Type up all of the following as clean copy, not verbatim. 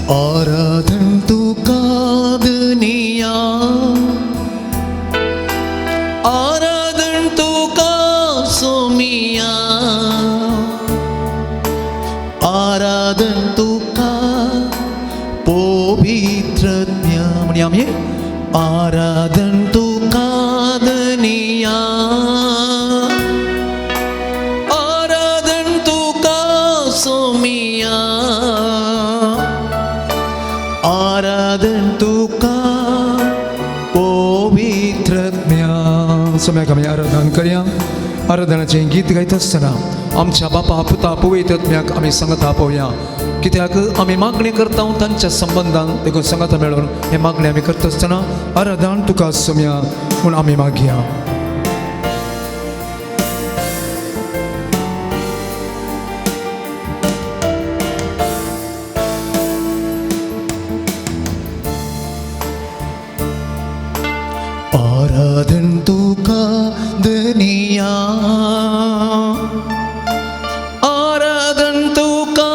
आराधन तुका दुनिया, आराधन तुका सोमिया, आराधन तुका पवित्रज्ञा. म्हणया आमी आराधन तुका दुनिया, आराधन तुका सोमिया, आराधन तुका पवित्रज्ञा. सोम्याक आमी आराधन करया. आराधनाचें गीत गायता आसतना आमच्या बापा पुता पवित्रत्म्याक आमी सांगता पळोवया, कित्याक आमी मागणी करता तांच्या संबंदान, देखून सांगता मेळून हे मागणी आमी करता आसतना आराधन तुका सोम्या म्हूण आमी मागया. आराधन तुका दुनिया, आराधन तुका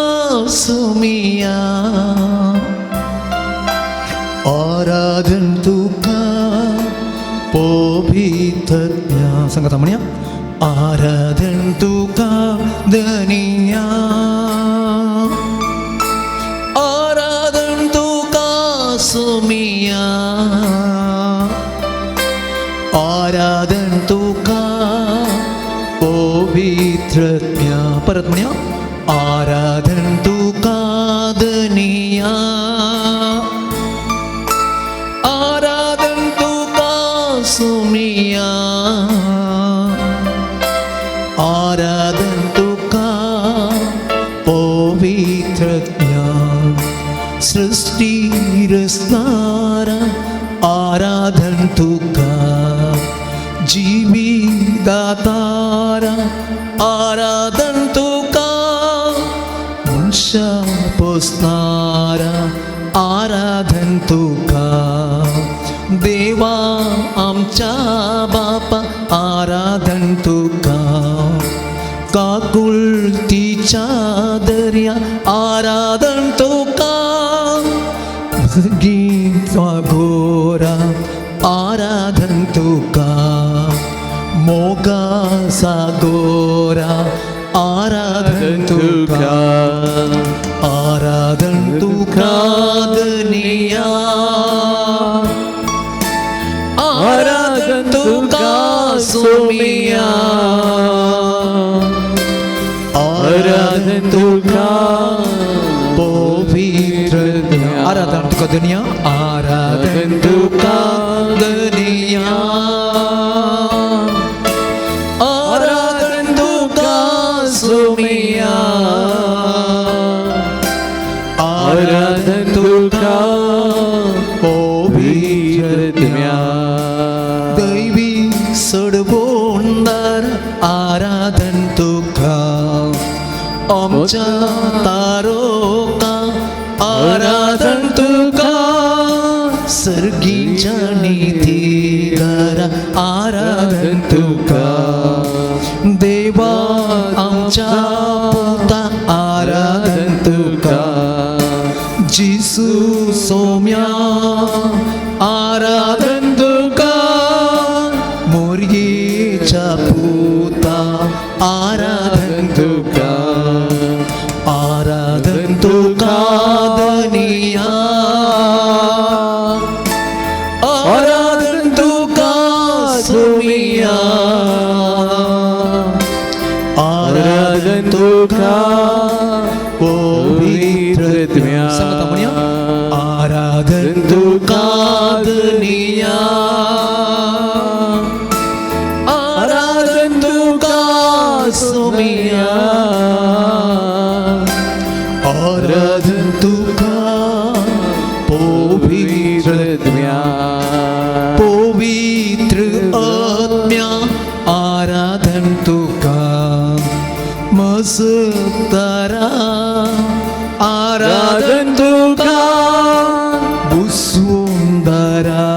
सोमिया, आराधन तुका पवित्रज्ञा. सांगता म्हणया आराधन तुका दुनिया, आराधन तुका सोमिया, आराधन तुका पवित्रज्ञा. परत म्हणया आराधन तुका दुनिया, आराधन तुका सोमिया, आराधन तुका पवित्रज्ञा. सृष्टी रचणारा आराधन तुका, जीविदातारा आराधन तुका, मनशा पोसणारा आराधन तुका, देवा आमच्या बापा आराधन तुका, काकुळतीच्या दर्या आराधन तुका, गीत गोरा आराधन तुका, मोगा सागोरा आराधन तुका, आराधन तुका दुनिया, आराधन तुका सोमिया, आराधन तुका पवित्र. आराधन तुका दुनिया, आराधन तुका दुनिया, आराधन तुका सोमिया, आराधन तुका पवित्रज्ञा. दैवी सडबोंदार आराधन तुका, आमच्या तारोका आराधन तुका, सर्गीच्या निधीदारा आराधन तुका, देवा आमच्या पुता आराधन तुका, जिसू सोम्या आराधन तुका, मोरयेच्या पुता आराधन तुका, आराधन तुका दुनिया, आराधन तुका सोमिया, आराधन तुका पवित्रज्ञा. सांगता म्हणया आराधन तुका दुनिया, आराधन तुका सोमिया, आराधन तुका पवित्रज्ञा. पवित्र आत्म्या आराधन तुका, मजतारा आराधन तुका, बुसुंदरा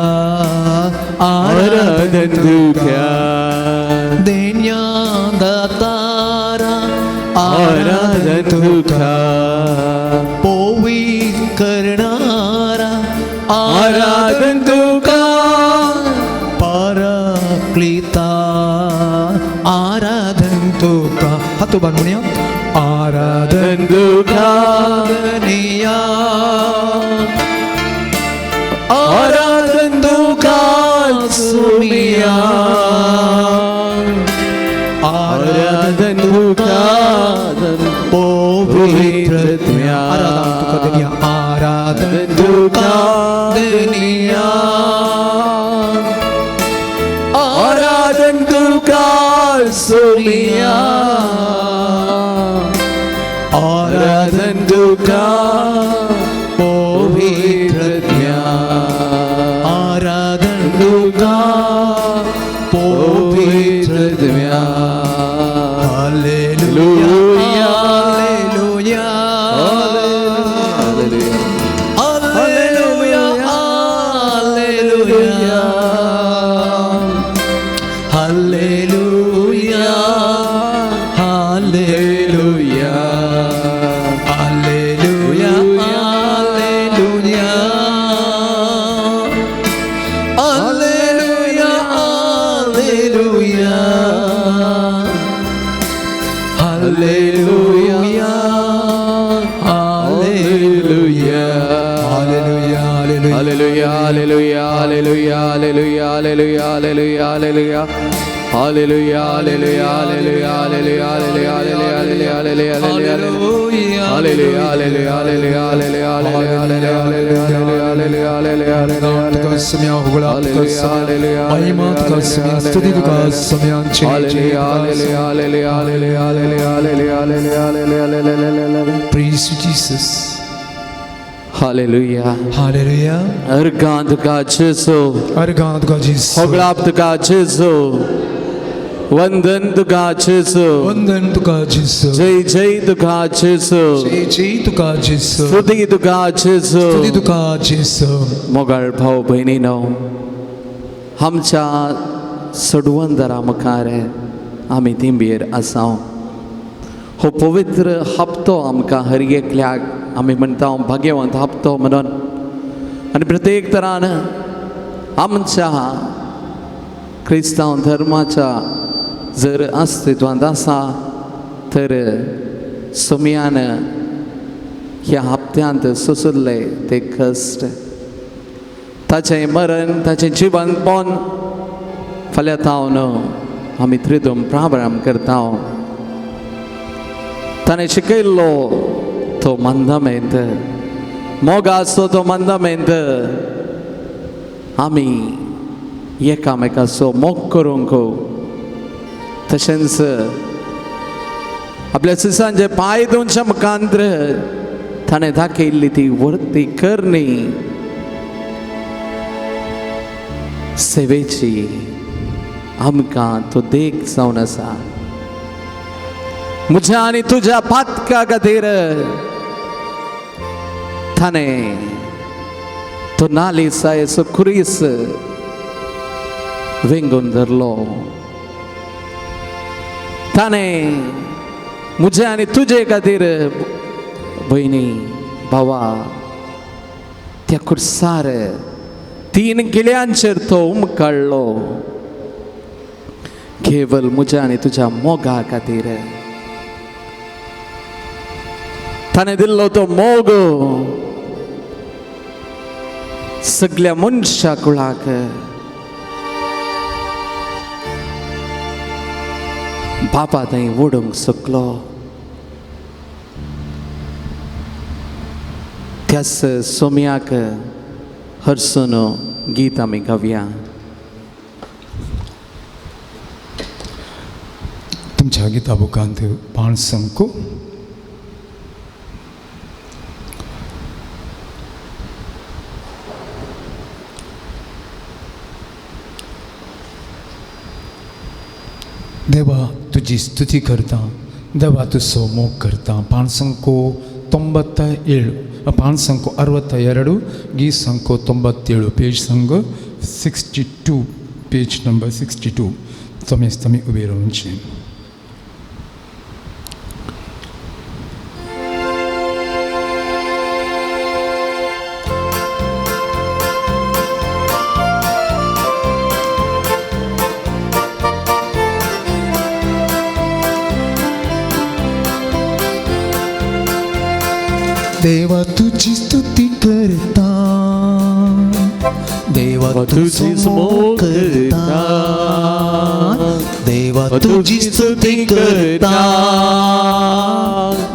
आराधन तुका, देण्या दातारा आराधन तुका, पवित्र करणारा आराधन तुका पराक्लिता आराधन तुका हातू बांद म्हणया आराधन तुका धनिया आराधन तुका सुमिया आराधन आराधन तुका पवित्र पवित्रत्म्या. आराधन तुका धनिया आराधन तुका धनिया आराधन तुका सुमिया आराधन आराधन तुका पवित्रत्म्या पवित्रत्म्या आराधन तुका पवित्रत्म्या पवित्रत्म्या hallelujah hallelujah hallelujah hallelujah hallelujah hallelujah hallelujah hallelujah hallelujah hallelujah hallelujah hallelujah hallelujah hallelujah Hallelujah, hallelujah, hallelujah, hallelujah, hallelujah, hallelujah, hallelujah. Hallelujah, hallelujah, hallelujah, hallelujah, hallelujah, hallelujah, hallelujah, hallelujah. Hallelujah, hallelujah, hallelujah, hallelujah, hallelujah, hallelujah, hallelujah, hallelujah, hallelujah, तुका hallelujah. सम्या होगळा तुका सम्या महिमा तुका सम्या स्तुती तुका सम्या Hallelujah, hallelujah, hallelujah, hallelujah, hallelujah, hallelujah, hallelujah, hallelujah, hallelujah. Praise Jesus Hallelujah. Hallelujah अर्गां तुका जेजू अर्गां तुका जेजू होगळाप तुका जेजू वंदन तुका जेजू वंदन तुका जेजू जय जय तुका जेजू जय जय तुका जेजू स्तुती तुका जेजू स्तुती तुका जेजू मोगाळ भाव भयणीनो आमच्या सडवंदरा मुखार आमी तिंबेर आसा. हो पवित्र हप्तो आमकां हर एकल्याक आमी म्हणटा भाग्यवंत हप्तो म्हणून आनी प्रत्येक तरान आमच्या क्रिस्तांव धर्माच्या जर अस्तित्वांत आसा तर सोमयान ह्या हप्त्यांत सोंशिल्ले ते कश्ट ताचें मरण ताचें जिवनपण फाल्यां तावन आमी त्रिदूम प्रारंभ करता. ताणें शिकयल्लो तो मंदमेंत मोगाचो तो मंदमेंत आमी एकामेकाचो मोग करूंक तशेंच आपल्या सिसांचे पांय धुवच्या मुखांत्र ताणें दाखयल्ली ती वर्ती करणी सेवेची आमकां तो देख जावन आसा. म्हज्या आनी तुज्या पातका खातीर ताणें तो नालिसायेचो खुरीस वेंगून धरलो. ताणें म्हज्या आनी तुजे खातीर भयणी भावा त्या खुर्सार 3 किल्यांचेर तो उमकाडलो केवल म्हज्या आनी तुज्या मोगा खातीर. ताणें दिल्लो तो मोग सगल्या मनशा कुळाक बापा थंय ओडूंक शकलो. त्याच सोम्याक हरसून गीत आमी गावया. तुमच्या गीता बुकांत 5 संको देवा तुजी स्तुती करता देवा तुजो मोग करता. 5 संको 97 5 ಸಂಕು 62 ಗೀ ಸಂಕು 97 ಪೇಜ್ ಸಂಘ 62 ಪೇಜ್ ನಂಬರ್ 62 तमी उबे रावचे. देवा तुजी स्तुती करता, देवा तुजो मोग करता, देवा तुजी स्तुती करता,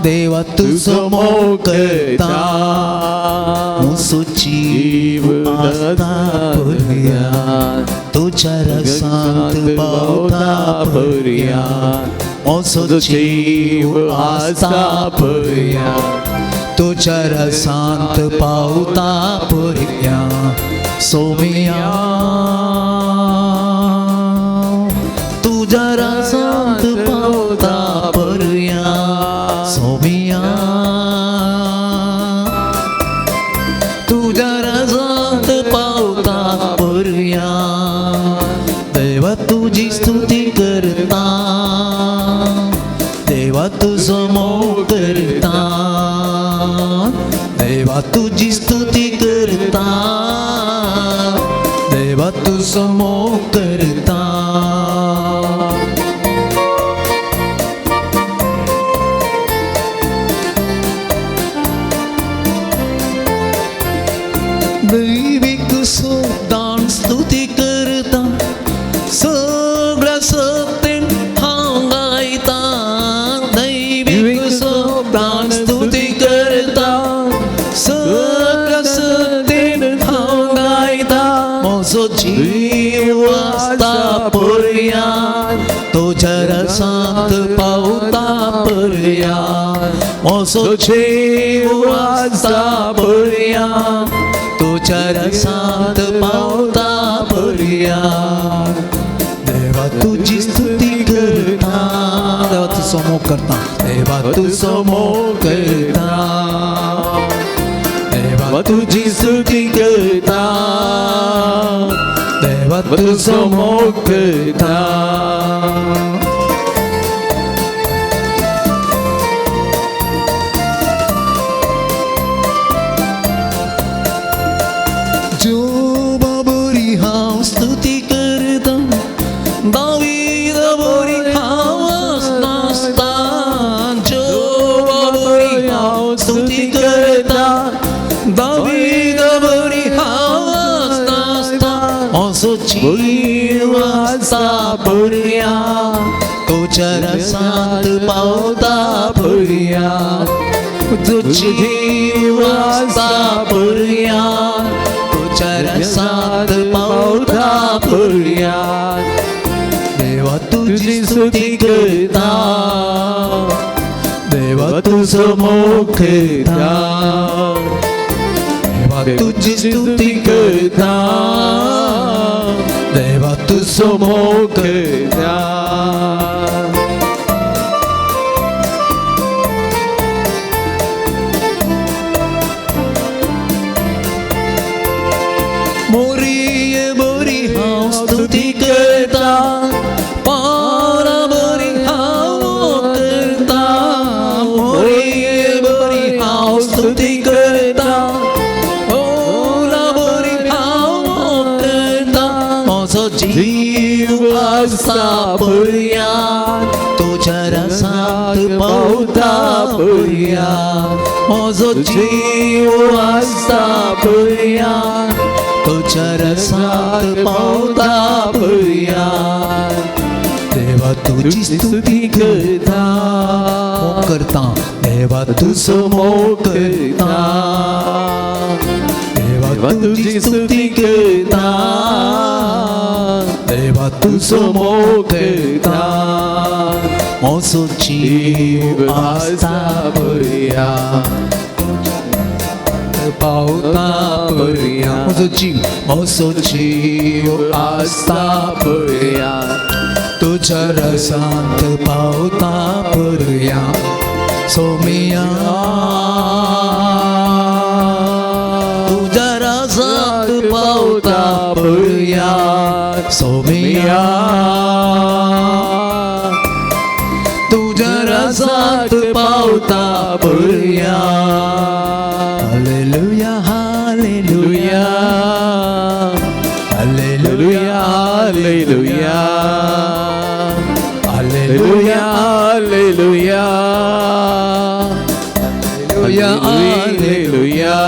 देवा तुजो मोग करता. म्हजो जीव आसता पर्या, तुज्या रसांत पावता पर्या, म्हजो जीव आसता पर्या, तुज्या रसांत पावता पर्या. सोमिया तुज्या रसांत पावता पर्या, सोमिया तुज्या रसांत पावता पर्या. देवा तुजी स्तुती करता, देवा तुजो मोग करता, देवा तुजी स्तुती करता, देवा तुजो मोग करता. दैवीक सुदान स्तुती करता, सगळ्या सत्तेन हांव गायता. दैवीक सुदान स्तुती करता, सगळ्या सत्तेन हांव गायता. म्हजो जीव आसता पर्या, तुज्या रसांत पावता पर्या, म्हजो जीव आसता पर्या, तुज्या रसांत पावता पर्या. देवा तुजी स्तुती करता, देवा तुजो मोग करता, देवा तुजो मोग करता, देवा तुजी स्तुती करता, देवा तुजो मोग करता. जोबा बरी हांव स्तुती करता, दावीदा बरी हांव नाचता. जोबा बरी हांव स्तुती करता, दावीदा बरी हांव नाचता. म्हजो जीव आसता पर्या, तुज्या रसांत पावता पर्या, तुजो जीव आसता पर्या, तुज्या रसांत पावता पर्या. देवा तुजी स्तुती करता, देवा तुजो मोग करता, देवा तुजी स्तुती करता, देवा तुजो मोग करता. मोरिये बोरी हांव स्तुती करता, पारा बोरी हांव करता. मोरिये बोरी हांव स्तुती करता, ओला बोरी हांव करता. म्हजो जीव आसता पर्या, तुज्या रसांत पावता पर्या, म्हजो जीव आसता पर्या, तुज्या रसांत पावता पर्या. देवा तुजी स्तुती करता, मोग करता, देवा तुजो मोग करता, देवा तुजी स्तुती करता, देवा तुजो मोग करता. म्हजो जीव आसता पर्या, पावता पर्या, म्हजो जीव, म्हजो जीव आसता पर्या, तुज्या रसांत पावता पर्या. सोमिया तुज्या रसांत पावता पर्या, सोमिया तुज्या रसांत पावता पर्या. Hallelujah, hallelujah, hallelujah, hallelujah, hallelujah, hallelujah, hallelujah,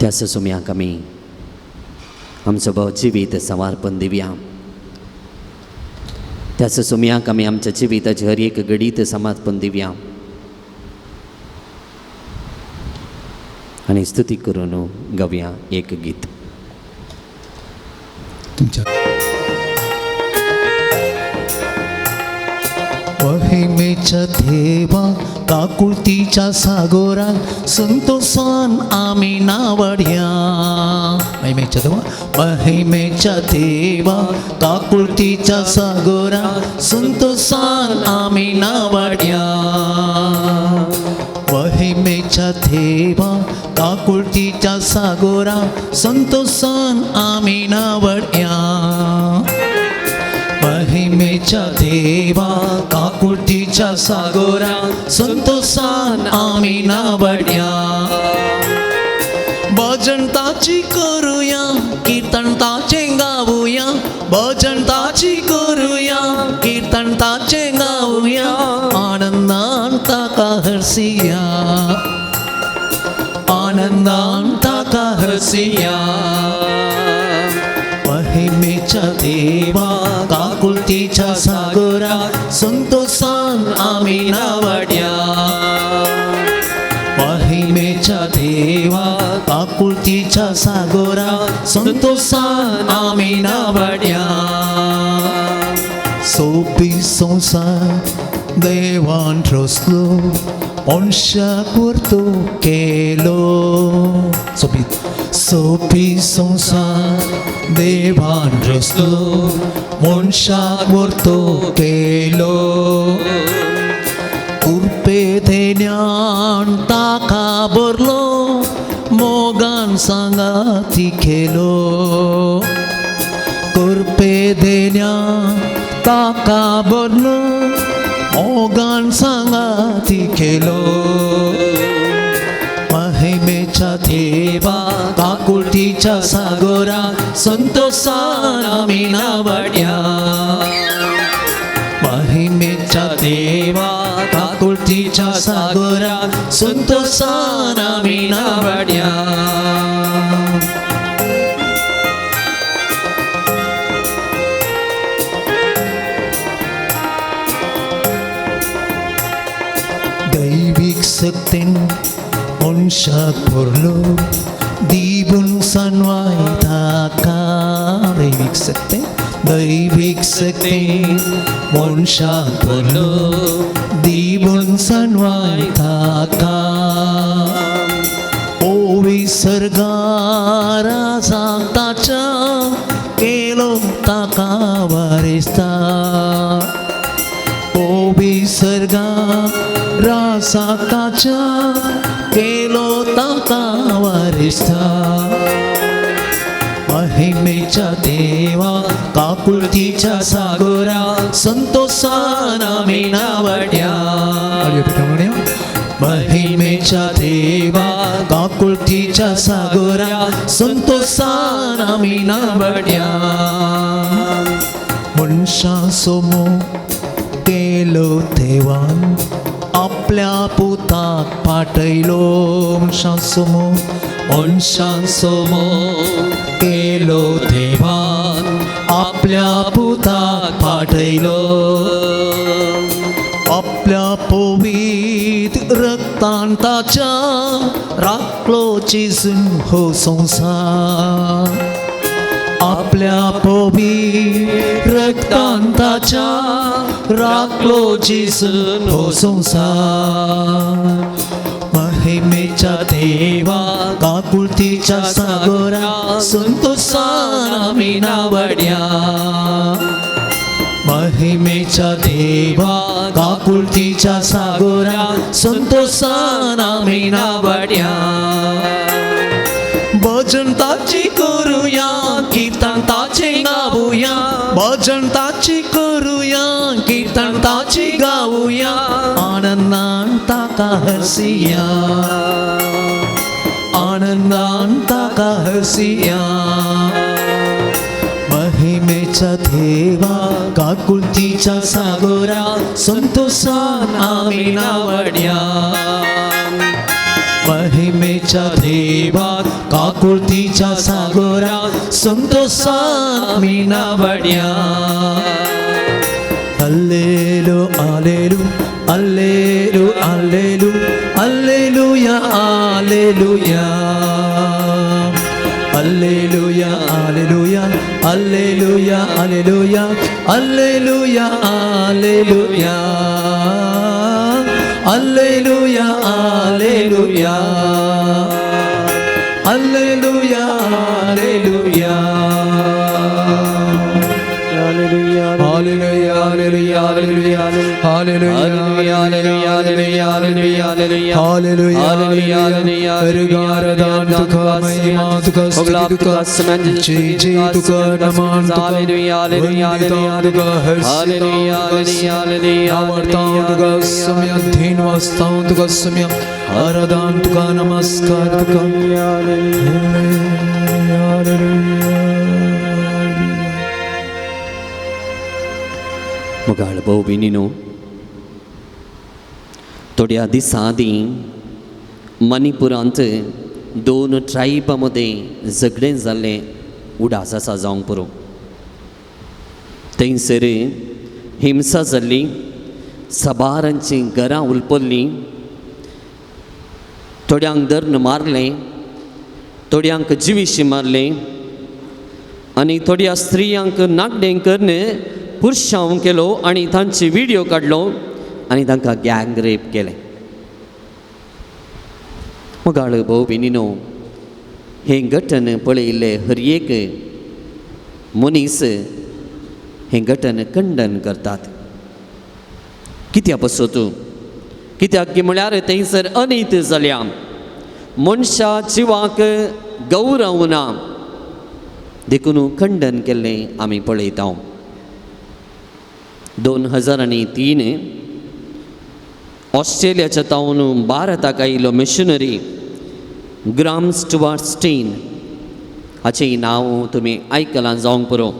त्या सुम्याक आमी आमचो भाव जिवीत समर्पण दिवया. त्या सुम्याक आमी आमच्या जिविताची हर एक घडीत समर्पण दिवया आनी स्तुती करून गावया एक गीत. तुमच्या महिमेच्या देवा काकुळतीच्या सागोरात संतोषान आमी नावड्या. महिमेच्या देवा, महिमेच्या देवा काकुळतीच्या सागोरात संतोषान आमी नावड्या. महिमेच्या देवा काकुळतीच्या सागोरात संतोषान आमी नावड्या. महिमेच्या देवा काकुळतीच्या सागोरा संतोषान आमी नावड्या. भजन ताची करूया, कीर्तन ताचे गावुया, भजन ताची करूया, कीर्तन ताचे गावुया, आनंदान ताका हरसिया, आनंदान ताका हरसिया. महिमेच्या देवा काकुळतीच्या सागोरा संतोषान आमी नावड्या. महिमेच्या देवा काकुळतीच्या सागोरा संतोषान आमी नावड्या. सोपी संसार देवान रचलो, मनशाक व्हरतो केलो. सोपी सोपी संसार देवान रचलो, मनशाक व्हरतो केलो. कृपे देण्यान ताका भरलो, मोगान सांगाती केलो. कृपे देण्यान ताका भरलो, मोगान सांगाती केलो. महिमेच्या देवा काकुळतीच्या सागोरा संतोषान आमी नावड्या. महिमेच्या देवा काकुळतीच्या सागोरा संतोषान आमी नावड्या. दैवीक शक्तीन मनशाक भरलो, दिवून सनवाय ताका. दैवीक शक्तीन, दैवीक शक्तीन मनशाक भरलो, दिवून सनवाय ताका. ओवी सर्गारा ताच्या केलो ताका वारिस्ता. ओवी सर्गा रासा ताच्या केलो ताका वारिस्ता. महिमेच्या देवा काकुळतीच्या सागोरा संतोषान आमी नावड्या. महिमेच्या देवा काकुळतीच्या सागोरा संतोषान आमी नावड्या. मनशाचो मोग केलो देवान, आपल्या पुताक पाठयलो. मनशाचो मोग, मनशाचो मोग केलो देवान, आपल्या पुताक पाठयलो. आपल्या पवित्र रक्तान ताच्या राखलो चिजून हो संसार. आपल्या पवित्र रक्तान ताच्या राखलो जेजून हो संसार. महिमेच्या देवा काकुळतीच्या सागोरा संतोषान आमी नावड्या. महिमेच्या देवा काकुळतीच्या सागोरा संतोषान आमी नावड्या. भजन ताची करूया, कीर्तन ताचे गावुया, भजन ताची करूया, कीर्तन ताची गावुया, आनंदान ताका हरसिया, आनंदान ताका हरसिया. महिमेच्या देवा काकुळतीच्या सागोरा संतोषान आमी नावड्या. महिमेच्या देवा काकुळतीच्या सागोरा संतोषान मीनावड्या. Allelu allelu allelu allelu alleluia alleluia alleluia alleluia alleluia alleluia alleluia alleluia alleluia alleluia alleluia alleluia. Hallelujah, hallelujah, hallelujah, hallelujah, hallelujah, hallelujah, hallelujah, hallelujah. हरगारदान तुका महिमा तुका स्तुती तुका जय जय तुका नमन तुका वंदिता तुका हर्षिता तुका आवडता तुका सम्य अधीन वास्ता तुका सम्य आराधन तुका नमस्कार तुका. मोगाळ भोव भयणीनो, थोड्या दिसां आदीं मणिपुरांत दोन ट्रायबां मदें झगडें जाल्लें उडास आसा जावंक पुरो. थंयसर हिंसा जाल्ली, साबारांचीं घरां उलपल्लीं, थोड्यांक धरून मारलें, थोड्यांक जिविशी मारलें आनी थोड्या स्त्रियांक नागडें करून पुरशांव केलो आनी तांची व्हिडियो काडलो आनी तांकां गँग रेप केलें. मोगाळ भोव भयणीनो, हें घटन पळयिल्लें हर एक मनीस हें घटन खंडन करतात. कित्या पासत? कित्याक की म्हळ्यार थंयसर अनीत जाल्या, मनशा जिवाक गौरव ना, देखून खंडन केल्लें आमी पळयता. 2003 ऑस्ट्रेलियाच्या तावन भारताक आयिल्लो मिशनरी ग्राम स्टुवार्ट स्टेन हाचें नांव तुमी आयकलां जावंक पुरो.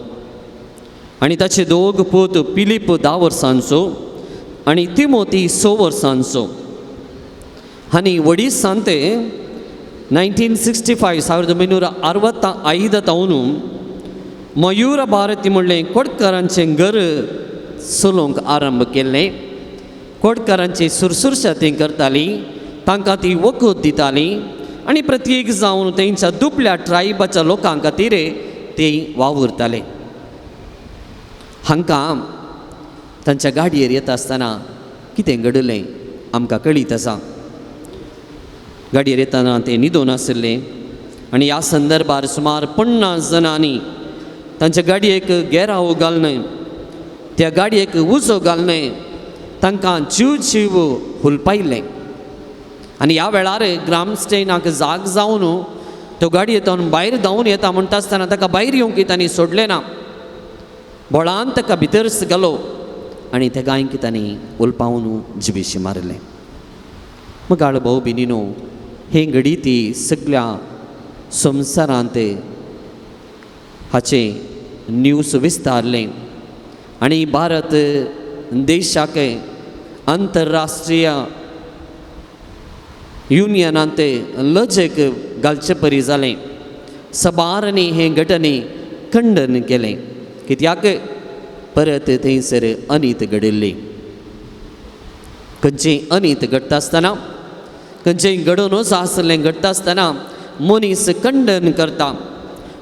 आनी ताचे दोग पूत पिलीप 10 वर्सांचो आनी तिमोती 6 वर्सांचो. आनी ओडिसांत 1965 1965 तावन मयूर भारती म्हणलें कोटकारांचें घर चलोवंक आरंभ केल्लें. कोटकारांची सुरसुरशा ती करताली, तांकां ती वखद दिताली आनी प्रत्येक जावन तेंच्या दुबल्या ट्रायबाच्या लोकां खातीर ते वावुरताले. हांकां तांच्या गाडयेर येता आसतना कितें घडलें आमकां कळीत आसा. गाडयेर येतना ते न्हिदून आशिल्ले आनी ह्या संदर्भार सुमार 50 जाणांनी तांच्या गाडयेक घेराव घालून त्या गाडयेक उजो घालून तांकां जीव जीव हुलपायलें. आनी ह्या वेळार ग्रामस्टेनाक जाग जावन तो गाडयेंतल्यान भायर धांवून येता म्हणटा आसतना ताका भायर येवंक तांणी सोडलें ना, बळान ताका भितर घालो आनी त्या गायक तांणी उलपावन जिबेशी मारलें. मगाळ भाव भयणीनो, हे घडी ती सगळ्या संवसारांत हाचें न्यूज विस्तारलें आनी भारत देशाक आंतरराष्ट्रीय युनियनांत लजेक घालचे परी जालें. सबारांनी हे घटने खंडन केलें, कित्याक परत थंयसर अनीत घडिल्ली. खंयचें अनीत घडटा आसतना, खंयचें घडोवनच आसलें घडटा आसतना मनीस खंडन करता.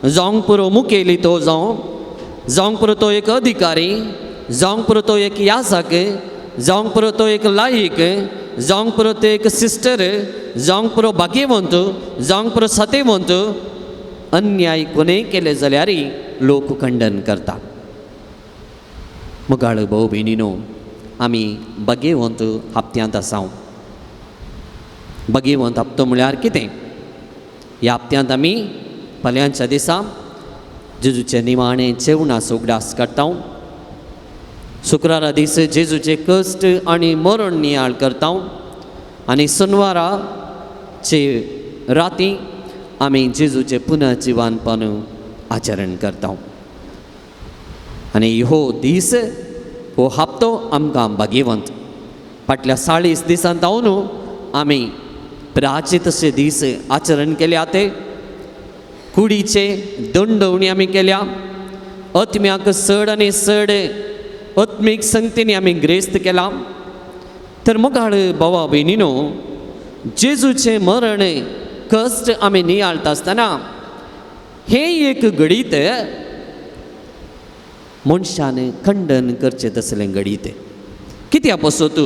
जावंक पुरो मुखेली तो जावं, जावंक पुरो तो एक अधिकारी, जावंक पुरो तो एक याजक, जावंक पुरो तो एक लायक, जावंक पुरो तो एक सिस्टर, जावंक पुरो भाग्यवंत, जावंक पुरो सतेवंत, अन्याय कोणें केले जाल्यार लोक खंडन करता. मोगाळ भाव भयणीनो, आमी भाग्यवंत हप्त्यांत आसा. भाग्यवंत हप्तो म्हळ्यार कितें? ह्या हप्त्यांत आमी फाल्यांच्या दिसा जेजूचे निमाणें जेवणाचो उगडास काडटा. शुक्रारा दीस जेजूचे कश्ट आनी मरण नियाळ करता आनी शेनवाराचे राती आमी जेजूचे पुनर्जिवानपण आचरण करता. आनी हो दीस, हो हप्तो आमकां भाग्यवंत. फाटल्या 40 दिसां जावन आमी प्राचीत अशे दीस आचरण केल्या ते कुडीचे दंडवणी आमी केल्या आत्म्याक चड आनी चड आत्मीक संगतींनी आमी ग्रेस्त केला. तर मोगाळ भावा भयणीनो, जेजूचें मरण कश्ट आमी नियाळटा आसतना हें एक घडीत मनशान खंडन करचें तसलें घडीत. कित्या पासत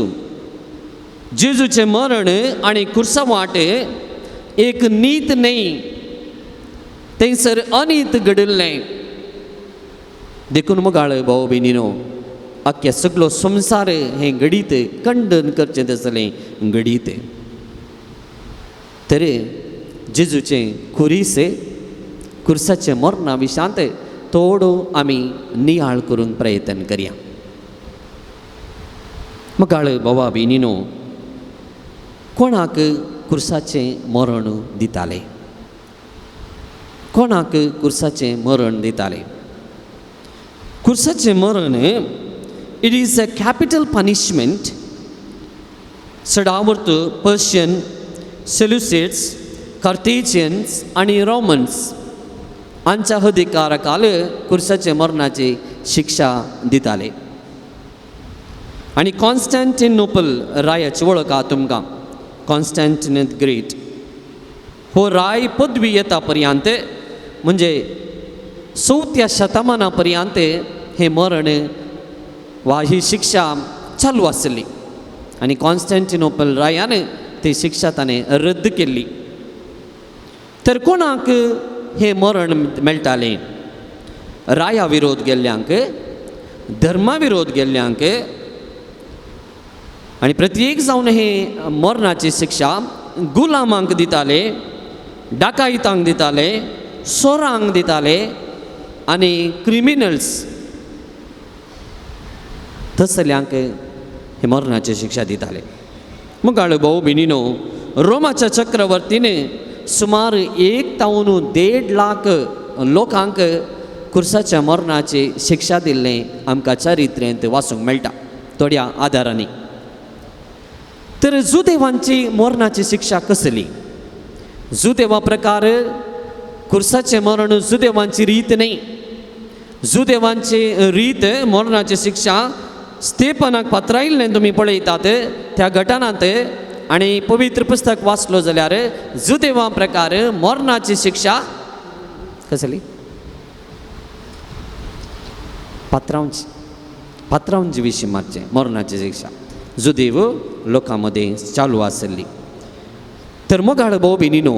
जेजूचें मरण आनी खुर्सा वाट एक नीत न्हय, थंयसर अनीत घडिल्लें. देखून मोगाळ भाव भयणीनो, आख्या सगलो संवसार हें घडीत खंडन करचें तसलें घडीत. तर जेजूचें खुरीस खुर्साचें मरणा विशांत थोडो आमी नियाळ करूंक प्रयत्न करया. मोगाळ भावा भयणीनो, कोणाक खुर्साचें मरण दिताले? कोणाक खुर्साचें मरण दिताले? खुर्साचें मरण it is a capital punishment. चडावत Persian, सेल्युसिड्स, कार्तेजियन्स आनी रोमन्स हांच्या अधिकाराखाल खुर्साचे मरणाची शिक्षा दिताले. आनी कॉन्स्टँटिनोपल रायाची वळख आहा तुमकां, कॉन्स्टँटिन ग्रेट हो राय पदवी येता पर्यंत म्हणजे चवथ्या शतमाना पर्यंत हें मरण वा ही शिक्षा चालू आसली आनी कॉन्स्टँटिनोपल रायान ती शिक्षा ताणें रद्द केल्ली. तर कोणाक हें मरण मेळटालें? राया विरोध गेल्ल्यांक, धर्मा विरोध गेल्ल्यांक. आनी प्रत्येक जावन हे मरणाची शिक्षा गुलामांक दिताले, डाकायतांक दिताले, चोरांक दिताले आनी क्रिमिनल्स तसल्यांक हे मरणाची शिक्षा दिताले. मुगाळ भाऊ भयणीनो, रोमाच्या चक्रवर्तीने सुमार 1 तावन 1.5 लाख लोकांक खुर्साच्या मरणाची शिक्षा दिल्लें आमकां चरित्रेंत वाचूंक मेळटा थोड्या आदारांनी. तर जुदेवांची मरणाची शिक्षा कसली? जुदेवा प्रकार खुर्साचें मरण जुदेवांची रीत न्हय. जुदेवांची रीत मरणाची शिक्षा स्तेपनाक पात्रायिल्लें तुमी पळयतात त्या घटनांत. आनी पवित्र पुस्तक वाचलो जाल्यार जुदेवा प्रकार मरणाची शिक्षा कसली? पात्रांची, पात्रांची विशीं मारचें मरणाची शिक्षा जुदेव लोकां मदें चालू आसली. तर मोगाळ भाव भयणीनो,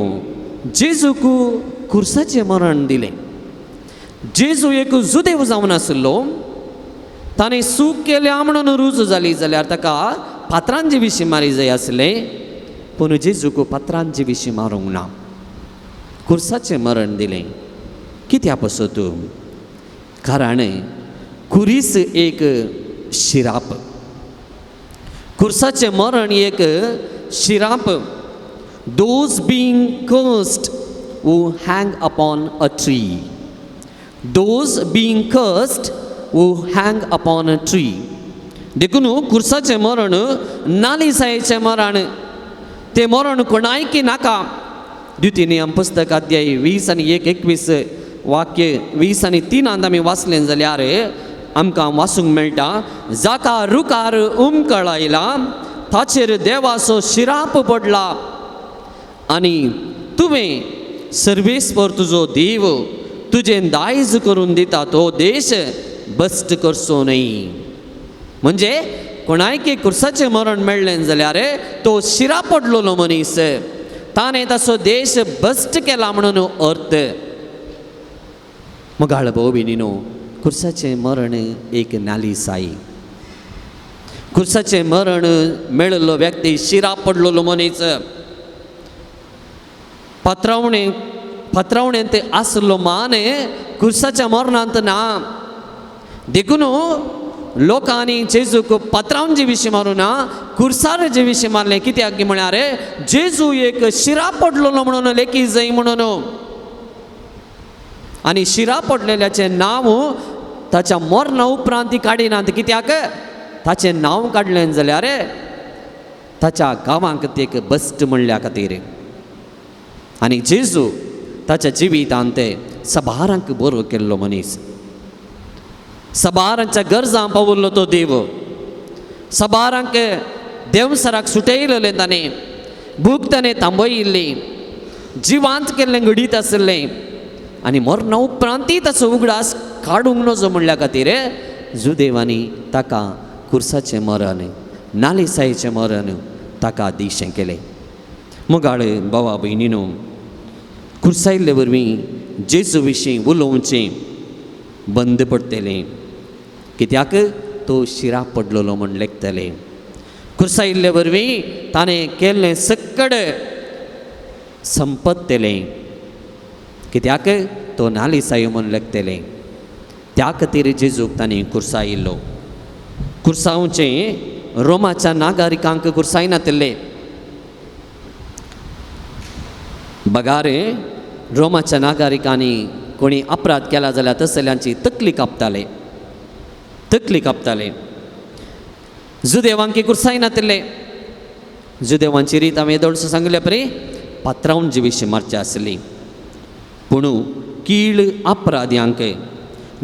जेजूक खुर्साचें मरण दिलें. जेजू एक जुदेव जावन आशिल्लो, ताणें चूक केल्या म्हणून रुजू जाली जाल्यार ताका पात्रांचे विशीं मारी जाय आसलें, पूण जेजूक पात्रांचे विशीं मारूंक ना, खुर्साचें मरण दिलें. कित्या पासत? कारण खुरीस एक शिराप, खुर्साचें मरण एक शिराप. Those being cursed who hang upon a tree, those being cursed who hang upon a tree. देखून खुर्साचें मरण नालिसायेचें मरण, तें मरण कोणायकी नाका. द्वितीय नियम पुस्तक अध्याय 20 आनी 1-21 वाक्य 20 आनी 3 आमी वाचलें जाल्यार आमकां वाचूंक मेळटा, जाका रुखार उमकळायला ताचेर देवाचो शिराप पडला आनी तुवें सर्वेस्पर तुजो देव तुजें दायज करून दिता तो देश बस्ट करचो न्हय. म्हणजे कोणायकी खुर्साचें मरण मेळ्ळें जाल्यार तो शिरा पडलेलो मनीस ताणें ताचो देश बस्ट केला म्हणून अर्थ. मोगाळ भाव भयणीनो, खुर्साचें मरण एक नालिसाई. खुर्साचें मरण मेळिल्लो व्यक्ती शिरा पडलेलो मनीस, पात्रावणे पात्रावणेंत आसलो मान खुर्साच्या मरणांत ना. देखून लोकांनी जेजूक पात्रांचे विशीं मारूं ना, खुर्सार जे विशीं मारलें. कित्याक म्हळ्यार जेजू एक शिरा पडलेलो म्हणून लेखी जाय म्हणून. आनी शिरा पडलेल्याचें नांव ताच्या मरणा उपरांत ती काडिनात. कित्याक? ताचें नांव काडलें जाल्यार ताच्या गांवांक ते एक बस्ट म्हणल्या खातीर. आनी जेजू ताच्या जिवितांत ते सबारांक बरो केल्लो मनीस, सबारांच्या गरजां पावल्लो तो देव, सबारांक देवसराक सुटयलें ताणें, भूक ताणें थांबयिल्ली, जिवांत केल्लें घडीत आशिल्लें आनी मरणा उपरांतय ताचो उगडास काडूंक नजो म्हणल्या खातीर जुदेवांनी ताका कुर्साचें मरण, नालिसायेचें मरण ताका दिशें केलें. मुगाळ भावा भयणीनो, कुर्सायल्ले वरवीं जेजू विशीं उलोवचें बंद पडटलें, कित्याक तो शिरा पडलेलो म्हूण लेखतले. कुर्सायल्ले वरवीं ताणें केल्लें सक्कड संपत्तलें, कित्याक तो नालिसायो म्हूण लेखतले. त्या खातीर जेजूक ताणें कुर्सायिल्लो. कुर्सावचें रोमाच्या नागरिकांक कुर्सायनातिल्लें, बगार रोमाच्या नागरिकांनी कोणी अपराध केला जाल्यार तसल्यांची तकली कापताले, तकली कापताले. जुदेवांकी कुर्सायनातिल्ले. जुदेवांची रीत आमी येदोळसो सांगिल्ले परी पात्रावन जिविशी मारची आसली. पूण कीळ अपराध्यांक,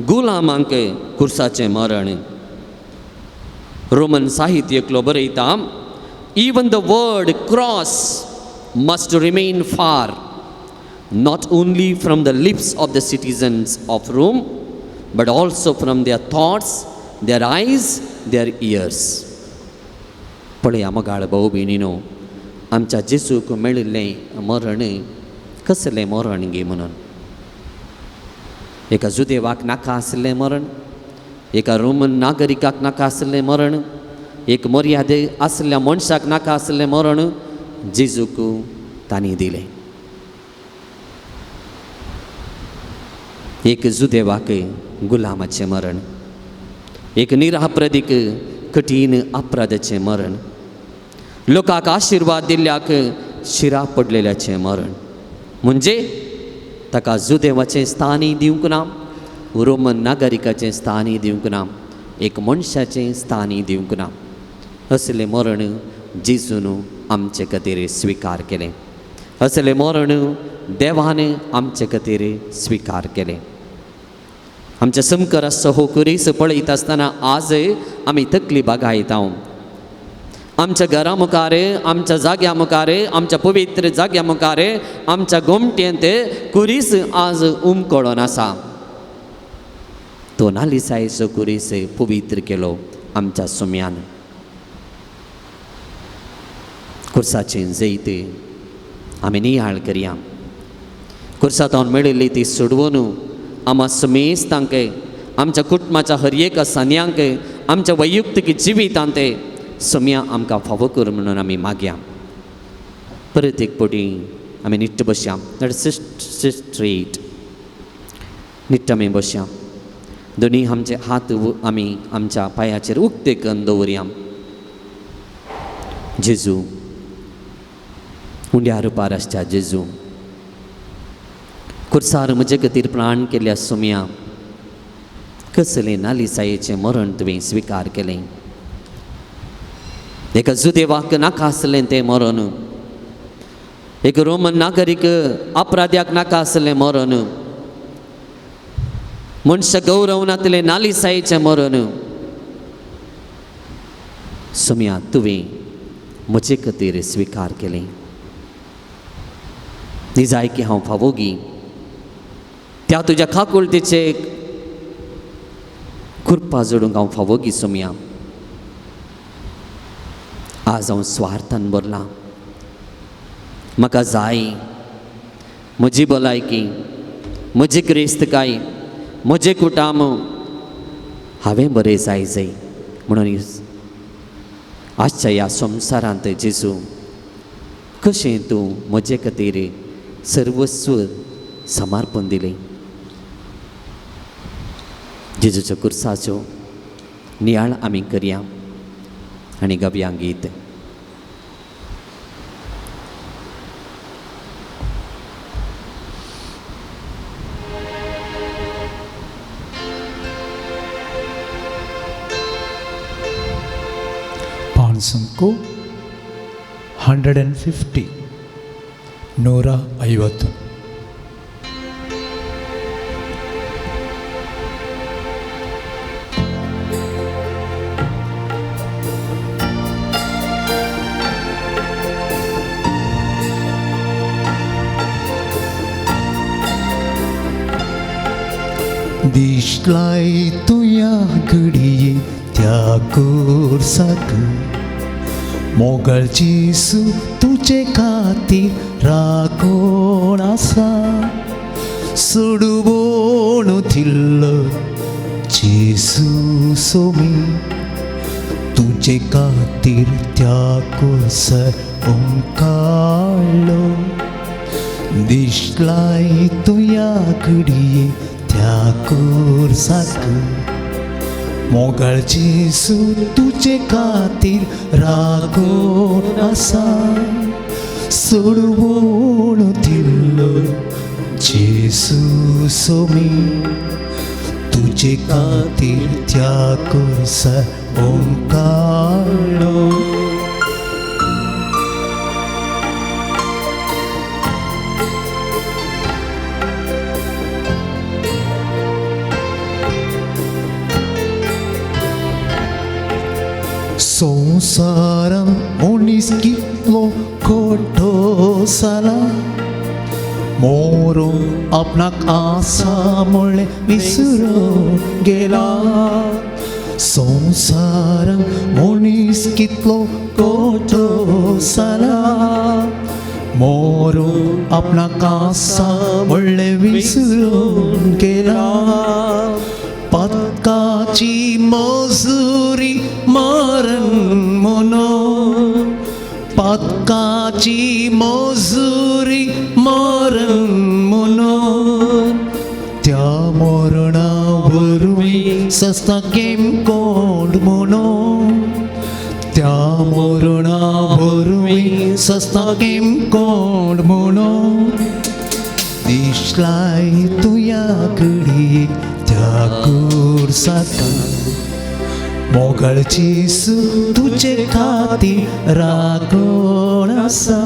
गुलामांक कुर्साचें मरण. रोमन साहित्य एकलो बरयता, even the word cross must remain far, not only from the lips of the citizens of Rome, but also from their thoughts, their eyes, their ears. पळया मगाळ भाव भयणीनो, आमच्या जेजूक मेळिल्लें मरण कसलें मरण गे म्हणून. एका जुदेवाक नाका आशिल्लें मरण, एका रोमन नागरिकाक नाका आशिल्लें मरण, एक मर्यादे आशिल्ल्या मनशाक नाका आशिल्लें मरण जेजूक तांणी दिलें. एक जुदेवाक गुलामाचें मरण, एक निरापराधीक कठीण अपराधाचें मरण, लोकांक आशिर्वाद दिल्ल्याक शिरा पडलेल्याचें मरण. म्हणजे ताका जुदेवाचें स्थानय दिवंक ना, रोमन नागरिकाचें स्थानय दिवंक ना, एक मनशाचें स्थानय दिवंक ना. असलें मरण जेजून आमचे खातीर स्विकार केलें, असलें मरण देवान आमचे खातीर स्विकार केलें. आमच्या समकर आसचो हो कुरीस पळयत आसतना आज आमी तकली बागायता. आमच्या घरा मुखार, आमच्या जाग्या मुखार, आमच्या पवित्र जाग्या मुखार, आमच्या गोमटेंत कुरीस आज उमकळोन आसा. तो नालिसायेचो कुरीस पवित्र केलो आमच्या सुम्यान. कुर्साचें जैत आमी नियाळ करया. कुर्सांत मेळिल्ली ती सोडवून आमा समेस्तांक, आमच्या कुटुंबाच्या हर एका सान्यांक, आमच्या वैयक्तीक जिवितांत सम्या आमकां फावो कर म्हणून आमी मागया. परत एक पटी आमी निट्ट बसया, स्ट्रेट निट्ट आमी बसया. दोनी आमचे हात आमी आमच्या पांयाचेर उक्ते करून दवरया. जेजू, उंड्या रुपार आसच्या जेजू, कुर्सार म्हजे खातीर प्राण केल्या सुम्या, कसलें नालिसायेचें मरण तुवें स्विकार केलें. एका जुदेवाक नाका आसलें तें मरण, एक रोमन नागरीक अपराध्याक नाका आसलें मरण, मनशाक गौरव नातलें नालिसायेचें मरण. सुम्या तुवें म्हजे खातीर स्विकार केलें. निजायकी हांव फावोगी त्या तुज्या काकुळतेचे कृपा जोडूंक हांव फावोगी सुम्या. आज हांव स्वार्थान भरलां. म्हाका जाय म्हजी भलायकी, म्हजी क्रिस्तकाय, म्हजें कुटाम हांवें बरें जाय जाय म्हणून आजच्या ह्या संवसारांत जेजू कशें तूं म्हजे खातीर सर्वस्व समर्पण दिलें. जेजूच्या कुर्साच्यो नियाळ आमी करया आनी गावया गीत. पान संको 150 150. दिसलाय तुया घडये त्या कुर्साक मोगल जेसू तुजे खातीर राखण आसा सोडवण दिल्लो जेसू सोमी तुजे खातीर त्या कुर्सार ओंकाळ्ळो. दिसलाय तुया घडये त्या कुर्साक मोगल जेसू तुजे खातीर राखण आसा सोडवण दिल्लो जेसू सोमी तुजे खातीर त्या कुर्सार ओंकाळ्ळो. संवसारान मनीस कितलो खोटो जाला मोरो आपणाक आसा म्हणलें विसरून गेला. संवसारान मनीस कितलो खोटो जाला मोरो आपणाक आसा म्हणलें विसरून गेला. पदकाची मजुरी मरण म्हणून पदकाची मजुरी मरण म्हणून त्या मरणा वरवीं सस्ता केम कोण म्हणून त्या मरणा वरवीं सस्ता केम कोण म्हणून दिसलाय तुया घडये त्या कुर्साक मोगल जेसू तुजे खातीर राखण आसा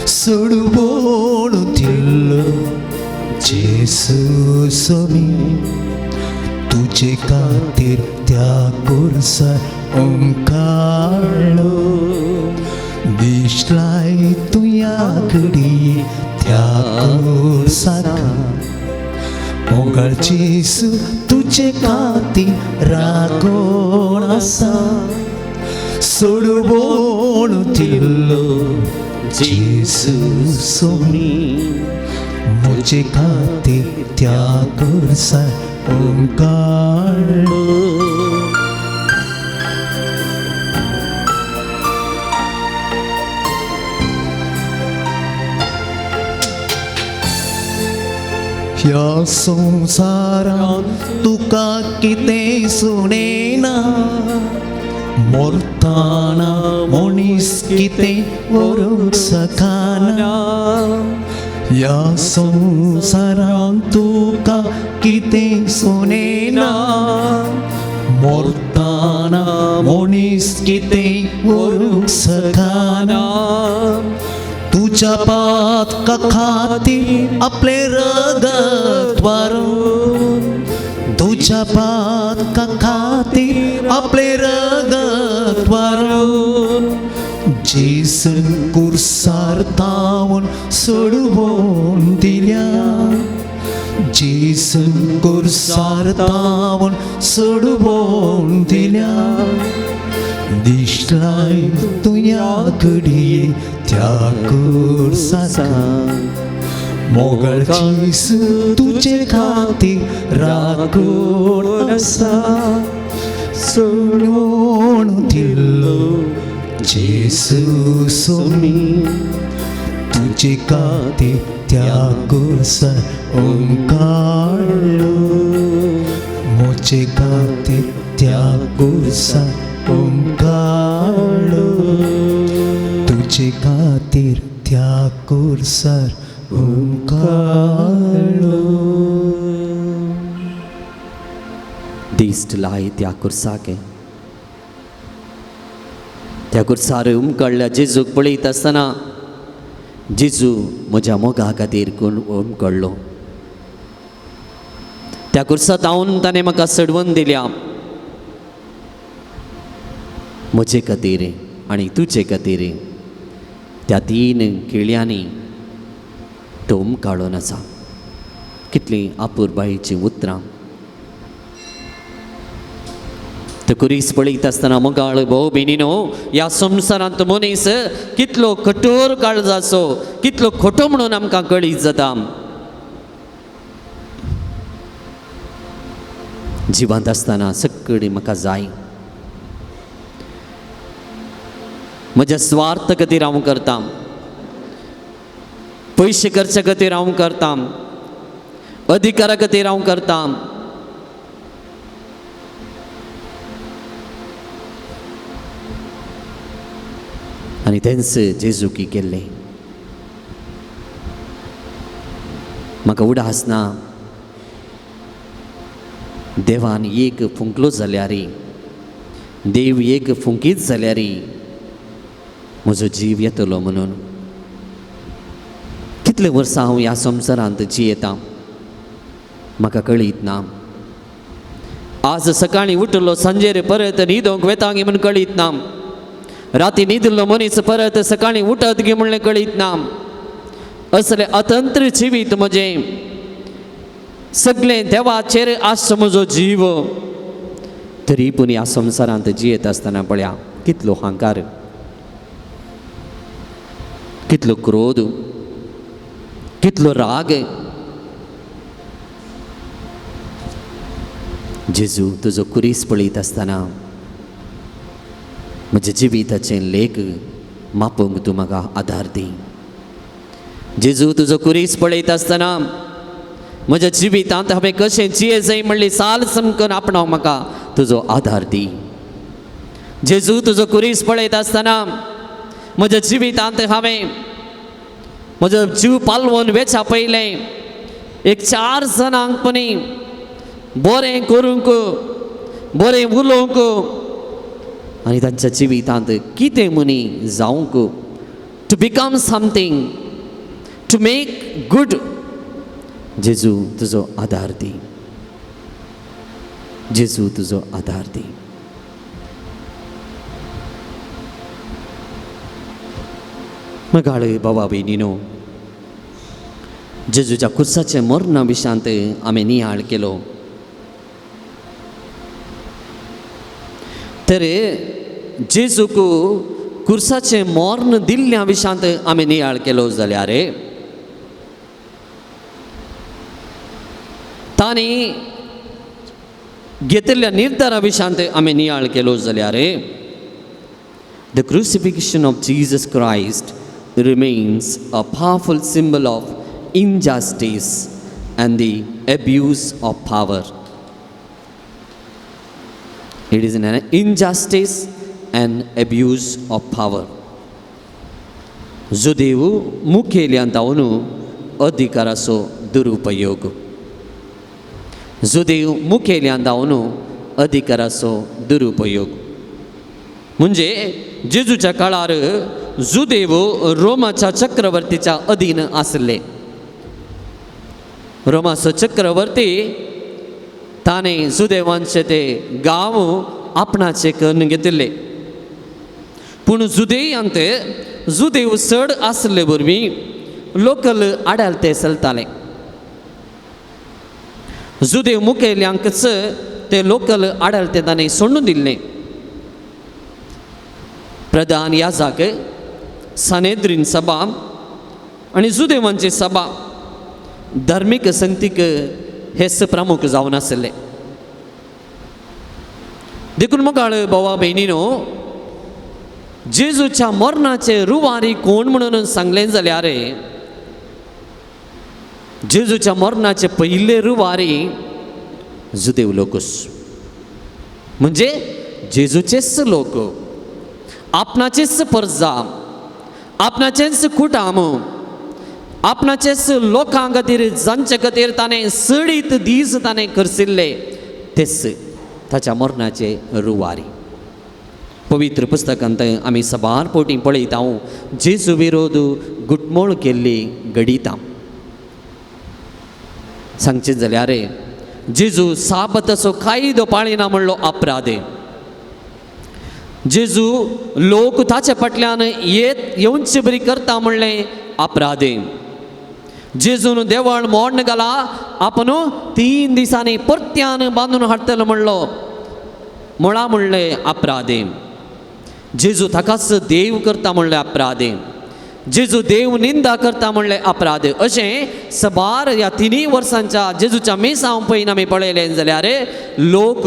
सोडवण दिल्लो जेसू सोमी तुजे खातीर त्या कुर्सार ओंकाळ्ळो. दिसलाय तुया घडये त्या कुर्साक मोगल जेसू तुजे खातीर राखण आसा सोडवण दिल्लो जेसू सोमी म्हजे खातीर त्या कुर्सार ओंकाळ्ळो. ह्या संवसारांत तुका कितें सुणेना मरतना मनीस कितें व्हरूंक शकना. ह्या संवसारांत तुका कितें सुणेना मरतना मनीस कितें व्हरूंक शकना. तुज्या पातका खातीर आपलें रगत वारून तुज्या पातका खातीर आपलें रगत वारून जेसून कुर्सार तावन सोडवून दिल्या जेसून कुर्सार तावन सोडवून दिल्या. दिसलाय तुया घडये त्या कुर्साक मोगल जेसू तुजे खातीर राखण आसा सोडवण दिल्लो जेसू सोमी तुजे खातीर त्या कुर्सार ओंकाळ्ळो. म्हजे खातीर त्या कुर्सार ओंकाळ्ळो तुजे खातीर त्या कुर्सार ओंकाळ्ळो. दिश्ट लाय त्या कुर्साके त्या कुर्सार उमकळ्ळ्या जेजूक पळयत आसतना जेजू म्हज्या मोगा खातीर कोण उमकळ्ळो. त्या कुर्सा धांवन ताणें म्हाका सडवून दिल्या म्हजे खातीर आनी तुजे खातीर. त्या 3 केळयांनी तो उमकाळून आसा. कितलीं आपुरबायेचीं उतरां. तो कुरीस पळयत आसतना मोगाळ भोव भयणीनो, ह्या संवसारांत मनीस कितलो कठोर काळजाचो, कितलो खोटो म्हणून आमकां कळीत जाता. जिवांत आसतना सगळी म्हाका जाय, म्हज्या स्वार्थ खातीर हांव करतां, पयशे खर्चा खातीर हांव करतां, अधिकारा खातीर हांव करतां. आनी तेंच जेजुकी केल्लें. म्हाका उडास ना देवान एक फुंकलो जाल्यार, देव एक फुंकीत जाल्यार म्हजो जीव येतलो म्हणून. कितले वर्सां हांव ह्या संवसारांत जियेतां म्हाका कळीत ना. आज सकाळीं उठलो सांजेर परत न्हिदोंक वेता गी म्हूण कळीत ना. राती न्हिदिल्लो मनीस परत सकाळीं उठत गी म्हणलें कळीत ना. असलें अतंत्र जिवीत म्हजें, सगळें देवाचेर आसचो म्हजो जीव. तरी पूण ह्या संवसारांत जियेत आसतना पळया कितलो हांकार, कितलो क्रोध, कितलो राग. जेजू तुजो कुरीस पळयत आसतना म्हज्या जिविताचें लेख मापूंक तूं म्हाका आदार दी. जेजू तुजो कुरीस पळयत आसतना म्हज्या जिवितांत हांवें कशें जिये जाय म्हणली साल समकन आपणाव म्हाका तुजो आदार दी. जेजू तुजो कुरीस पळयत आसतना म्हज्या जिवितांत हांवें म्हजो जीव पालवून वेच्या पयलें एक 4 जाणांक पणी बरें करूंक, बरें उलोवंक आनी तांच्या जिवितांत कितें म्हणी जावंक, to become something, to make good. जेजू तुजो आदार दी, जेजू तुजो आदार दी. मगाळे बाबा भयणीनो, जेजूच्या कुर्साचे मरणा विशांत आमी नियाळ केलो. तर जेजूक कुर्साचें मर्ण दिल्ल्या विशांत आमी नियाळ केलो जाल्यार तांणी घेतिल्ल्या निर्धारा विशांत आमी नियाळ केलो जाल्यार the crucifixion of Jesus Christ remains a powerful symbol of injustice and the abuse of power. It is an injustice and abuse of power. जुदेव मुखेल्यान धांवन अधिकाराचो दुरुपयोग, जुदेव मुखेल्यान धांवन अधिकाराचो दुरुपयोग. म्हणजे जेजूच्या काळार जुदेव रोमाच्या चक्रवर्तीच्या अधीन आसले. रोमाचो चक्रवर्ती ताणें जुदेवांचे ते गांव आपणाचे करून घेतिल्ले. पूण जुदेयांत जुदेव चड आसले वरवीं लोकल आडालते चलताले. जुदेव मुखेल्यांकच ते लोकल आडालते ताणें सोडून दिल्ले. प्रधान याजक, सानेद्रीन सभा आनी जुदेवांची सभा धार्मीक संगतीक हेच प्रमुख जावन आसले. देखून मोगाळ भावा भयणीनो, जेजूच्या मरणाचे रुवारी कोण म्हणून सांगलें जाल्यार जेजूच्या मरणाचे पयले रुवारी जुदेव लोकूच, म्हणजे जेजूचेच लोक, आपणाचेच परजा, आपणाचेच कुटाम, आपणाचेच लोकां खातीर जांचे खातीर ताणें सडीत दीस ताणें करसिल्ले तेच ताच्या मरणाचे रुवारी. पवित्र पुस्तकांत आमी सबार पोटी पळयता जेजू विरोध गुटमोळ केल्ली घडिता. सांगचें जाल्यार जेजू साबताचो कायदो पाळिना म्हणलो अपराधे. जेजू लोक ताचे फाटल्यान येत येवचे बरी करता म्हणलें अपराधे. जेजून देवळ मोडण घाला आपण 3 दिसांनी परत्यान बांदून हाडटलो म्हणलो मुळा म्हणलें अपराधे. जेजू ताकाच देव करता म्हणलें अपराधे. जेजू देव निंदा करता म्हणलें अपराध. अशें सबार ह्या 3 वर्सांच्या जेजूच्या मिसांव पळयन आमी पळयलें जाल्यार लोक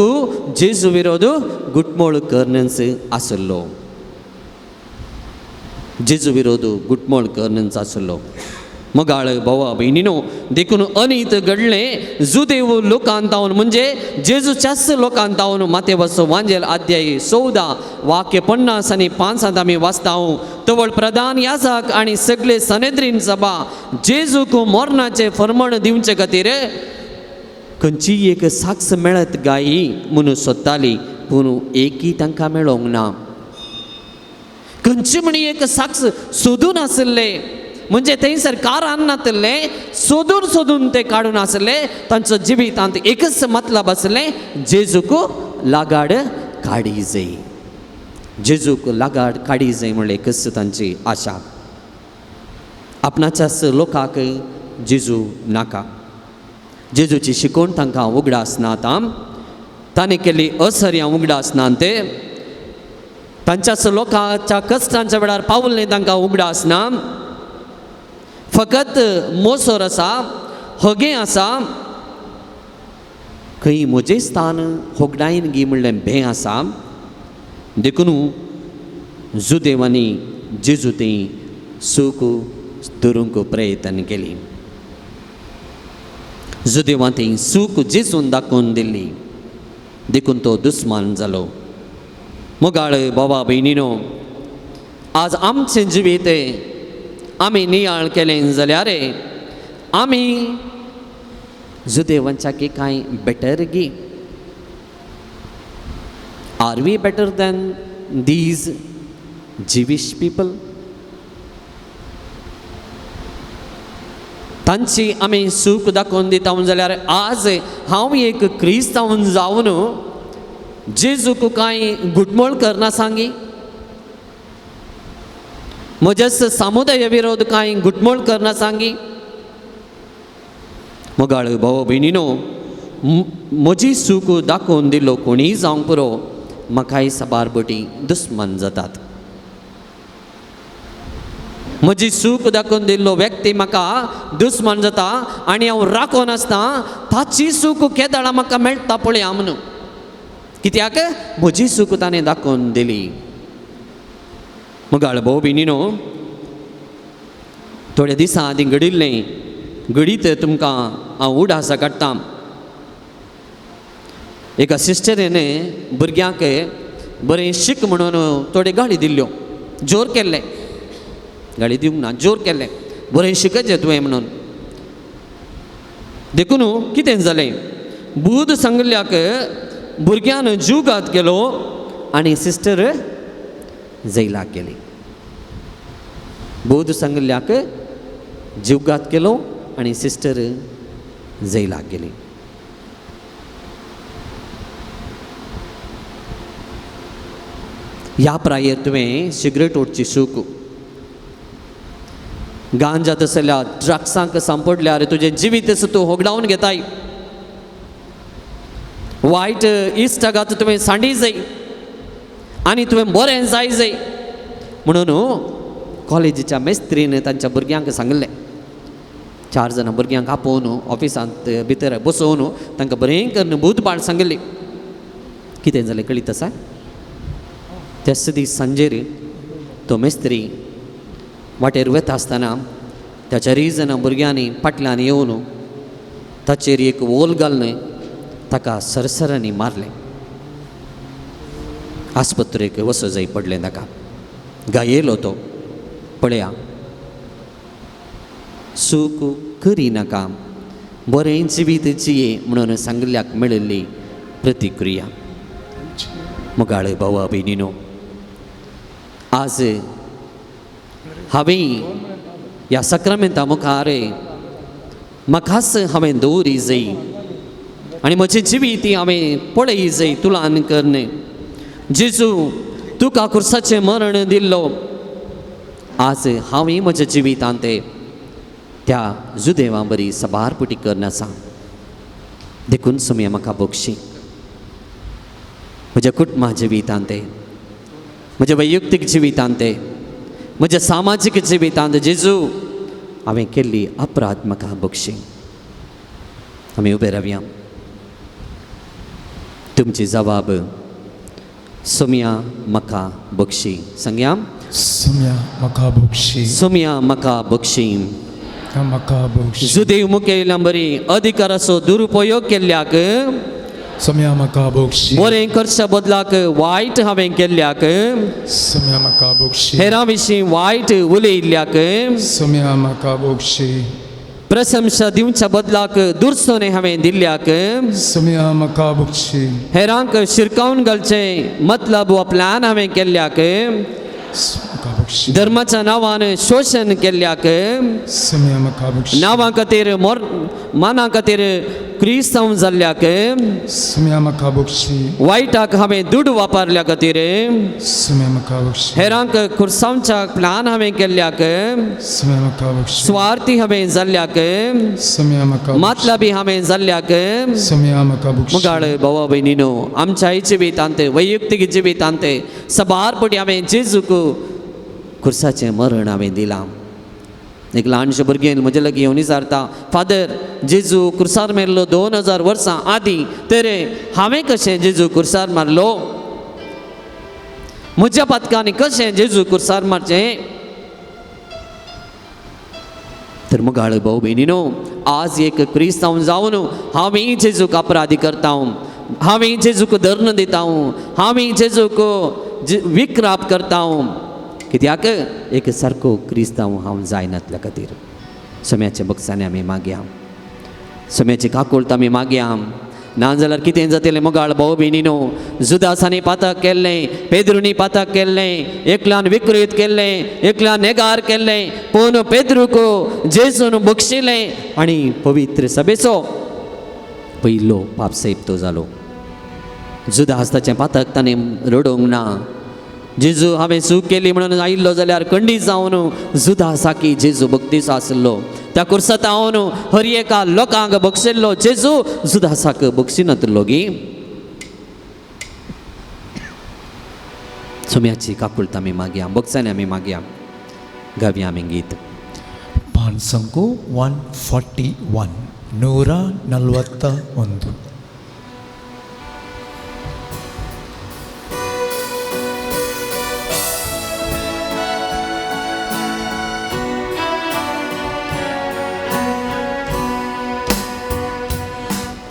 जेजू विरोध गुटमोळ करनच आसलो. जेजू विरोध गुटमोळ करनच आसलो. मोगाळ भावा भयणीनो, देखून अनीत घडलें जुदेव लोकांत तावन म्हणजे जेजूच्याच लोकांत तावन. मातेवचो वांजेल अध्याय 14 वाक्य 50 आनी 5 आमी वाचता. तवळ प्रधान याजक आनी सगळे सनेद्रीन सभा जेजूक मरणाचें फर्मण दिवचे खातीर खंयचीय एक साक्ष मेळत गायी म्हणून सोदताली, पूण एकय तांकां मेळोंक ना. खंयची म्हण एक साक्ष सोदून आशिल्ले म्हणजे थंयसर कारान नातिल्लें सोदून सोदून ते काडून आसले. तांचो जिवितांत एकच मतलब आसलें, जेजूक लागाड काडी जाय, जेजूक लागाड काडी जाय म्हणलें एकच तांची आशा. आपणाच्याच लोकांक जेजू नाका, जेजूची शिकवण तांकां उगडास ना. ताणें केल्ली असर्यां उगडास ना. ते तांच्याच लोकांच्या कश्टांच्या वेळार पावलें तांकां उगडास ना. फकत मोसोर आसा, हगें आसा, खंय म्हजें स्थान होगडायन गी म्हणलें भें आसा. देखून जुदेवांनी जेजू ती सूख धरूंक प्रयत्न केली. जुदेवां ती सूख जेजून दाखोवन दिल्ली, देखून तो दुस्मान जालो. मोगाळ बाबा भयणीनो, आज आमचें जिवीत आमी नियाळ केलें जाल्यार आमी जुदेवांच्या की कांय better गी? Are we better than these Jewish people? तांची आमी सूख दाखोवन दिता जाल्यार आज हांव एक क्रिस्तांव जावन जेजूक कांय घुटमळ करना सांगी, म्हज्याच समुदाय विरोध कांय घुटमळ करना सांगी. मोगाळ भाव भयणीनो, म्हजी सूख दाखोवन दिलो कोणीय जावंक पुरो, म्हाकाय साबार बटी दुस्मान जातात. म्हजी सूख दाखोवन दिल्लो व्यक्ती म्हाका दुस्मान जाता आनी हांव राखोन आसता ताची सूख केदाळा म्हाका मेळटा पळया म्हणून. कित्याक म्हजी सूख ताणें दाखोवन दिली. मोगाळ भाव भयणीनो, थोड्या दिसां आदीं घडिल्लें घडीत तुमकां हांव उडासा काडटा. एका सिस्टरीन भुरग्यांक बरें शीक म्हणून थोडे गाळी दिल्ल्यो, जोर केल्ले, गाळी दिवंक ना, जोर केल्ले, बरें शिकचें तुवें म्हणून. देखून कितें जालें, बूद सांगिल्ल्याक भुरग्यान जीवघात केलो आनी सिस्टर जैलाक गेली. बूद सांगिल्ल्याक जीवघात केलो आनी सिस्टर जैलाक गेली. ह्या प्रायेर तुवें सिगरेट ओडची सूख, गांजा तसल्या ड्रग्सांक सांपडल्यार तुजें जिवीत तूं होगडावन घेताय, वायट इश्टागात तुवें सांडी जाय आनी तुवें बरें जाय जाय म्हणून कॉलेजीच्या मेस्त्रीन तांच्या भुरग्यांक सांगिल्लें. 4 जाणां भुरग्यांक आपोवन ऑफिसांत भितर बसोवन तांकां बरें करून भूतपाळ सांगिल्ली. कितें जालें कळीत आसा? त्याच दीस सांजेर तो मेस्त्री वाटेर वता आसतना त्या 4 जाणां भुरग्यांनी फाटल्यान येवन ताचेर एक ओल घालून ताका सरसरांनी मारलें. आस्पत्रेक वचो जाय पडलें ताका. गायेलो तो. पळया, सूख करी नाका, बरें जिवीत जिये म्हणून सांगिल्ल्याक मेळिल्ली प्रतिक्रिया. मोगाळ भावा भयणीनो, आज हांवें ह्या साक्रामेंता मुखार म्हाकाच हांवें दवरी जाय आनी म्हजें जिवीत हांवें पळय जाय तुलान करणे. जेजू तुका खुर्साचें मरण दिल्लो, आज हांवूय म्हज्या जिवितांत त्या जुदेवा बरी सबार पुटी करना आसा. देखून सुमया म्हाका बक्षी म्हज्या कुटुंबा जिवितांत, म्हज्या वैयक्तीक जिवितांत, म्हज्या सामाजीक जिवितांत जेजू हांवें केल्ली अपराध म्हाका बक्षी. आमी उबे रावया. तुमची जबाब सोम्या म्हाका बक्षी. सांगया, सोम्या म्हाका बक्षी, सोम्या म्हाका बक्षी. म्हाका बक्षी. जुदेव मुखेल्या बरी अधिकाराचो दुरुपयोग केल्ल्याक, सोम्या म्हाका बक्षी. बरें करच्या बदलाक वायट हांवें केल्ल्याक, सोम्या म्हाका बक्षी. हेरां विशीं वायट उलयिल्ल्याक, सोम्या म्हाका बक्षी. प्रशंसा दिवच्या बदलाक दुर्सोने हांवें दिल्ल्याक, सोम्या म्हाका बक्षी. हेरांक शिरकावन घालचें मतलब वा प्लॅन हांवें केल्ल्याक, धर्माच्या नांवान शोशण केल्ल्याक, सोम्या म्हाका बक्षी. नांवां खातीर मोर माना खातीर क्रिस्तांव जाल्ल्याक, सोम्या म्हाका बक्षी. वायटाक हांवें दुडू वापरल्या खातीर, सोम्या म्हाका बक्षी. हेरांक खुर्सांवच्या प्लॅन हांवें केल्ल्याक, सोम्या म्हाका बक्षी. स्वार्थी हांवें जाल्ल्याक, सोम्या म्हाका मतलबी हांवें जाल्ल्याक, सोम्या म्हाका बक्षी. मुगाळ भावा भयणीनो, आमच्या जिवितांत वैयक्तीक जिवितांत सबार पटी हांवें जेजूक खुर्साचें मरण हांवें दिलां. एक ल्हानशें भुरगें म्हजे लागीं येवन विचारता, फादर जेजू खुर्सार मेल्लो 2000 वर्सां आदीं, तर हांवें कशें जेजू खुर्सार मारलो? म्हज्या पातकांनी कशें जेजू खुर्सार मारचें? तर मुगाळ भाव भयणीनो, आज एक क्रिस्तांव जावन हांवें जेजूक अपराधी करता, हांवें जेजूक धर्ण दिता, हांवें जेजूक विक्राप करता. कित्याक एक सारको क्रिस्तांव हांव जायनातल्या खातीर. सोम्याच्या बक्षांनी आमी मागया, सोम्याची काकुळट आमी मागया. ना जाल्यार कितें जातलें मुगाळ भाव भयणीनो? जुदासांनी पातक केल्लें, पेद्रूनी पातक केल्लें, एकल्यान विकृत केल्लें, एकल्यान नेगार केल्लें, पूण पेद्रूक जेजून बक्षिलें आनी पवित्र सभेचो पयलो पापसेप तो जालो. जुदास ताचें पातक ताणें रडोवंक ना. जेजू हांवें चूक केली म्हणून आयिल्लो जाल्यार खंडीत जावन जुदासाकी जेजू भक्तीचो आसलो. त्या कुर्सात हांव हर एका लोकांक बक्षिल्लो जेजू जुदासाक बक्षिनातलो गी. सोम्याची काकुळट आमी मागया, बक्षांनी आमी मागया. गावया आमी गीत. पानसंको 141 141.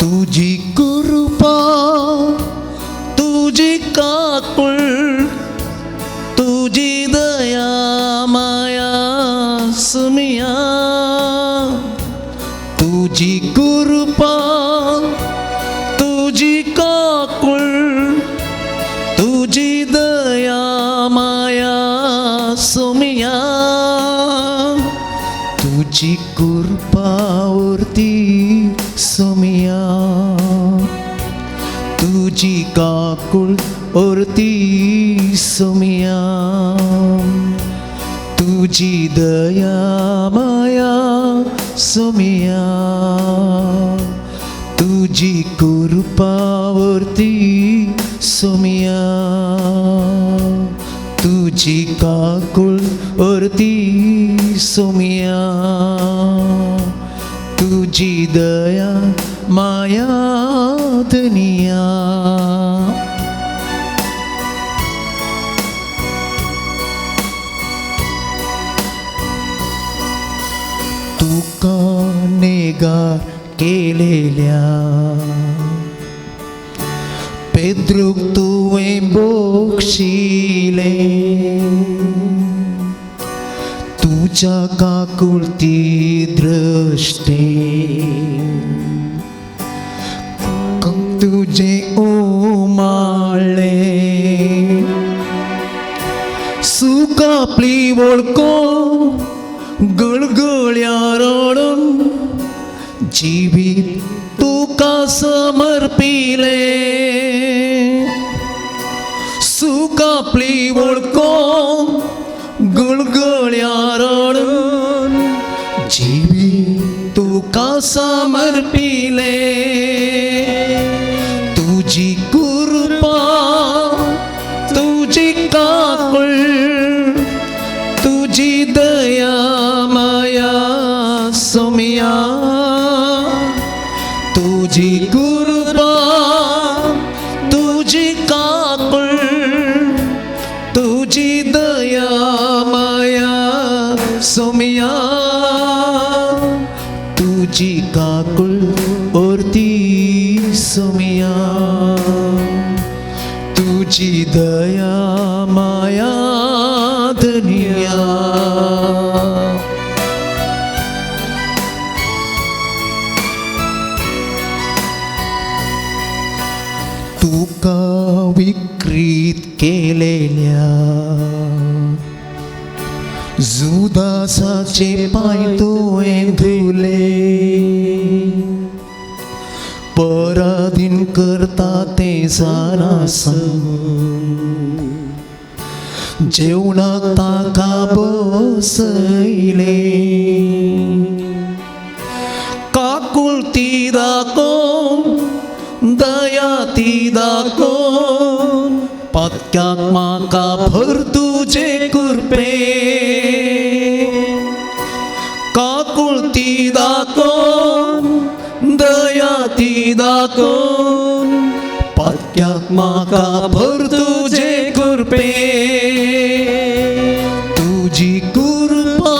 तुजी कृपा तुजी काकुळ तुजी दया माया सुमिया, तुजी कृपा तुजी काकुळ तुजी दया माया सुमिया, तुजी कृपा उरती सोमिया, तुजी काकुळ उरती सोमिया, तुजी दया माया सोमिया, तुजी कृपा उरती सोमिया, तुजी काकुळ उरती सोमिया, तुजी दया माया धनिया. तुका नेगार केलेल्या पेद्रूक तुवें बक्षिलें, तुज्या काकुळती दृश्टे तुजें उमाळें, आपली वळखो गळगळ्या रडून जिवीत तुका समर्पिले. सुख आपली वळखो गळगळ्या रडून जिवीत तुका समर्पिले. तुजी कृपा तुजी काकूळ तुजी दया माया सोमिया. तुजी कृपा तुजी काकूळ तुजी दया माया सोमिया. तुजी काकूळ ओरती सोमिया. तुजी दया माया धनिया. तुका विक्रीत केलेल्या जुदासाचे पांय तुवें धुले. पराधीन करता तें जाणा जेवणाक ताका बसयले. काकुळती दाखोवन दया ती दाखोवन पातक्याक म्हाका भर तुजे कृपे. काकुळती दाखोवन दया ती दाखोवन पातक्याक म्हाका भर तुजे कृपे. तुजी कृपा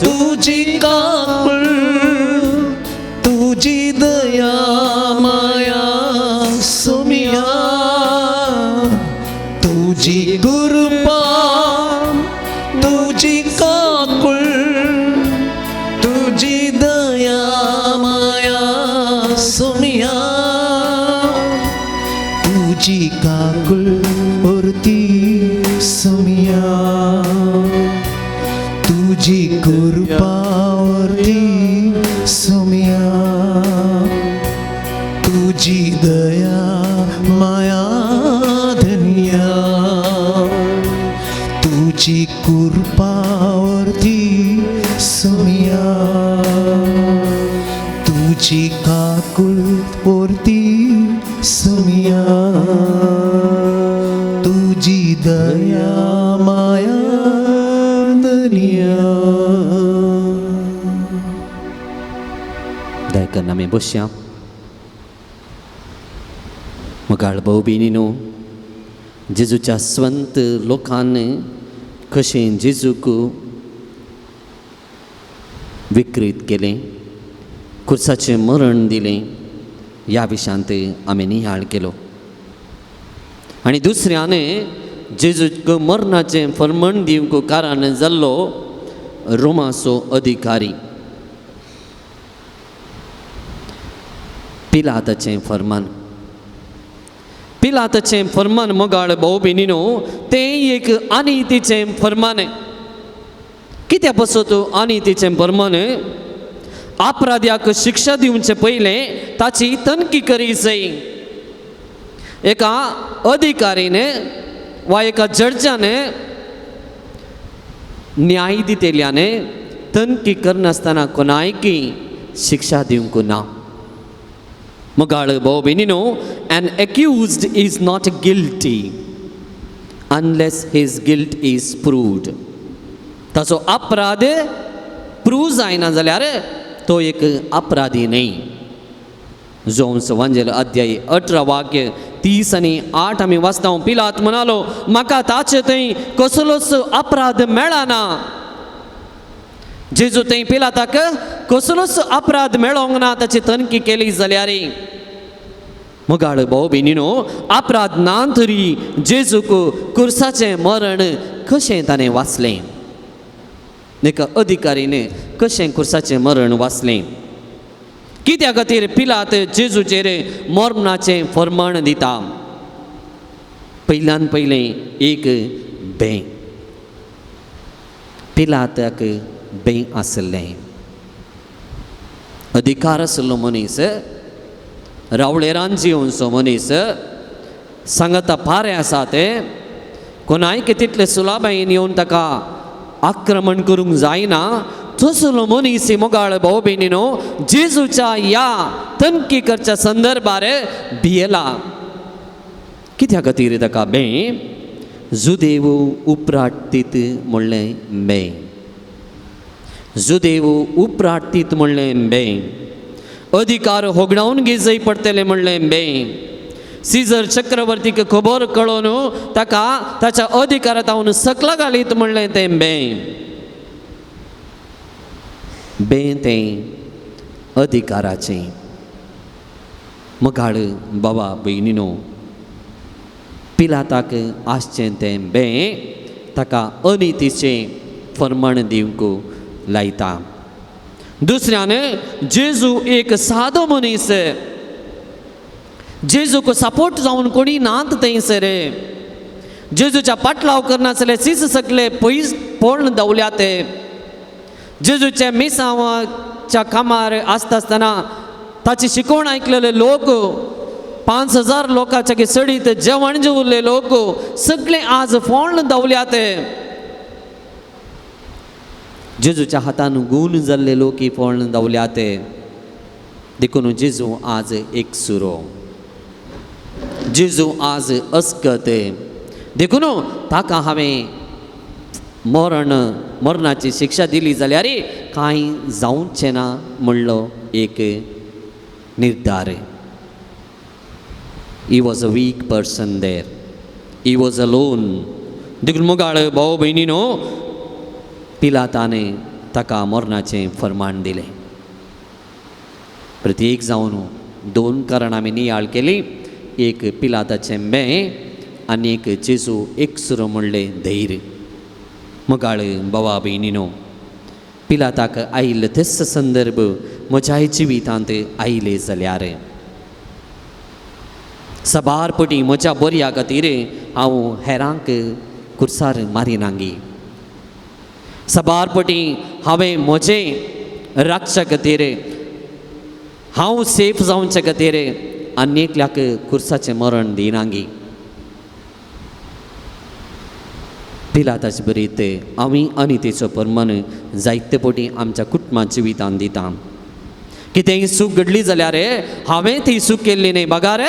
तुजी काकूळ तुजी दया माया सोमिया. तुजी कृपा तुजी काकूळ तुजी दया माया सोमिया. तुजी काकूळ ओरती सोमिया. तुजी कृपा ओरती सोमिया. तुजी दया माया धनिया. तुजी कृपा ओरती सोमिया. तुजी काकूळ ओरती सोमिया. तुजी दया माया धनिया. दया आमी बसया. मोगाळ भाव भयणीनो, जेजूच्या स्वंत लोकान कशें जेजूक विकृत केलें, खुर्साचें मरण दिलें, ह्या विशयांत आमी नियाळ केलो. आनी दुसऱ्यान जेजूक मरणाचें फर्मण दिवंक कारण जाल्लो रोमाचो अधिकारी पिलाताचें फर्मान. पिलाताचें फर्मान मोगाळ भाव भयणीनो, तें एक अनितीचें फर्मान. कित्या पासत अनितीचें फर्मान? अपराध्याक शिक्षा दिवचे पयलें ताची तनखी करी जाय. एका अधिकारीने वा एका जड्जाने न्याय दितेल्याने तनखी करनासतना कोणायकी शिक्षा दिवंक ना. मोगाळ भाव भयणीनो, an accused is not guilty unless his guilt is proved. ताचो अपराध प्रूव जायना जाल्यार तो एक अपराधी न्हय. जोन्स वांजेल अध्याय 18 वाक्य 30 आनी 8 आमी वाचता. पिलात म्हणालो, म्हाका ताचे थंय कसलोच अपराध मेळना. जेजू थंय पिलाताक कसलोच अपराध मेळोंक ना ताची तनखी केली जाल्यार. मोगाळ भाव भयणीनो, अपराध ना तरी जेजूक कुर्साचें मरण कशें ताणें वाचलें? एका अधिकारीने कशें कुर्साचें मरण वाचलें? कित्या खातीर पिलात जेजूचेर मरणाचें फर्माण दिता? पयल्यान पयलें एक बें. पिलाताक बें आसलें. अधिकार आसलो मनीस, रावळेरान जिवनचो मनीस, सांगता पारें आसा तें, कोणायक तितले सुलाबायेन येवन ताका आक्रमण करूंक जायना तसलो मनीस मोगाळ भाव भयणीनो जेजूच्या ह्या तनकी करच्या संदर्भार भियेला. कित्या खातीर ताका बें? जुदेव उपराटीत म्हणलें बें, जुदेव उपराटीत म्हणलें बें, अधिकार होगडावन घेजय पडटलें म्हणलें बें. सीजर चक्रवर्तीक खबर कळोवन ताका ताच्या अधिकारांत हांव सकला घालीत म्हणलें तें बें. बें तें अधिकाराचें. मोगाळ बाबा भयणीनो, पिलाताक आसचें तें बें ताका अनितीचें फर्माण दिवंक लायता. दुसऱ्यान जेजू एक सादो मनीस, जेजूक सपोर्ट जावन कोणी नात थंयसर, जेजूच्या पाटलाव करनासले सीस सगळे पयस पळोवन दवल्या ते. जेजूच्या मिसांवाच्या कामार आसता आसतना ताची शिकवण आयकलेले लोक 5000 लोकांच्या सडीत जेवण जेवल्ले लोक सगळे आज फोण दवल्या ते. जेजूच्या हातान गूण जाल्ले लोक फोण दवल्या ते. देखून जेजू आज एक सुरो, जेजू आज अस्कत. देखून ताका हांवें मरणाची शिक्षा दिली जाल्यार कांय जावचें ना म्हणलो एक निर्धार. He was a weak person there, he was alone. देखून मोगाळ भाव भयणीनो, पिलाताने ताका मरणाचें फर्माण दिलें. प्रत्येक जावन दोन कारणां आमी नियाळ केली, एक पिलाताचें बें आनी एक जेजू एकसुरो म्हणलें धैर्य. मोगाळ भावा भयणीनो, पिलाताक आयिल्ले तेच संदर्भ म्हज्याय जिवितांत आयले जाल्यार सबार पटी म्हज्या बऱ्या खातीर हांव हेरांक कुर्सार मारिनांगी. सबार पटी हांवें म्हजें राखच्या खातीर, हांव सेफ जावच्या खातीर आनी एकल्याक कुर्साचें मरण दिनांगी. पिलाताचे बरीत आमी आनी तेचो परमान जायते पटी आमच्या कुटुंबा जिवितान दिता. कितेंय चूक घडली जाल्यार हांवें ती चूक केल्ली न्हय बगार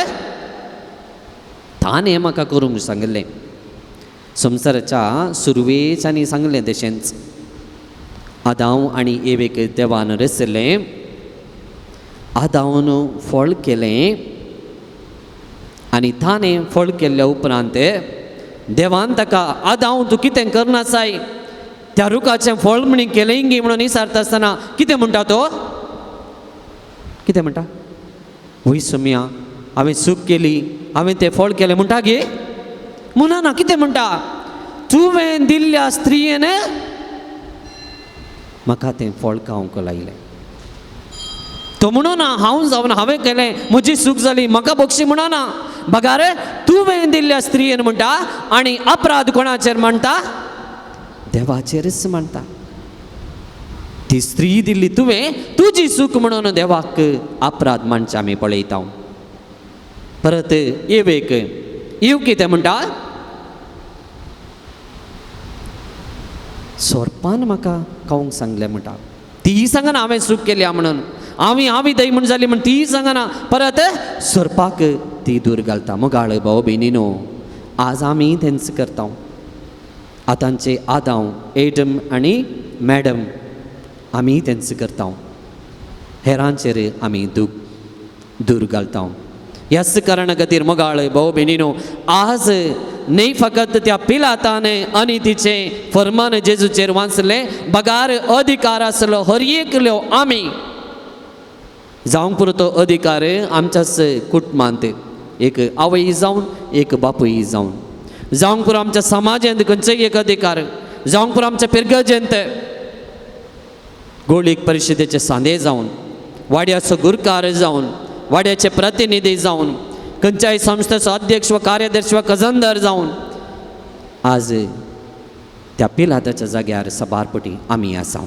ताणें म्हाका करूंक सांगिल्लें. संवसाराच्या सुरवेच्यानी सांगलें तशेंच आदांव आनी एवेक देवान रचलें, आदावन फळ केलें आनी ताणें फळ केल्ल्या उपरांत देवान ताका आदांव तूं कितें करनासाय, त्या रुखाचें फळ म्हणी केलें गी म्हणून विचारता आसतना कितें म्हणटा तो, कितें म्हणटा? वय सोम्या, हांवें चूक केली, हांवें तें फळ केलें म्हणटा गे? म्हणना ना, कितें म्हणटा? तुवें दिल्ल्या स्त्रियेन म्हाका तें फळ खावंक लायलें. तो म्हणून हांव जावन हांवें केलें, म्हजी चूक जाली, म्हाका बक्षी म्हणना, बगार तुवें दिल्ल्या स्त्रियेन म्हणटा. आनी अपराध कोणाचेर म्हणटा? देवाचेरच म्हणटा. ती स्त्री दिल्ली तुवें, तुजी चूक म्हणून देवाक अपराध मानचे आमी पळयता. परत एवेक येव कितें म्हणटा? सोरपान म्हाका खावंक सांगलें म्हणटा. ती सांगना हांवें चूक केल्या म्हणून, हांवें हांवें दही म्हण जाली म्हण ती सांगना, परत सोरपाक ती दूर घालता. मोगाळ भाव भयणीनो, आज आमी तेंच करता. आतांचे आदांव एडम आनी मॅडम आमी तेंच करता. हेरांचेर आमी दूर घालता. ह्याच कारणा खातीर मोगाळ भाव भयणीनो, आज न्हय फकत त्या पिलातान आनी तिचें फर्मान जेजूचेर वाचलें, बगार अधिकार आसलो हर एकलो आमी जावंक पुरो तो अधिकार आमच्याच कुटुंबांत, एक आवय जावन एक बापूय जावन, जावंक पुरो आमच्या समाजांत खंयचोय एक अधिकार, जावंक पुरो आमच्या पिरगजेंत गोळीक परिशदेचे सांदे जावन, वाड्याचो गुरकार जावन, वाड्याचे प्रतिनिधी जावन, खंयच्याय संस्थेचो अध्यक्ष वा कार्यदर्श वा खजानदार जावन आज त्या पिलाताच्या जाग्यार सबारपटी आमी आसा.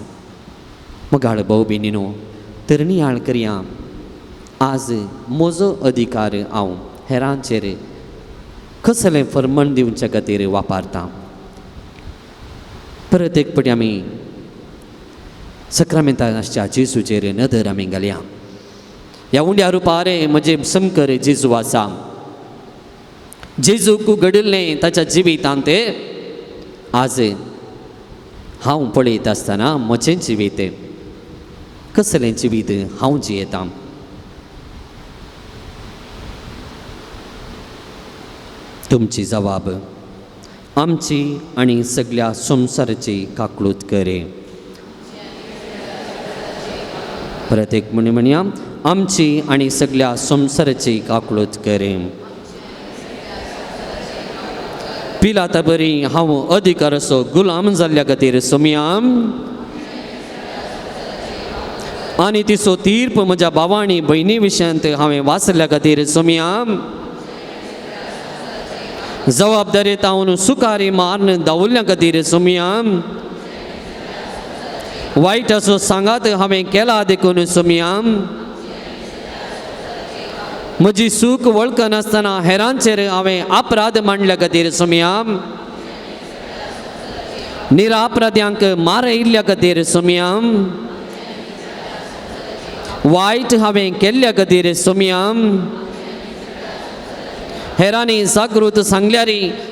मगाळ भाव भयणीनो, तर नियाळ करया, आज म्हजो अधिकार हांव हेरांचेर कसलें फर्मण दिवच्या खातीर वापरता. परत एक पटी आमी सक्रामेंतान आसच्या जेजूचेर नदर आमी घालया. ह्या उंड्या रुपार म्हजें समकर जेजू आसा. जेजूक घडिल्लें ताच्या जिवितांत आज हांव पळयत आसतना म्हजें जिवीत कसलें जिवीत हांव जियेतां. तुमची जवाब आमची आनी सगळ्या संवसाराची काकळूत करे. परत एक म्हणी म्हणया, आमची आनी सगळ्या संवसाराची काकळूत करे. पिलाता बरी हांव अधिकाराचो गुलाम जाल्ल्या खातीर सोमयाम आनी तिचो तीर्प म्हज्या भावा आनी भयणी विशयांत हांवें वाचल्या खातीर सोमयाम जबाबदारी तावन सुकारी मारून दावुल्ल्या खातीर सोमयाम वायटाचो सांगात हांवें केला देखून सोमयाम म्हजी सूख वळखनासतना हेरांचेर हांवें अपराध मांडल्या खातीर सोमयाम निरापराध्यांक मारयिल्ल्या खातीर सोमयाम वायट हांवें केल्ल्या खातीर सोमयाम हेरांनी जागृत सांगल्यार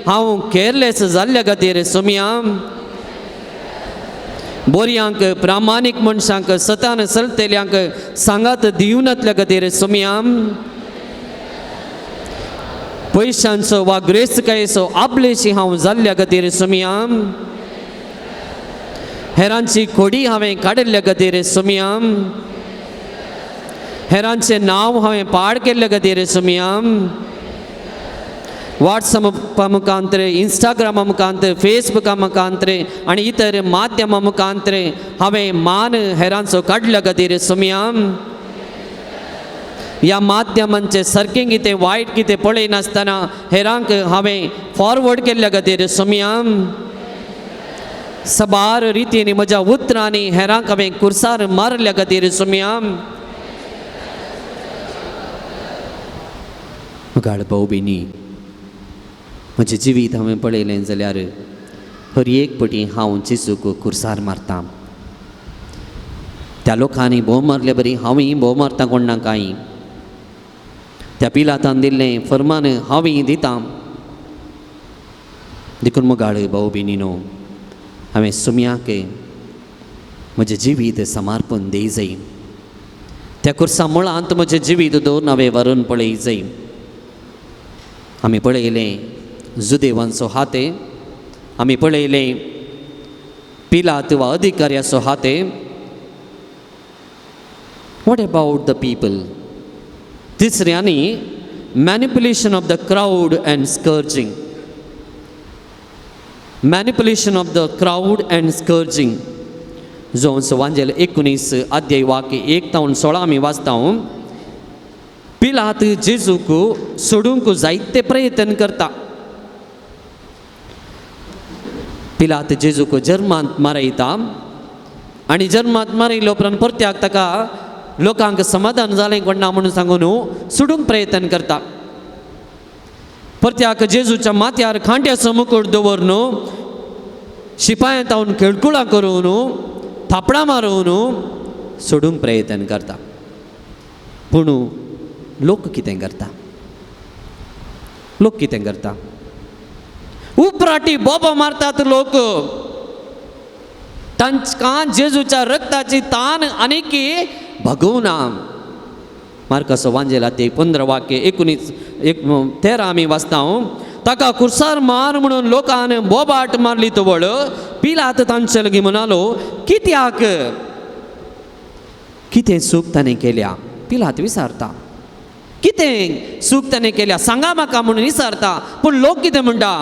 हांव केअरलेस जाल्ल्या खातीर सोमयाम बोरयांक प्रामाणीक मनशांक सतान चलतेल्यांक सांगात दिवनातल्या खातीर सोमयाम पयशांचो वा ग्रेस्तकायेचो आपलेशी हांव जाल्ल्या खातीर सोमयाम हेरांची खोडी हांवें काडिल्ल्या खातीर सोमयाम हेरांचें नांव हांवें पाड केल्ल्या खातीर सोमयाम वॉट्सअपा मुखांतर इंस्टाग्रामा मुखांतर फेसबुका मुखांतर आनी इतर माध्यमा मुखांतर हांवें मान हेरांचो काडल्या खातीर सोमयाम ह्या माध्यमांचें सारकें कितें वायट कितें पळयनासतना हेरांक हांवें फॉरवर्ड केल्ल्या खातीर सोमयाम सबार रितीन म्हज्या उतरांनी हेरांक हांवें कुर्सार मारल्या खातीर सोमयाम. गाळ भाव भयणी, म्हजें जिवीत हांवें पळयलें जाल्यार हर एक पटी हांव जेजूक कुर्सार मारता. त्या लोकांनी भोव मारले बरी हांवूय भोव मारता कोण ना कांय. त्या पिलातान दिल्लें फर्मान हांवूय दितां. देखून मगाळ भाव भयणीनो, हांवें सुम्याक म्हजें जिवीत समर्पण दिय जाय. त्या कुर्सा मुळांत म्हजें जिवीत दवरून हांवें व्हरून पळय जाय. आमी पळयलें जुदेवांचो हाते, आमी पळयलें पिलात वा अधिकाऱ्याचो हाते. What about the people? तिसऱ्यांनी manipulation of the crowd and scourging. Manipulation of the crowd and scourging. जो वांजेल 19 अध्याय वाक्य 1 तावन 16 आमी वाचता. पिलात जेजूक सोडूंक जायते प्रयत्न करता. पिलात जेजूक जर्मांत मारयता आनी जर्मांत मारयल्या उपरांत परत्याक ताका लोकांक समाधान जालें कोण ना म्हणून सांगून सोडूंक प्रयत्न करता. परत्याक जेजूच्या माथ्यार खांट्याचो मुकुट दवरून शिपायां तावन खेळकुळां करून थापडां मारून सोडूंक प्रयत्न करता. पूण लोक कितें करता? लोक कितें करता? उपराटी बोबो मारतात लोक. तांकां जेजूच्या रक्ताची तान आनीक भागोवना. मार्काचो वांजेल अध्याय 15 वाक्य 19 13 आमी वाचता. ताका कुर्सार मार म्हणून लोकान बोबाट मारली तवळ पिलात तांचे लागीं म्हणालो, कित्याक कितें चूक ताणें केल्या? पिलात विचारता, कितें चूक ताणें केल्या सांगा म्हाका म्हणून विचारता. पूण लोक कितें म्हणटा?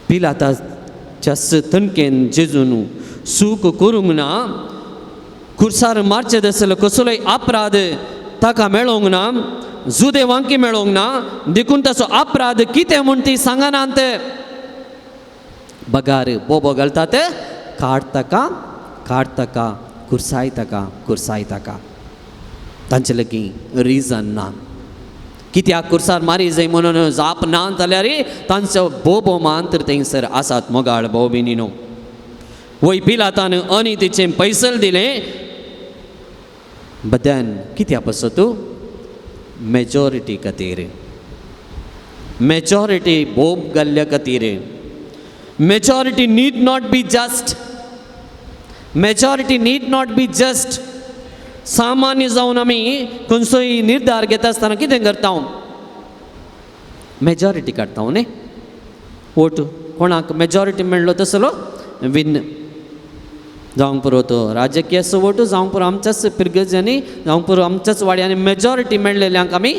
पिलाताच्या तणकेन जेजून चूक करूंक ना, कुर्सार मारचें आसलो कसलोय अपराध ताका मेळोंक ना, जुदेवांकी मेळोंक ना, देखून ताचो अपराध कितें म्हूण ती सांगनात. बगार बोबो घालतात काडताका काडताका कुर्सायताका कुर्सायताका. तांचे लागीं रिजन ना. कित्याक कुर्सार मारी जाय म्हणून जाप ना जाल्यार तांचो बोबो मांत्र थंयसर आसात मोगाळ भाव भयणीनो. वय पिलातान अनितीचें पैसल दिलें बदन कित्या पासत मेजॉरिटी खातीर, मेजॉरिटी बोब घाल्ल्या खातीर. Majority need not be just, majority need not be just. सामान्य जावन आमी खंयचोय निर्धार घेता आसतना कितें करता? मेजॉरिटी काडटा न्ही. वोट कोणाक मेजॉरिटी मेळ्ळो तसलो विन जावंक पुरो तो राजकीय वोट जावंक पुरो आमच्याच पिरगजांनी जावंक पुरो आमच्याच वाड्यांनी मेजॉरिटी मेळ्ळेल्यांक आमी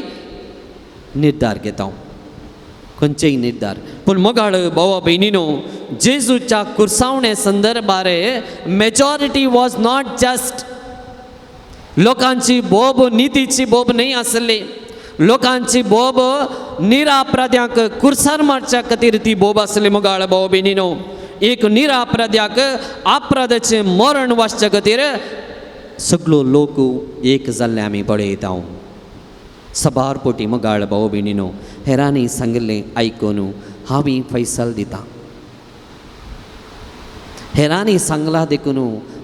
निर्धार घेता खंयचेय निर्धार. पूण मोगाळ भावा भयणीनो, जेजूच्या कुर्सावणे संदर्भार मेजॉरिटी वॉज not just. लोकांची बोब नितीची बोब न्हय आसली, लोकांची बोब निरापराध्यांक कुर्सार मारच्या खातीर ती बोब आसली. मोगाळ भाव भयणीनो, एक निरापराध्याक अपराधाचें मरण वाचच्या खातीर सगळो लोक एक जाल्ले आमी पळयता. सबार पोटी मोगाळ भाव भयणीनो, हेरांनी सांगिल्लें आयकून हांव फैसल दिता, हेरांनी सांगला देखून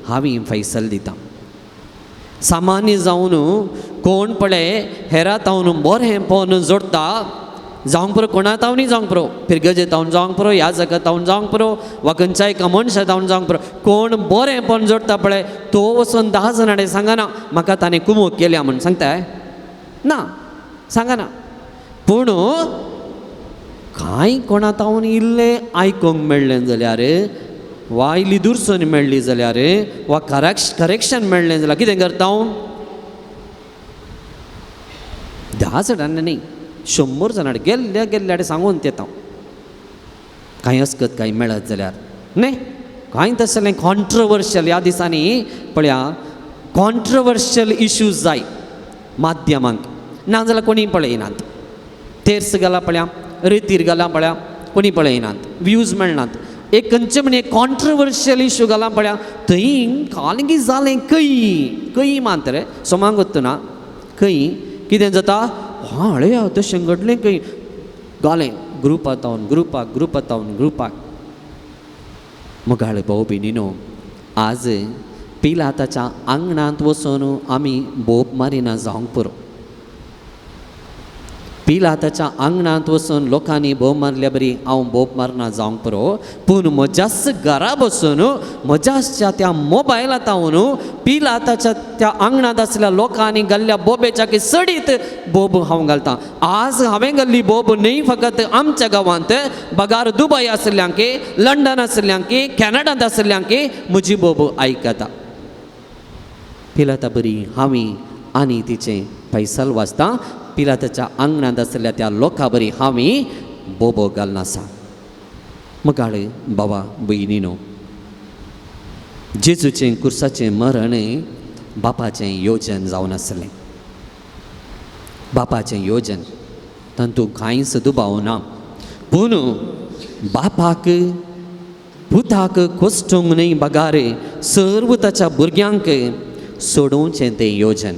हांव फैसल दिता. सामान्य जावन कोण पळय हेरा तावन बरें पोवन जोडटा जावंक पुरो, कोणा तावनी जावंक पुरो, फिरगजे तावन जावंक पुरो, ह्या जगा तावन जावंक पुरो, वा खंयच्याय एका मनशा तावन जावंक पुरो, कोण बरें पोवन जोडटा पळय तो वचून 10 जाणां कडेन सांगना म्हाका ताणें कुमोक केल्या म्हूण सांगता ना, सांगना. पूण कांय कोणा तावन इल्लें आयकूंक मेळ्ळें जाल्यार वा इल्ली दुरसण मेळ्ळी जाल्यार वा करेक्शन मेळ्ळें जाल्यार कितें करता हांव? 10 जाणांनी न्ही 100 जाणां गेल्ल्या गेल्ल्या सांगून येता कांय अस्कत कांय मेळत जाल्यार न्ही. कांय तसलें कॉन्ट्रवर्शियल ह्या दिसांनी पळया कॉन्ट्रवर्शियल इश्यूज जाय माध्यमांक, ना जाल्यार कोणी पळयनात. तेर्स घाला पळया, रेतीर घाला पळया, कोणी पळयनात, व्यूज मेळनात. एक खंयचे म्हण एक कॉन्ट्रवर्शियल इश्यू घाला पळया थंय कालगी जालें खंय खंय मानत रे सोमांक वतना खंय कितें जाता, हां हळया तशें घडलें खंय घालें ग्रुपां तावन ग्रुपाक ग्रुपां तावन ग्रुपाक. मोगाळ भाव भयणीनो, आज पिलाताच्या आंगणांत वचून आमी बोब मारिना जावंक पुरो. पिलाताच्या आंगणांत वचून लोकांनी बोब मारल्या बरी हांव बोब मारना जावंक पुरो, पूण म्हज्याच घरा बसून म्हज्याच्या त्या मोबायलांत हांव पिलाताच्या त्या आंगणांत आसल्या लोकांनी घाल्ल्या बोबेच्या की सडीत बोब हांव घालता. आज हांवें घाल्ली बोब न्हय फकत आमच्या गांवांत, बगार दुबय आसल्यांकी, लंडन आसल्यांकी, कॅनडांत आसल्यांकी म्हजी बोब आयकता. पिलाता बरी हांवें आनी तिचें फैसल वाचता, पिलाताच्या आंगणांत आसल्या त्या लोकां बरी हांवें बोबो घालना आसा. मोगाळ बाबा भयणीनो, जेजूचें कुर्साचें मरण बापाचें योजन जावन आसलें. बापाचें योजन तातूंत कांयच दुबाव ना. पूण बापाक पुताक कोश्टूंक न्हय बगार सर्व ताच्या भुरग्यांक सोडोवचें तें योजन.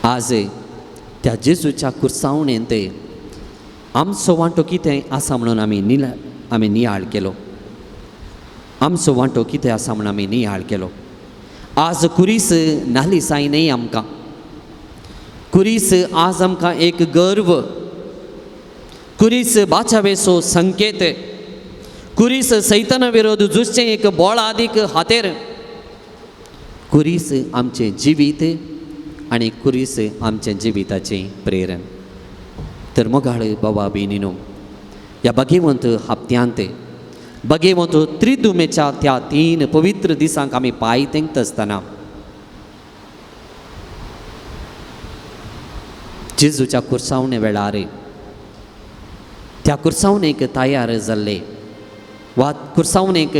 आज त्या जेजूच्या कुर्सावणेंत आमचो वांटो कितें आसा म्हणून आमी नियाळ केलो, आमचो वांटो कितें आसा म्हणून आमी नियाळ केलो. आज कुरीस नालिसाय न्हय आमकां, कुरीस आज आमकां एक गर्व, कुरीस बाचावेचो संकेत, कुरीस सैताना विरोध झुजचें एक बळादीक हातेर, कुरीस आमचें जिवीत आनी कुरीस आमचें जिविताचें प्रेरण. तर मोगाळ बाबा भयणीनो, ह्या भाग्यवंत हप्त्यांत भाग्यवंत त्रिदुमेच्या त्या 3 पवित्र दिसांक आमी पांय तेंकता आसतना जेजूच्या कुर्सावणे वेळार त्या कुर्सावणेक तयार जाल्ले वा कुर्सावणेक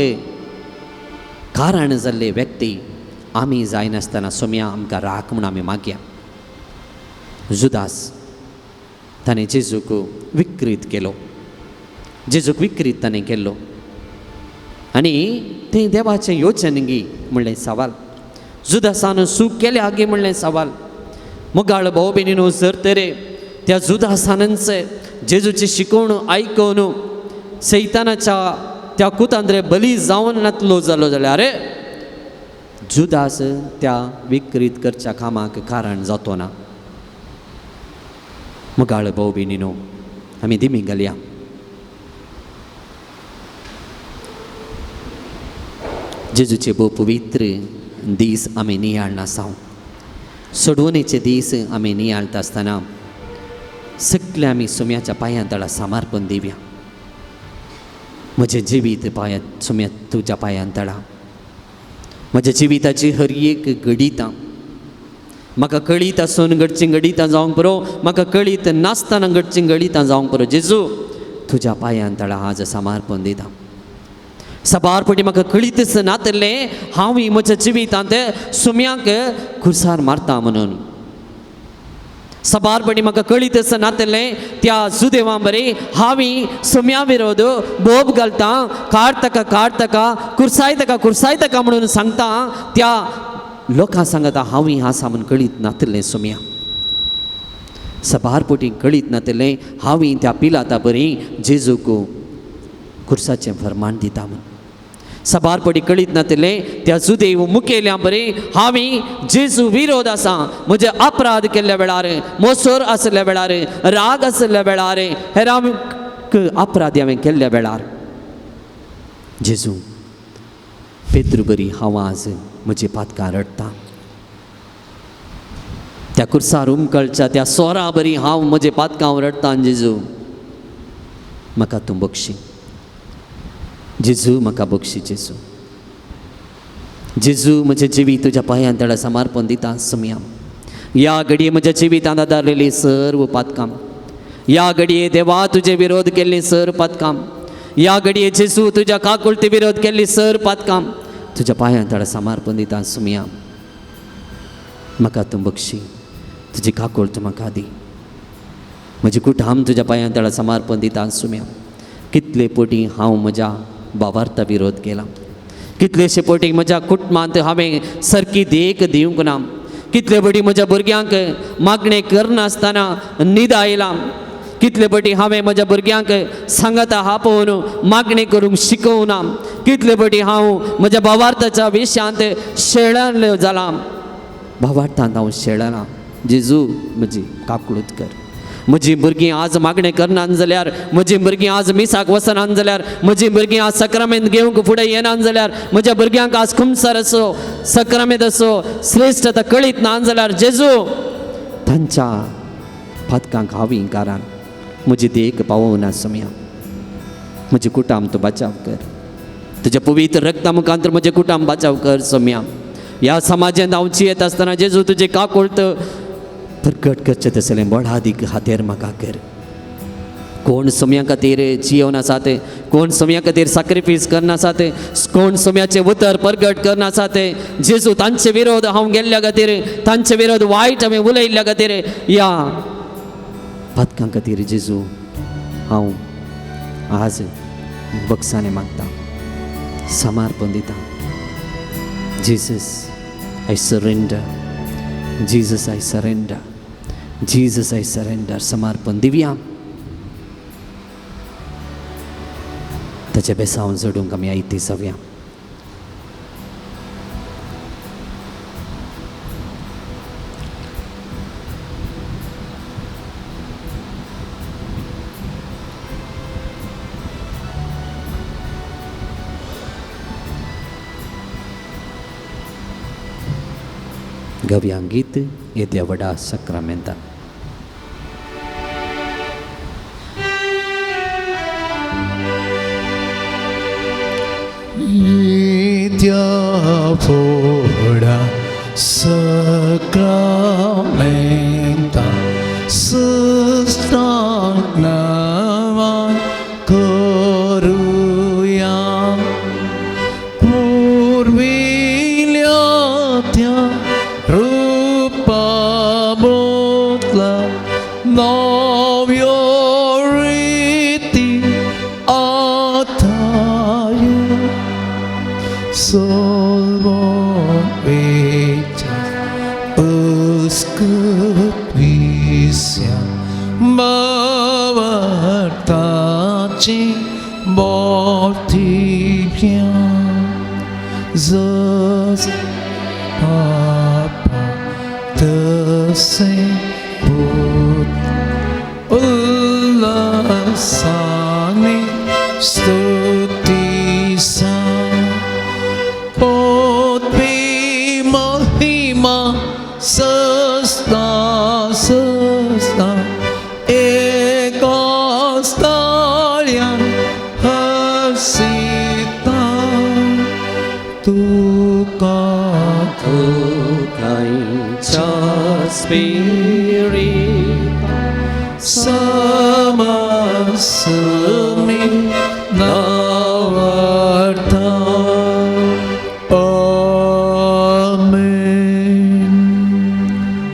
कारण जाल्ले व्यक्ती आमी जायनासतना सोम्या आमकां राख म्हूण आमी मागया. जुदास ताणें जेजूक विकृत केलो. जेजूक विक्रीत ताणें केल्लो आनी तें देवाचें योजन गी म्हणलें सवाल. जुदासान चूक केल्या गी म्हणलें सवाल. मोगाळ भाव भयणीनो, जर तरे त्या जुदासानच जेजूची शिकवण आयकून सैतानाच्या त्या कुतांद्रे बली जावन नातलो जालो जाल्यार अरे जुदास त्या विक्रीत करच्या कामाक कारण जातो ना. मोगाळ भाव भयणीनो, आमी दिमी घालया. जेजूचे भोव पवित्र दीस आमी नियाळना आसाव. सोडवणेचे दीस आमी नियाळता आसतना सगळे आमी सुम्याच्या पांयां तळा समर्पण दिवया. म्हजें जिवीत पांया सुम्या तुज्या पांयां तळा, म्हज्या जिविताची हर एक घडितां म्हाका कळीत आसून घडचीं घडितां जावंक पुरो, म्हाका कळीत नासतना घडचीं घडितां जावंक पुरो. जेजू तुज्या पांयां तळा आज समर्पण दिता. सबार पटी म्हाका कळीतच नातलें हांव म्हज्या जिवितांत सुम्याक खुर्सार मारता म्हणून. सबार पटी म्हाका कळीतच नातलें त्या जुदेवा बरी हांव सुम्या विरोध बोब घालता, काडतका काडतका कुर्सायतका कुर्सायतका म्हणून सांगता. त्या लोकां सांगता हांव आसा म्हूण कळीत नातलें सुम्या. सबार पटी कळीत नातलें हांव त्या पिलाता बरी जेजूक खुर्साचें फरमान दिता म्हूण. सबार पटी कळीत नातलें त्या जुदेव मुखेल्या बरी हांव जेजू विरोध आसा. म्हजे अपराध केल्ल्या वेळार, मोसोर आसल्या वेळार, राग आसल्या वेळार, हेरांक अपराध हांवें केल्ल्या वेळार जेजू पेद्रू बरी हांव आज म्हजी पातकां रडटा. त्या कुर्सार उमकळच्या त्या सोरा बरी हांव म्हजे पातकां रडटा. जेजू म्हाका तूं बक्षी, जेजू म्हाका बक्षी. जेजू जेजू म्हजें जिवीत तुज्या पांयां तळा समर्पण दिता सुम्या. ह्या घडये म्हज्या जिवितांत आदारलेली सर्व पातकां, ह्या घडये देवा तुजे विरोध केल्ली सर्व पातकां, ह्या घडये जेजू तुज्या काकुळती विरोध केल्ली सर्व पातकां तुज्या पांयां तळा समर्पण दिता सुम्या. म्हाका तूं बक्षी, तुजी काकुळत म्हाका दी. म्हजी कुटाम तुज्या पांयां तळा समर्पण दिता सुम्या. कितले पटी हांव म्हज्या बाबार्था विरोध केला, कितलेशे पटी म्हज्या कुटुंबांत हांवें सारकी देख दिवंक ना, कितले पटी म्हज्या भुरग्यांक मागणें करनासतना न्हीद आयला, कितले पटी हांवें म्हज्या भुरग्यांक सांगाता आपोवन मागणें करूंक शिकोवना, कितले पटी हांव म्हज्या भावार्थाच्या विशयांत शेळण जालां. भावार्थांत हांव शेळना. जेजू म्हजी काकळूत कर. म्हजी भुरगीं आज मागणें करनात जाल्यार, म्हजी भुरगीं आज मिसाक वचनात जाल्यार, म्हजी भुरगीं आज सक्रामेंत घेवंक फुडें येनात जाल्यार, म्हज्या भुरग्यांक आज खुमसार असो सक्रामेंत असो श्रेश्ठता कळीत ना जाल्यार जेजू तांच्या पातकांक हांव कारण म्हजी देख पावोवना सुम्या. म्हजें कुटाम तूं बचाव कर, तुज्या पवित्र रक्ता मुखांतर म्हजें कुटाम बचाव कर सुम्या. ह्या समाजांत हांव जियेत आसतना जेजू तुजें काकुळत प्रकट करचें तसलें बळादीक हातेर म्हाका कर. कोण सुम्या खातीर जियोन आसा ते, कोण सुम्या खातीर साक्रिफीस करना आसा ते, कोण सुम्याचें उतर प्रगट करना आसा ते, जेजू तांचे विरोध हांव गेल्ल्या खातीर, तांचे विरोध वायट हांवें उलयल्ल्या खातीर, ह्या पातकां खातीर जेजू हांव आज बक्षाने मागता, समर्पण दिता. Jesus I surrender, Jesus I surrender, Jesus I surrender. समर्पण दिवया. ताचें बेसांव जोडूंक आमी आयती जावया. गव्या गीत येद्या व्हडा सक्रामेंतान. येद्या व्हडा सक्रामेंता सुस्तांक नवान करुया, पुर्विल्या त्या रुपा बोतला नव्यो रिती बोलवोन वेच्या अस्कत विस्या बावटाची बोथिप्या जस पापा तसे पूत उल्लासाने स्तुतीसा पोतपी महिमा सस्ता सस्ता एकास्ताळ्यान हसिता तुका तुकांच्या स्पिरिता समसमी नावार्था. आमेन.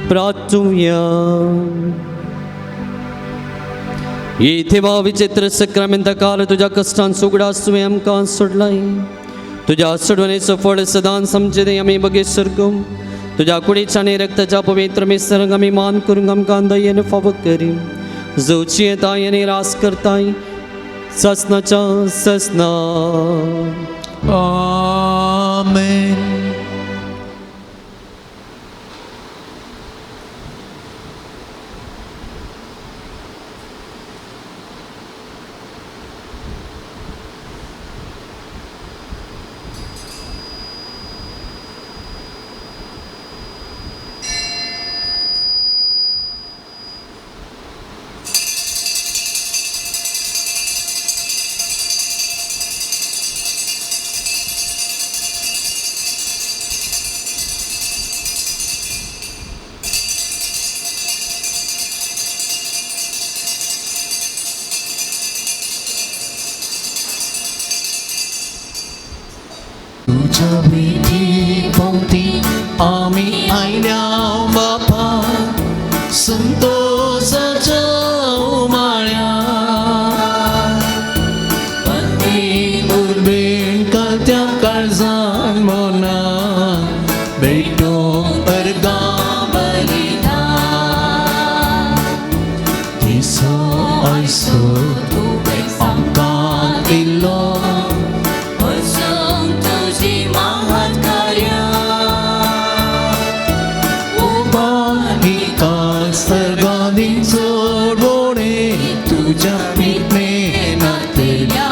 प्रार्थुया. येथे वा विचित्र सक्रामेंता काल तुझ्या कष्टान सुगडास तुवें आमकां सोडलाय. तुज्या सोडवणेचो फळ सदांच समजे दे आमी बगे सर्गम तुज्या कुडीच्या आनी रक्ताच्या पवित्र मिसरंग आमी मान करूंक आमकां दयेन फावो करी जोची येताय आनी रास करताय ससनाच्या ससना. आमेन. तुझ्या भेटी भोवती आमी आयल्या बापा संतोषाच्या उमाळ्या उर्बेण कालत्या काळजान मना भेटूंक अर्गां बलिता दिसो आयसो तुवें आमकां दिलो तुझ्या पितमेनातल्या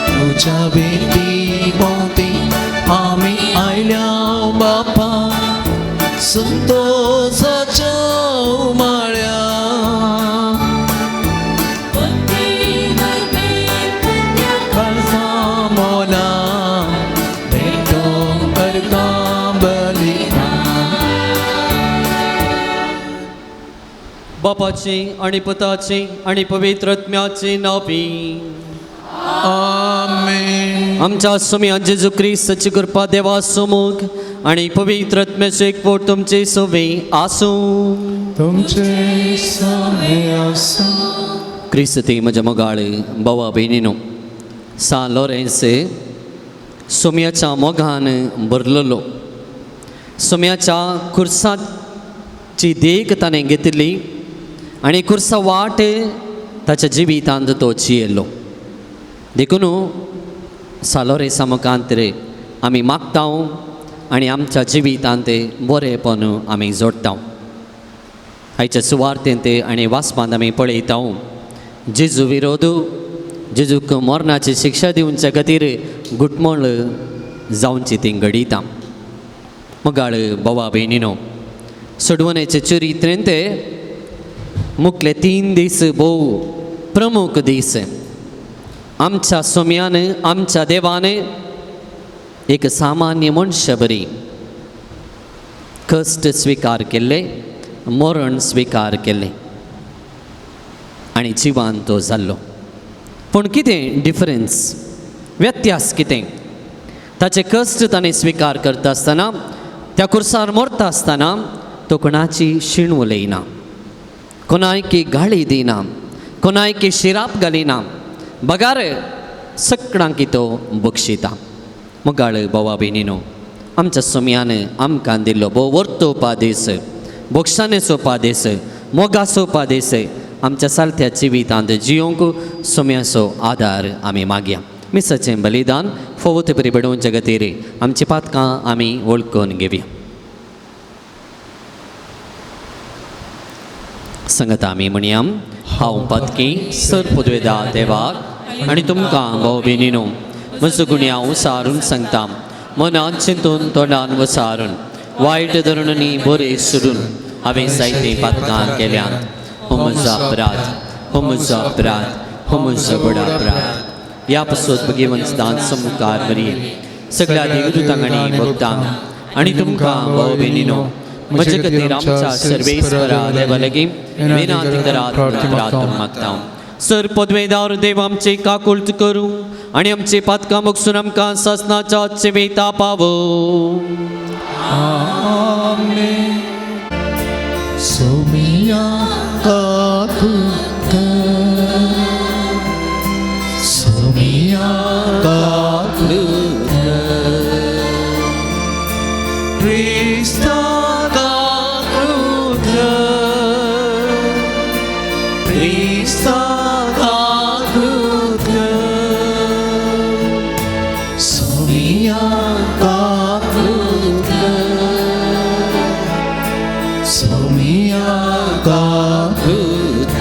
तुझ्या भेटी भोवती आमी आयल्या बापा संतोषाच्या उमाळ्या काळजा मोला भेटूंक अर्गां बलिता. बापाचे आणि पुताचे आणि पवित्र आत्म्याचे नावी. आमेन. आमच्या स्वामी जेजू क्रिस्ताची कृपा देवा सोमूख आणि पवित्र आत्म्याचे एकवट तुमचे सोवे आसूं. तुमचे सोवे आसूं. क्रिस्ती म्हज्या मोगाळ भावा भयणीनो, सान लॉरेन्स सोम्याच्या मोगान भरलेलो, सोम्याच्या खुर्साची देख ताणें घेतिल्ली आनी खुर्सा वाट ताच्या जिवितांत तो जियेल्लो. देखून सान लॉरेन्सा मुखांत रे आमी मागता आनी आमच्या जिवितांत बरेंपण आमी जोडटा. आयच्या सुवार्तेंत आनी वाचपांत आमी पळयता जेजू विरोध जेजूक मरणाची शिक्षा दिवच्या खातीर घुटमळ जावची ती घडयता. मोगाळ भावा भयणीनो, सोडवणेचे चरित्रेंत मुखले 3 दीस भोव प्रमुख दीस. आमच्या सोम्यान आमच्या देवान एक सामान्य मनशा बरी कश्ट स्विकार केल्ले, मरण स्विकार केल्लें आनी जिवान तो जाल्लो. पूण कितें डिफरन्स, व्यत्यास कितें? ताचे कश्ट ताणें स्विकार करता आसतना, त्या खुर्सार मरता आसतना तो कोणाची शीण उलयना, कोणायकी गाळी दिना, कोणायकी शिराप घालिना, बगार सगळ्यांक तो बक्षिता. मोगाळ भावा भयणीनो, आमच्या सोम्यान आमकां दिल्लो भोव वर्तो उपादेस, बक्षानेचो उपादेस, मोगाचो उपादेस आमच्या सारत्या जिवितांत जियोंक सोम्याचो आदार आमी मागया. मिसाचें बलिदान फोव ते बरी बडोवच्या खातीर आमची पातकां आमी वळखून घेवया. संगता आमी म्हणया, हांव पातकी सर पुदवेदा देवाक आनी तुमकां भाव भयणीनो म्हजो गुन्यांव सारून सांगता. मनान चिंतून तोंडान वसारून वायट धरून आनी बरें सोडून हांवें जायतीं पातकां केल्यांत. हो म्हजो अपराध, हो म्हजो अपराध, हो म्हजो व्हड अपराध. ह्या पासत भगवंतान मुखार मरये सगळ्या देवदूतांक आनी भक्तांक आनी तुमकां भाव भयणीनो म्हजे खातीर आमच्या सर्वेस्परा देवा लागीं विनंती करात प्रार्थना मागता. सर पदवेदार देव आमची काकुळट करूं आनी आमची पातकां बक्षून आमकां सासनाच्या जिविता पावो. आमेन. सोमिया काकुळट, सोमिया काकुळट, क्रिस्ता काकुळट, क्रिस्ता काकुळट, सोमिया काकुळट, सोमिया काकुळट.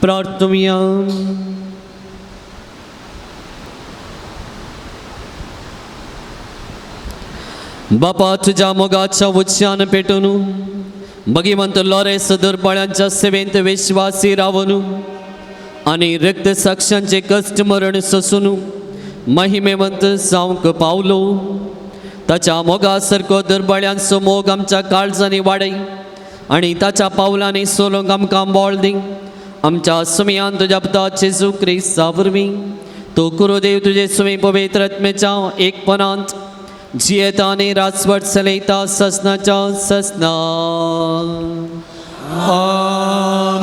प्रार्थुया. बापा तुज्या मोगाच्या उच्चान पेटून भगीमंत लॉरेस दुर्बळ्यांच्या सेवेंत विश्वासी रावून आनी रक्त साक्षांचे कश्ट मरण सोसून महिमेवंत जावंक पावलो. ताच्या मोगा सारको दुर्बळ्यांचो मोग आमच्या काळजांनी वाडय आनी ताच्या पावलांनी सोलोंक आमकां बळ दी. आमच्या सुमयान तुज्या पुता जेजू क्रिस्ता वरवीं तूं कुरुदेव तुजे सुमी पवित्र आत्म्याच्या एकपणांत जियेता आनी राजवट चलयता ससनाच्या ससना.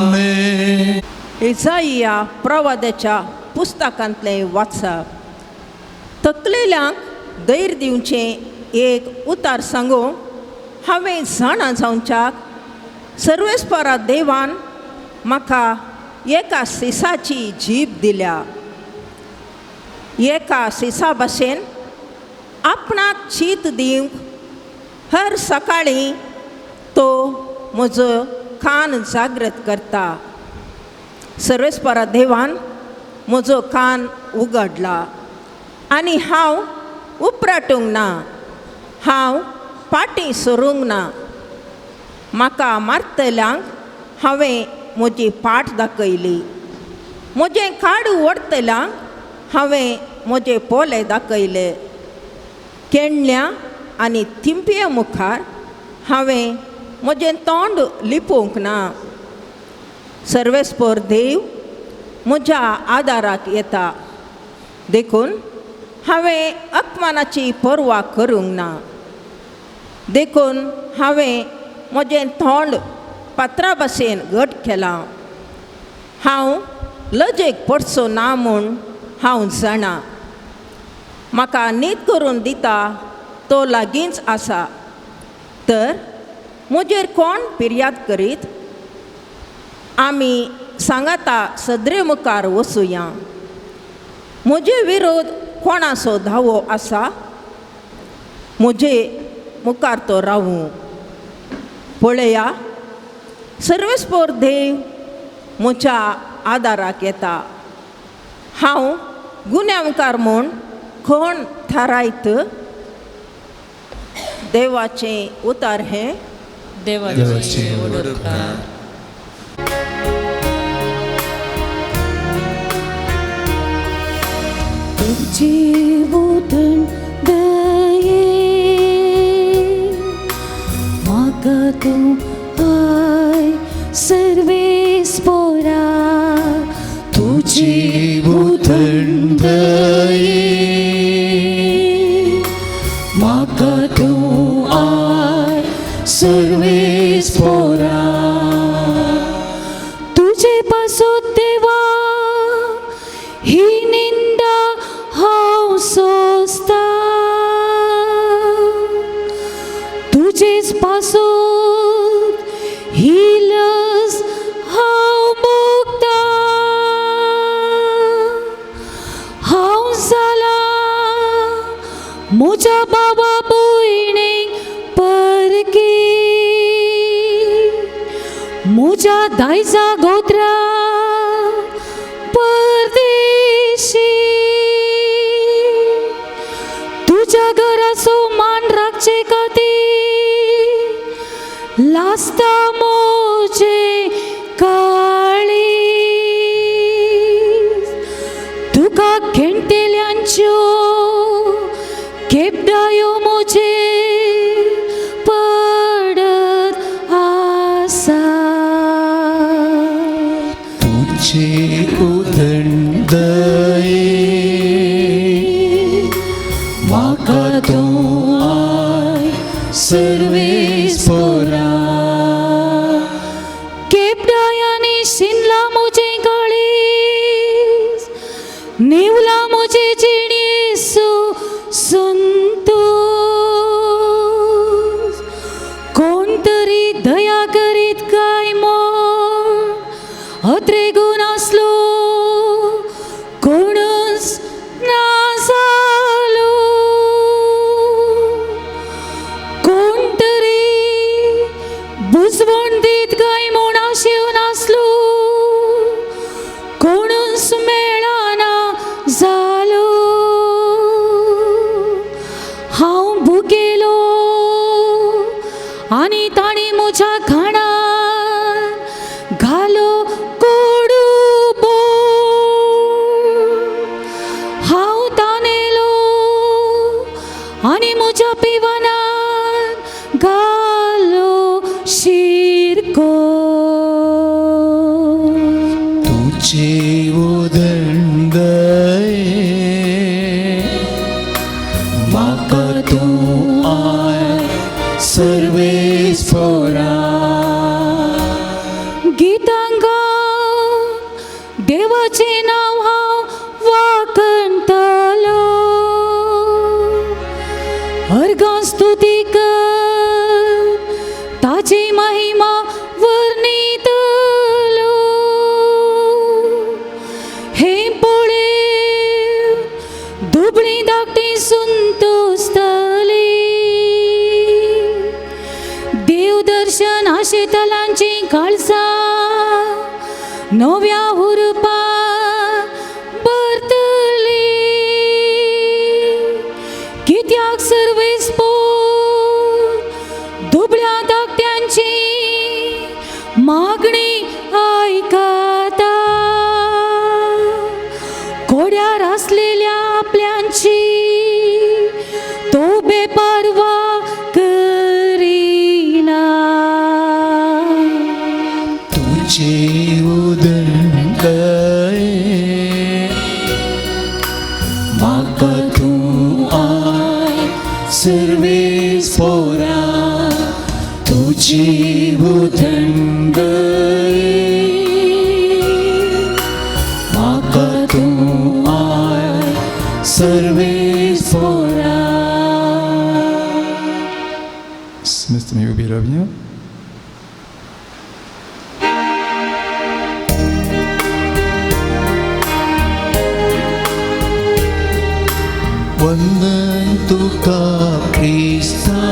आमेन. इजाइया प्रवादाच्या पुस्तकांतलें वाचप. तकलेल्यांक धैर्य दिवचें एक उतार सांगू हांवें जाणा जावच्याक सर्वेस्परा देवान म्हाका एका सिसाची जीब दिल्या. एका सिसा भाशेन आपणाक चीत दिवंक हर सकाळीं तो म्हजो कान जागृत करता. सर्वेस्परा देवान म्हजो कान उगडला आनी हांव उपराटूंक ना, हांव फाटीं सरूंक ना. म्हाका मारतल्यांक हांवें म्हजी पाट दाखयली, म्हजें काड ओडटल्यांक हांवें म्हजे पोले दाखयले. केणल्या आनी थिंपये मुखार हांवें म्हजें तोंड लिपोवंक ना. सर्वेस्पर देव म्हज्या आदाराक येता, देखून हांवें अपमानाची पर्वा करूंक ना. देखून हांवें म्हजें तोंड पात्रा भाशेन घट केलां. हांव लजेक पडचो ना म्हूण हांव जाणा. म्हाका न्हीद करून दिता तो लागींच आसा. तर म्हजेर कोण फिर्याद करीत? आमी सांगाता सदरे मुखार वचुया. म्हजे विरोध कोणाचो धावो आसा? म्हजे मुखार तो रावूं. पळया, सर्वेस्पर देव म्हज्या आदाराक येता. हांव गुन्यांवकार म्हूण कोण थारायत? देवाचें उतार हें देवाचें व्हड उपकार. तुजी उदण दये म्हाका तूं I सर्वेस्पोरा. तुजी उदण दये म्हाका तूं I सर्वेस्पोरा. तुजे पासत देवा म्हज्या बाबा भयणीक परकी म्हज्या दायजा गोत्रा परदेशी तुज्या घराचो मान राखचे खातीर लासता म्हजें काळीज तुका खेणटेल्यांच्यो केपदायो म्हजेर पडत आसा. तुजी उदंडये म्हाका तूं I सर्वेस्पोरा केपडायांनी शिनला म्हजें काळीज नेवला म्हजे जिणेसो संतोस कोण तरी दया करीत काय म्हूण अत्रेगून आसलो कोणूच ना जालो कोण तरी बुजवण दीत काय म्हूण आशेवन आसलो कोणूच मेळना जालो. हांव भुकेलो आनी तांणी म्हज्या खाणान घालो कोडू बोळ. हांव तानेलो आनी म्हज्या पिवनान घालो शिरको. तुजी उदंडये म्हाका तूं I सर्वेस्पोरा गितां गावन देवाचें नांव हांव वाखणतलो अर्गां स्तुती कर ताजी महिमा वर्णितलो. हें पळय दुबळी धाकटी संतोसतली देव दर्शन आशेतलांची काळजां नव्या हुरपा भरतली. कित्याक सर्वेस्पोर दुबळ्या धाकट्यांची मागणी आयकता कोड्यार आसलेल्या आपल्यांची तो बेपारवा करिना. तुजी उदंडये म्हाका तूं I सर्वेस्पोरा तुजी उदंडये म्हाका तूं I सर्वेस्पोरा. Smith mi उबी रावया. वंदन तुका क्रिस्ता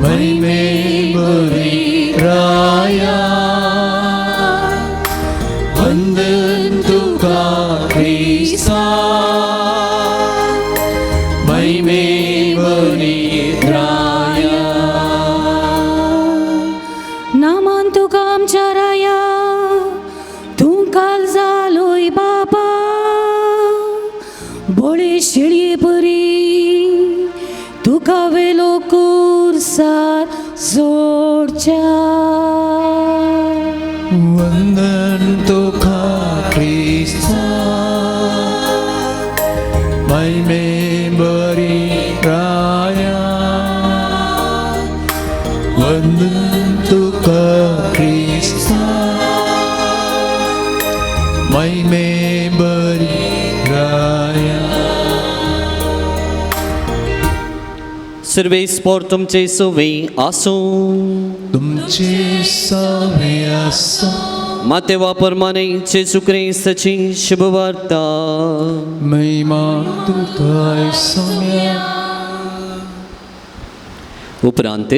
महिमे बरी राया वंदन तुका क्रिस्ता महिमे बरी राया. नामान तुका आमच्या राया तूं काल जालोय बाबा बोळे शिळये परी तुका वेलो कुर्सार जोडच्या. वंदन तुका क्रिस्ता महिमे बरी राया वंदन तुका क्रिस्ता महिमे बरी राया. सर्वेस्पोर तुमचे सुवे आसूं. तुमचे सवे आसूं. मातेवा परमाने जेजू क्रिस्ताची शुभवार्ता. महिमा तुका सोम्या. उपरांत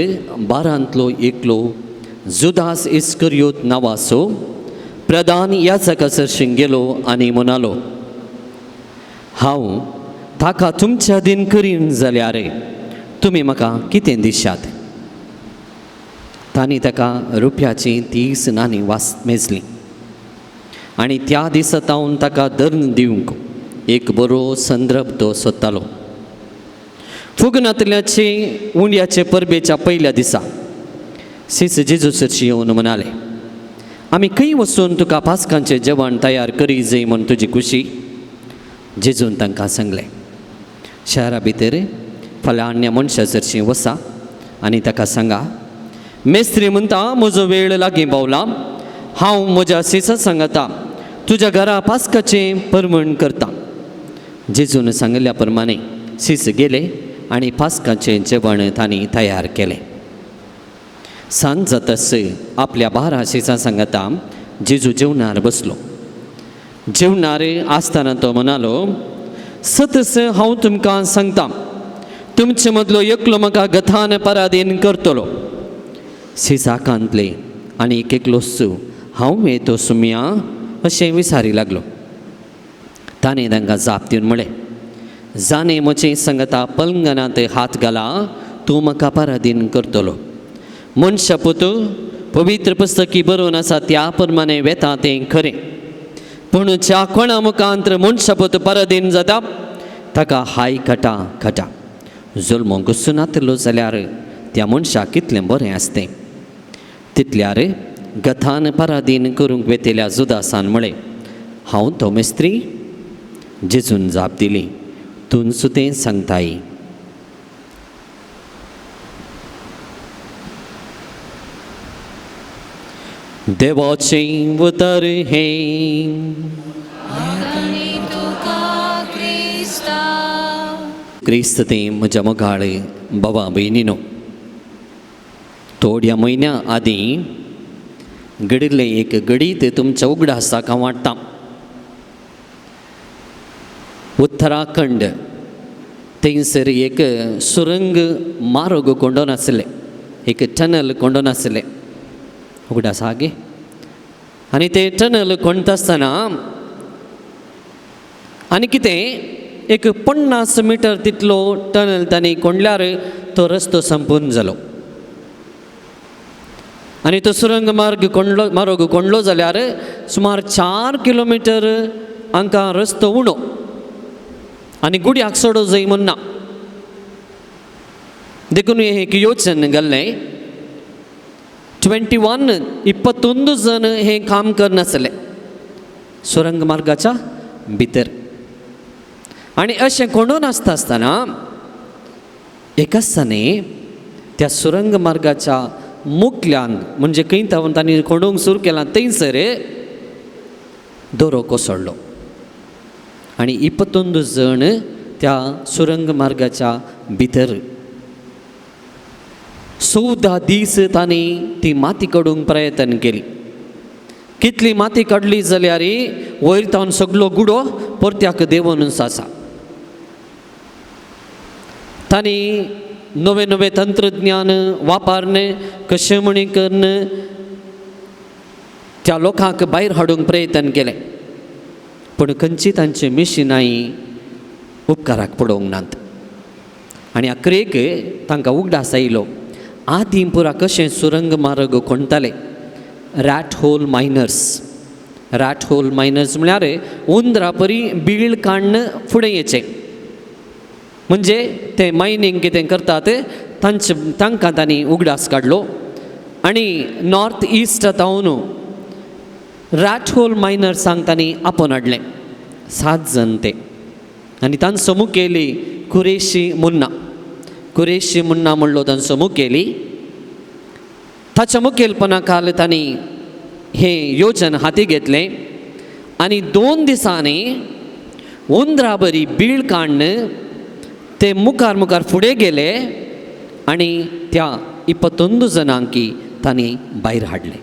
बारांतलो एकलो जुदास इस्करियोत नांवाचो प्रधान याजका सरशीं गेलो आनी म्हणालो, हांव ताका तुमच्या दीन करीन जाल्यार तुमी म्हाका कितें दिशात? तांणी ताका रुपयाची 30 नाणी वास मेजली आनी त्या दिसा तावन ताका धरून दिवंक एक बरो संदर्भ तो सोदतालो. फुगनातल्याचे उंड्याचे परबेच्या पयल्या दिसा सीस जेजू सरशी येवन म्हणाले, आमी खंय वचून तुका पास्कांचें जेवण तयार करी जाय म्हूण तुजी खुशी? जेजून तांकां सांगलें, शहरा भितर फलाण्या मनशा सरशी वसा आनी ताका सांगा, मेस्त्री म्हणटा म्हजो वेळ लागीं पावला, हांव म्हज्या सिसा सांगता तुज्या घरा पास्काचें परवण करता. जेजून सांगिल्ल्या प्रमाणे सीस गेले आनी पास्काचें जेवण तांणी तयार केलें. सांज जातास आपल्या 12 शिसां सांगता जेजू जेवणार बसलो. जेवणार आसतना तो म्हणालो, सतस हांव तुमकां सांगता, तुमचे मदलो एकलो म्हाका गथान पराधीन करतलो. सिसाकांतले आनी एक एकलोच हांव येतो सुमया अशें विचारी लागलो. ताणें तांकां जाप दिवन म्हळें, जाणें म्हजें सांगता पलंगनांत हात घाला तूं म्हाका पराधीन करतलो. मनशापूत पवित्र पुस्तकी बरोवन आसा त्या प्रमाणे वेता तें खरें, पूण ज्या कोणा मुखांत मनशापूत पराधीन जाता ताका हाय खटा खटा. जल्मोंक सुनातलो जाल्यार त्या मनशाक कितलें बरें आसतें. तितल्यार गथान पराधीन करूंक वेतेल्या जुदासान म्हळें, हांव तो मेस्त्री? जेजून जाप दिली, तूंच तें सांगताय. देवाचें उतर हें. क्रिस्त तें म्हज्या मोगाळे बाबा भयणीनो, थोड्या म्हयन्या आदीं घडिल्लें एक घडीत तुमच्या उगडासाक हांव वाडटा. उत्तराखंड थंयसर एक सुरंग मार्ग कोंडोन आसलें, एक टनल कोंडोन आसलें, उगडास आगे. आनी ते टनल कोणता आसतना आनी कितें एक 50 मिटर तितलो टनल तांणी कोंडल्यार तो रस्तो संपूर्ण जालो. आनी तो सुरंग मार्ग कोंडलो मार्ग कोंडलो जाल्यार सुमार 4 किलोमिटर हांकां रस्तो उणो आनी गुड्याक सोडो जाय म्हूण ना. देखून हें एक योजन घाल्लें. 21 जण हें काम करनासले सुरंग मार्गाच्या भितर. आनी अशें कोणून आसता आसतना एका दिसांनी त्या सुरंग मार्गाच्या मुखल्यान म्हणजे खंय तावन तांणी कोंडूंक सुरू केलां थंयसर दोरो कोसळ्ळो आनी 21 जण त्या सुरंग मार्गाच्या भितर 14 दीस तांणी ती माती काडूंक प्रयत्न केली. कितली माती काडली जाल्यार वयर तावन सगलो गुडो परत्याक देंवूनच आसा. तांणी नवें नवें तंत्रज्ञान वापरून कशें म्हणी करून त्या लोकांक भायर हाडूंक प्रयत्न केलें, पूण खंयची तांची मिशिनांय उपकाराक पडोवंक नात. आनी अखेरेक तांकां उगडास आयलो आदीं पुरा कशें सुरंग मार्ग कोणताले rat hole miners. Rat hole miners म्हळ्यार उंदरा परी बीळ काडून फुडें येचें, म्हणजे ते मायनींग कितें करतात तांचे तांकां तांणी उगडास काडलो आनी नॉर्थ इस्ट तावन रॅट होल मायनर्सांक तांणी आपोवन हाडलें. 7 जण ते आनी तांचो मुखेली कुरेशी मुन्ना. कुरेशी मुन्ना म्हणलो तांचो मुखेली. ताच्या मुखेलपणा खाल तांणी हें योजन हाती घेतलें आनी 2 दिसांनी उंदरा बरी बीळ काडून ते मुखार मुखार फुडें गेले आनी त्या 21 जणांकी तांणी भायर हाडले.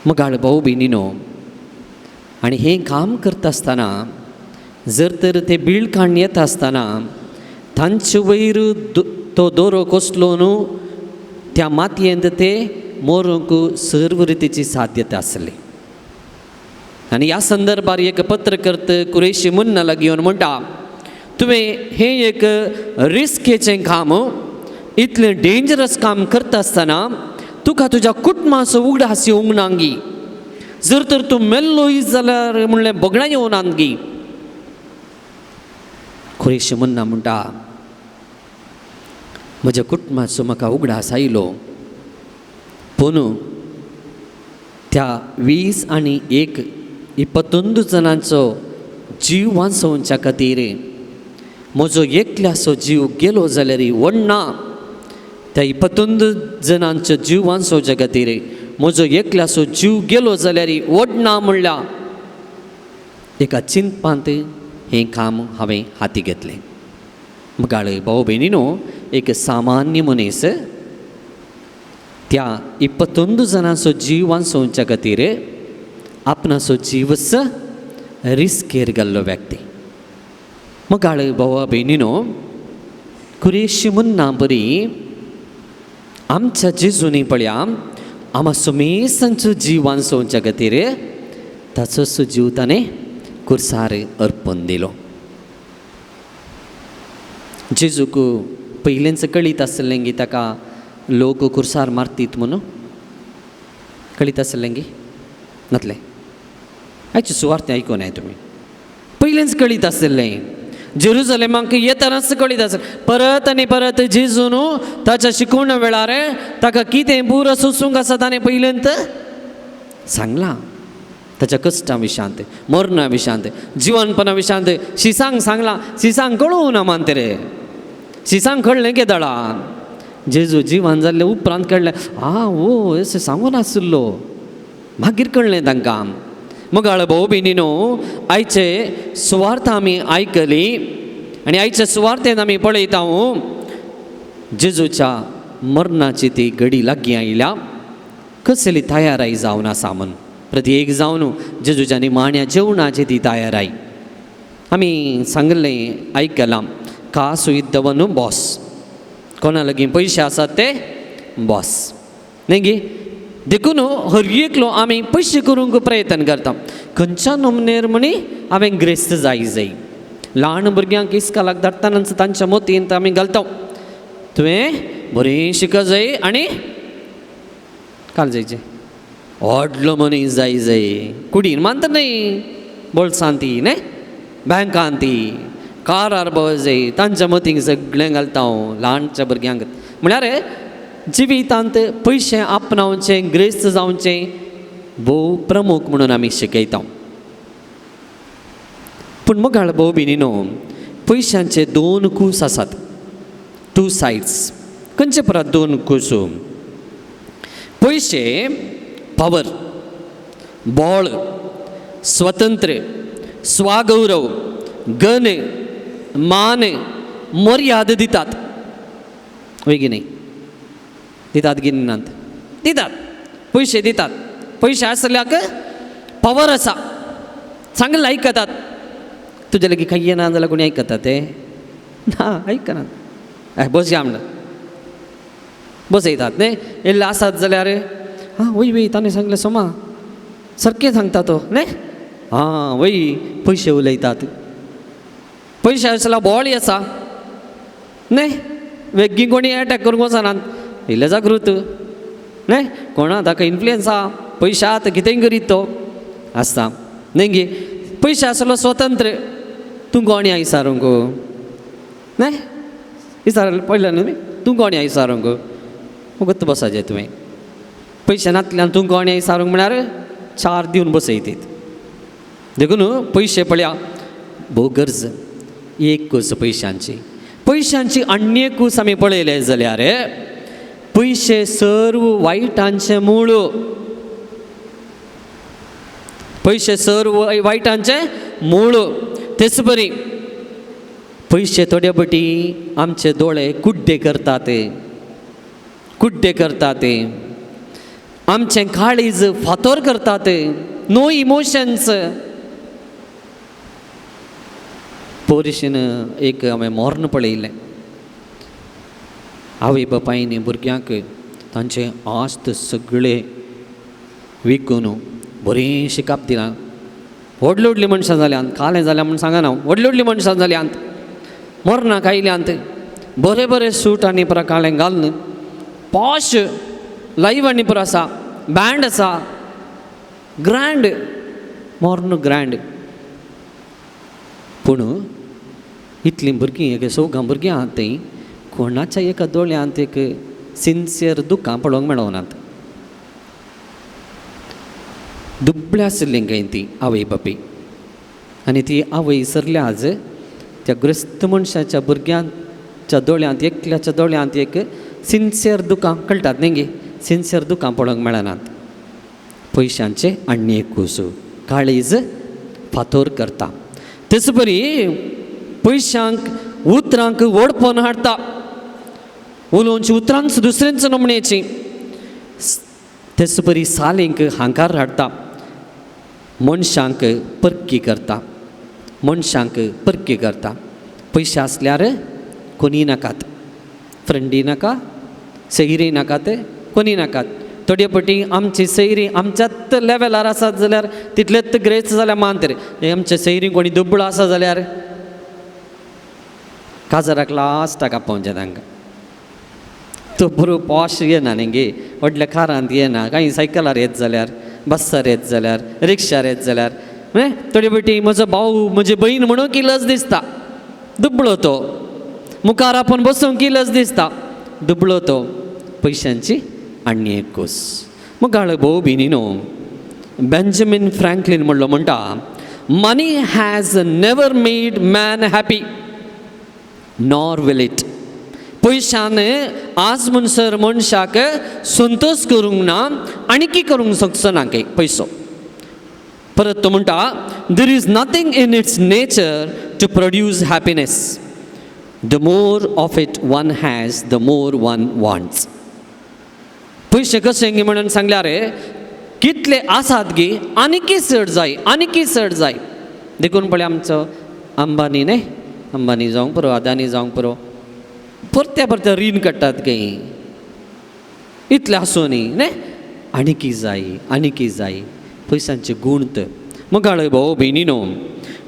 मगाळ भाऊ भयणीनो, आनी हें काम करता आसतना जर तर ते बीळ काडून येता आसतना तांचे वयर तो दोरो कसलो न्हू त्या मातयेंत ते मरूंक सर्व रितीची साध्यता आसली. आनी ह्या संदर्भार एक पत्रकर्त कुरेशी मुन्ना लागीं येवन म्हणटा, तुवें हें एक रिस्केचें काम, इतलें डेंजरस काम करता आसतना तुका तुज्या कुटुंबाचो उगडास येवंक ना गी, जर तर तूं मेल्लोय जाल्यार म्हणलें भोगणां येवना गी. कुरेशी मुन्ना म्हणटा, म्हज्या कुटुंबाचो म्हाका उगडास आयलो, पूण त्या 20 आनी 1 21 जाणांचो जीव वांचोवच्या खातीर म्हजो एकल्याचो जीव गेलो जाल्यार व्हडना, त्या 21 जाणांचो जीव वांचोवच्या खातीर म्हजो एकल्याचो जीव गेलो जाल्यार व्हडना म्हणल्या एका चिंतपांत हें काम हांवें हाती घेतलें. मगाळ भाव भयणीनो, एक सामान्य मनीस त्या 21 जाणांचो जीव वांचोवच्या खातीर आपणाचो जीवच रिस्केर घाल्लो व्यक्ती. मगाळ भावा भयणीनो, कुरेशी मुन्ना बरी आमच्या जेजूनी पळया आमा सुमेसांचो जीव वांचोवच्या खातीर ताचोच जीव ताणें कुर्सार अर्पण दिलो. जेजूक पयलेंच कळीत आसलें गी ताका लोक कुर्सार मारतीत म्हणून कळीत आसलें गी नातलें. आयचे सुवार्थ आयकून I तुमी पयलेंच कळीत आसलें, जेरुजलेमाक येतनाच कळीत आसलें. परत आनी परत जेजू न्हू ताच्या शिकवण्या वेळार ताका कितें पुरो सोसूंक आसा ताणें पयलेंत सांगलां. ताच्या कश्टां विशांत, मरणा विशांत, जिवनपणा विशांत शिसांक सांगलां. शिसांक कळूं ना मानते रे, शिसांक कळ्ळें केदळा जेजू जिवन जाल्लें उपरांत कळ्ळें, आं ओ अशें सांगून आशिल्लो, मागीर कळ्ळें तांकां. मगाळ भाऊ भयणीनो, आयचे सुवार्थ आमी आयकली आनी आयचे सुवार्थेन आमी पळयता जेजूच्या मरणाची ती घडी लागीं आयल्या, कसली तयाराय जावन आसा म्हूण प्रत्येक जावन जेजूच्या निमाण्या जेवणाची ती तयाराय. आमी सांगलें आयकलां, कास युद्धव न्हू बॉस, कोणा लागीं पयशे आसात ते बॉस न्ही गी. देखून हर एकलो आमी पयशे करूंक प्रयत्न करता. खंयच्या नमनेर म्हणी हांवें ग्रेस्त जाय जाय. ल्हान भुरग्यांक इस्कालाक धाडटनाच तांच्या मोतींत आमी घालता, तुवें बरें शिक जाय आनी काल जायचें व्हडलो मनीस जाय जाय. कुडीन मानता न्हय, बोल्सांत ती न्हय, बँकान ती, कारार भोंव जाय, तांच्या मतींक सगळें घालता हांव ल्हानच्या भुरग्यांक. म्हळ्यार जिवितांत पयशे आपणावचें, ग्रेस्त जावचें भोव प्रमुख म्हणून आमी शिकयता. पूण मगाळ भोव भयणीनो, पयशांचे 2 कूस आसात, 2 सायड्स. खंयचे परत 2 कूस? पयशे पावर, बळ, स्वतंत्र, स्वागौरव, गण, मान, मर्याद दितात. वय की न्ही? दितात की नात? दितात. पयशे दितात. पयशे आसल्याक पावर आसा, चांगले आयकतात. तुजे लागीं कांय येना जाल्यार कोणी आयकता ते ना, आयकनात. बस या म्हणटात, बसयतात न्ही. इल्ले आसात जाल्यार आं वय वय ताणें सांगलें सोमा सारकें सांगता तो न्ही, आं वय पयशे उलयतात. पयशे आसल्यार बोळी आसा न्ही, वेगीं कोणी एटॅक करूंक वचनात, इल्ले जागृत न्ही, कोणा ताका इन्फ्लुयन्स आहा, पयशे आतां कितेंय करीत तो आसता न्ही गी. पयशे आसलो स्वतंत्र, तूं कोणी विचारूंक न्ही, विचारलें पळयलें न्ही, तूं कोणी विचारूंक वगत बसाचें तुवें. पयशे नातल्यान तूं कोणी विचारूंक म्हळ्यार 4 दिवन बसयतीत. देखून पयशे पळया भोव गरज एक कूस पयशांची. पयशांची आनी एक कूस आमी पळयले जाल्यार पयशे सर्व वायटांचें मूळ, पयशे सर्व वायटांचें मूळ. तेच बरी पयशे थोडे पटी आमचे दोळे कुड्डे करतात, कुड्डे करतात. आमचें काळीज फातोर करतात, नो इमोशन्स. पोरिशीन एक हांवें मोर्न पळयलें, आवय बापायनी भुरग्यांक तांचें आस्त सगळें विकून बरें शिकप दिलां. व्हडली व्हडलीं मनशां जाल्यांत, कालें जाल्यां म्हूण सांगना, व्हडलीं व्हडलीं मनशां जाल्यांत, मरणाक आयल्यांत, बरें बरें सूट आनी पुरो काळें घालून पॉश लायव आनी पुरो आसा, बँड आसा, ग्रँड मोर्न ग्रँड. पूण इतलीं भुरगीं एक चौगां भुरगीं आहात तीं कोणाच्या एका दोळ्यांत एक सिन्सियर दुकां पळोवंक मेळनात. दुबळ्या आशिल्लीं खंय ती आवय बापूय, आनी ती आवय सरल्या आज त्या ग्रस्त मनशाच्या भुरग्यांच्या दोळ्यांत एकल्याच्या दोळ्यांत एक सिन्सियर दुकां कळटात न्ही गे, सिन्सियर दुकां पळोवंक मेळनात. पयशांचे आनी एक कुसू काळीज फातोर करता. तेच परी पयशांक उतरांक व्हडपण हाडटा, उलोवची उतरांच दुसऱ्यांच नमण्याची. तेच परी सालींक हांकार हाडटा, मनशांक परकी करता, मनशांक परकी करता. पयशे आसल्यार कोणी नाकात, फ्रेंडी नाका, सैरी नाकात, कोणी नाकात. थोडे पटी आमची सैरी आमच्याच लेवलार आसात जाल्यार तितलेच ग्रेस जाल्यार मान तरी आमचे सैरी कोणी दुबळो आसा जाल्यार काजाराक लास्टाक आपोवचें तांकां. तो बरो पॉश येना न्ही गे, व्हडल्या कारांत येना, कांय सायकलार येत जाल्यार, बस्सार येत जाल्यार, रिक्षार येत जाल्यार थोडे पटी म्हजो भाव म्हजी भयण म्हणून की लज दिसता, दुबळो तो, मुखार आपूण बसूंक की लज दिसता, दुबळो तो. पयशांची आनी एक कोस. मुखाळ भोव भिनी न्हू, बेंजामीन फ्रँकलीन म्हणलो म्हणटा, money has never made man happy nor will it. पयशान आज म्हणसर मनशाक संतोश करूंक ना आनी की करूंक शकचो ना काय पयसो. परत तो म्हणटा, there is nothing in its nature to produce happiness, the more of it one has the more one wants. पयशे कशें गी म्हणून सांगल्यार रे, कितले आसात गी आनीकी चड जाय, आनीकी चड जाय. देखून पळय आमचो अंबानी न्ही, अंबानी जावंक पुरो, अदानी जावंक पुरो, परत्या परत्या रीण काडटात खंय, इतलें आसूं न्ही न्ही, आनीकी जाय, आनीकी जाय. पयशांचे गूण तर मुखाळ भोव भयणी न्हू,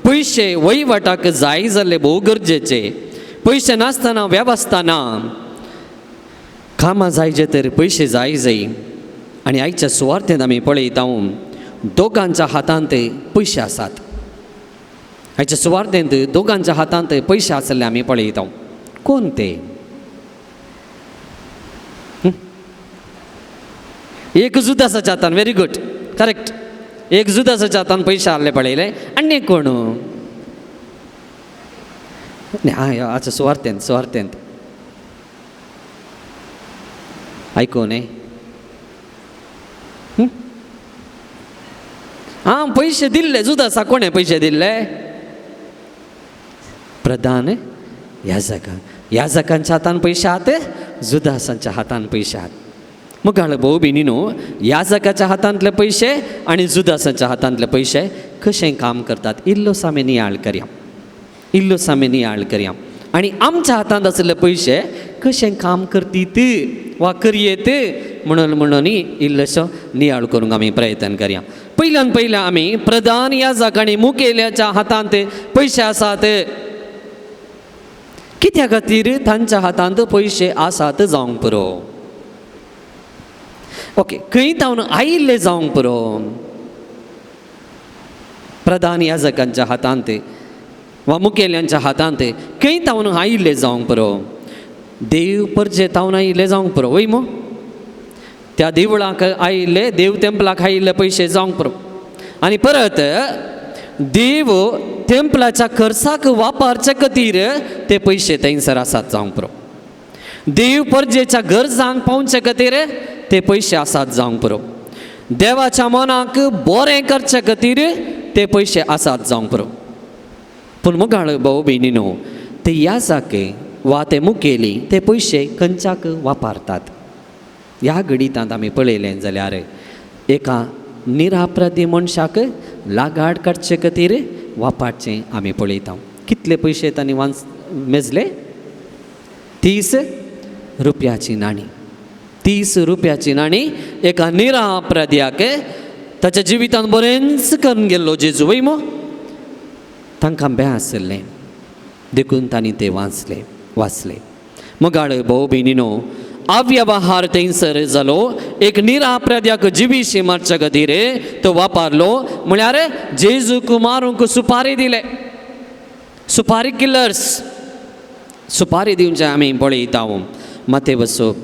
पयशे वहिवाटाक जाय जाल्ले भोव गरजेचे. पयशे नासतना वेवस्था ना, कामां जाय जे तर पयशे जाय जाय. आनी आयच्या सुवार्थेंत आमी पळयता दोगांच्या हातांत पयशे आसात. आयच्या सुवार्थेंत दोगांच्या हातांत पयशे आसले आमी पळयता. कोण ते? एक जुदासाच्या हातान, व्हेरी गुड, करेक्ट, एक जुदासाच्या हातान पयशे आहले पळयले. आनी कोण? आच्छा सुवार्थेंत, सुवार्थेंत आयकूं न्ही. आं, पयशे दिल्ले जुदासा. कोणें पयशे दिल्ले? प्रधान याजकान. याजकांच्या हातान पयशे आहात, जुदासांच्या हातान पयशे आहात. मुखाळ भोव भिनी न्हू, याजकाच्या हातांतले पयशे आनी जुदासाच्या हातांतले पयशे कशें काम करतात इल्लोसो आमी नियाळ करया, इल्लोसो आमी नियाळ करया. आनी आमच्या हातांत आशिल्ले पयशे कशें काम करतीत वा करयेत म्हणून म्हणून इल्लोसो नियाळ करूंक आमी प्रयत्न करया. पयल्यान पयल्या आमी प्रधान याजक आनी मुखेल्याच्या हातांत पयशे आसात, कित्या खातीर तांच्या हातांत पयशे आसात जावंक पुरो. ओके, खंय तावन आयिल्ले जावंक पुरो? प्रधान याजकांच्या हातांत वा मुखेल्यांच्या हातांत खंय तावन आयिल्ले जावंक पुरो? देव परजे तावन आयिल्ले जावंक पुरो, वय मो? त्या देवळाक आयिल्ले, देव तेंपलाक आयिल्ले पयशे जावंक पुरो. आनी परत देव तेंपलाच्या खर्चाक वापरचे खातीर ते पयशे थंयसर आसात जावंक पुरो. देव परजेच्या गरजांक पावचे खातीर ते पयशे आसात जावंक पुरो. देवाच्या मनाक बरें करचे खातीर ते पयशे आसात जावंक पुरो. पूण मुखाळ भाव भयणी न्हू, ते याजक वा ते मुखेली ते पयशे खंयच्याक वापरतात? ह्या गणितांत आमी पळयलें जाल्यार एका निरापराधी मनशाक लागाड काडचे खातीर वापरचें आमी पळयता. कितले पयशे तांणी वांच मेजले? 30 रुपयाची नाणी. 30 रुपयाची नाणी एका निरापराध्याक ताच्या जिवितांत बरेंच करून गेल्लो जेजू वय मो तांकां बें आसलें देखून तांणी ते वाचले वाचले. मोगाळ भोव भयणीनो, अव्यवहार थंयसर जालो. एक निरापराध्याक जिवीशी मारच्या खातीर तो वापरलो म्हळ्यार जेजूक मारूंक सुपारी दिले. सुपारी किलर्स सुपारी दिवचे आमी पळयता. मातेवसो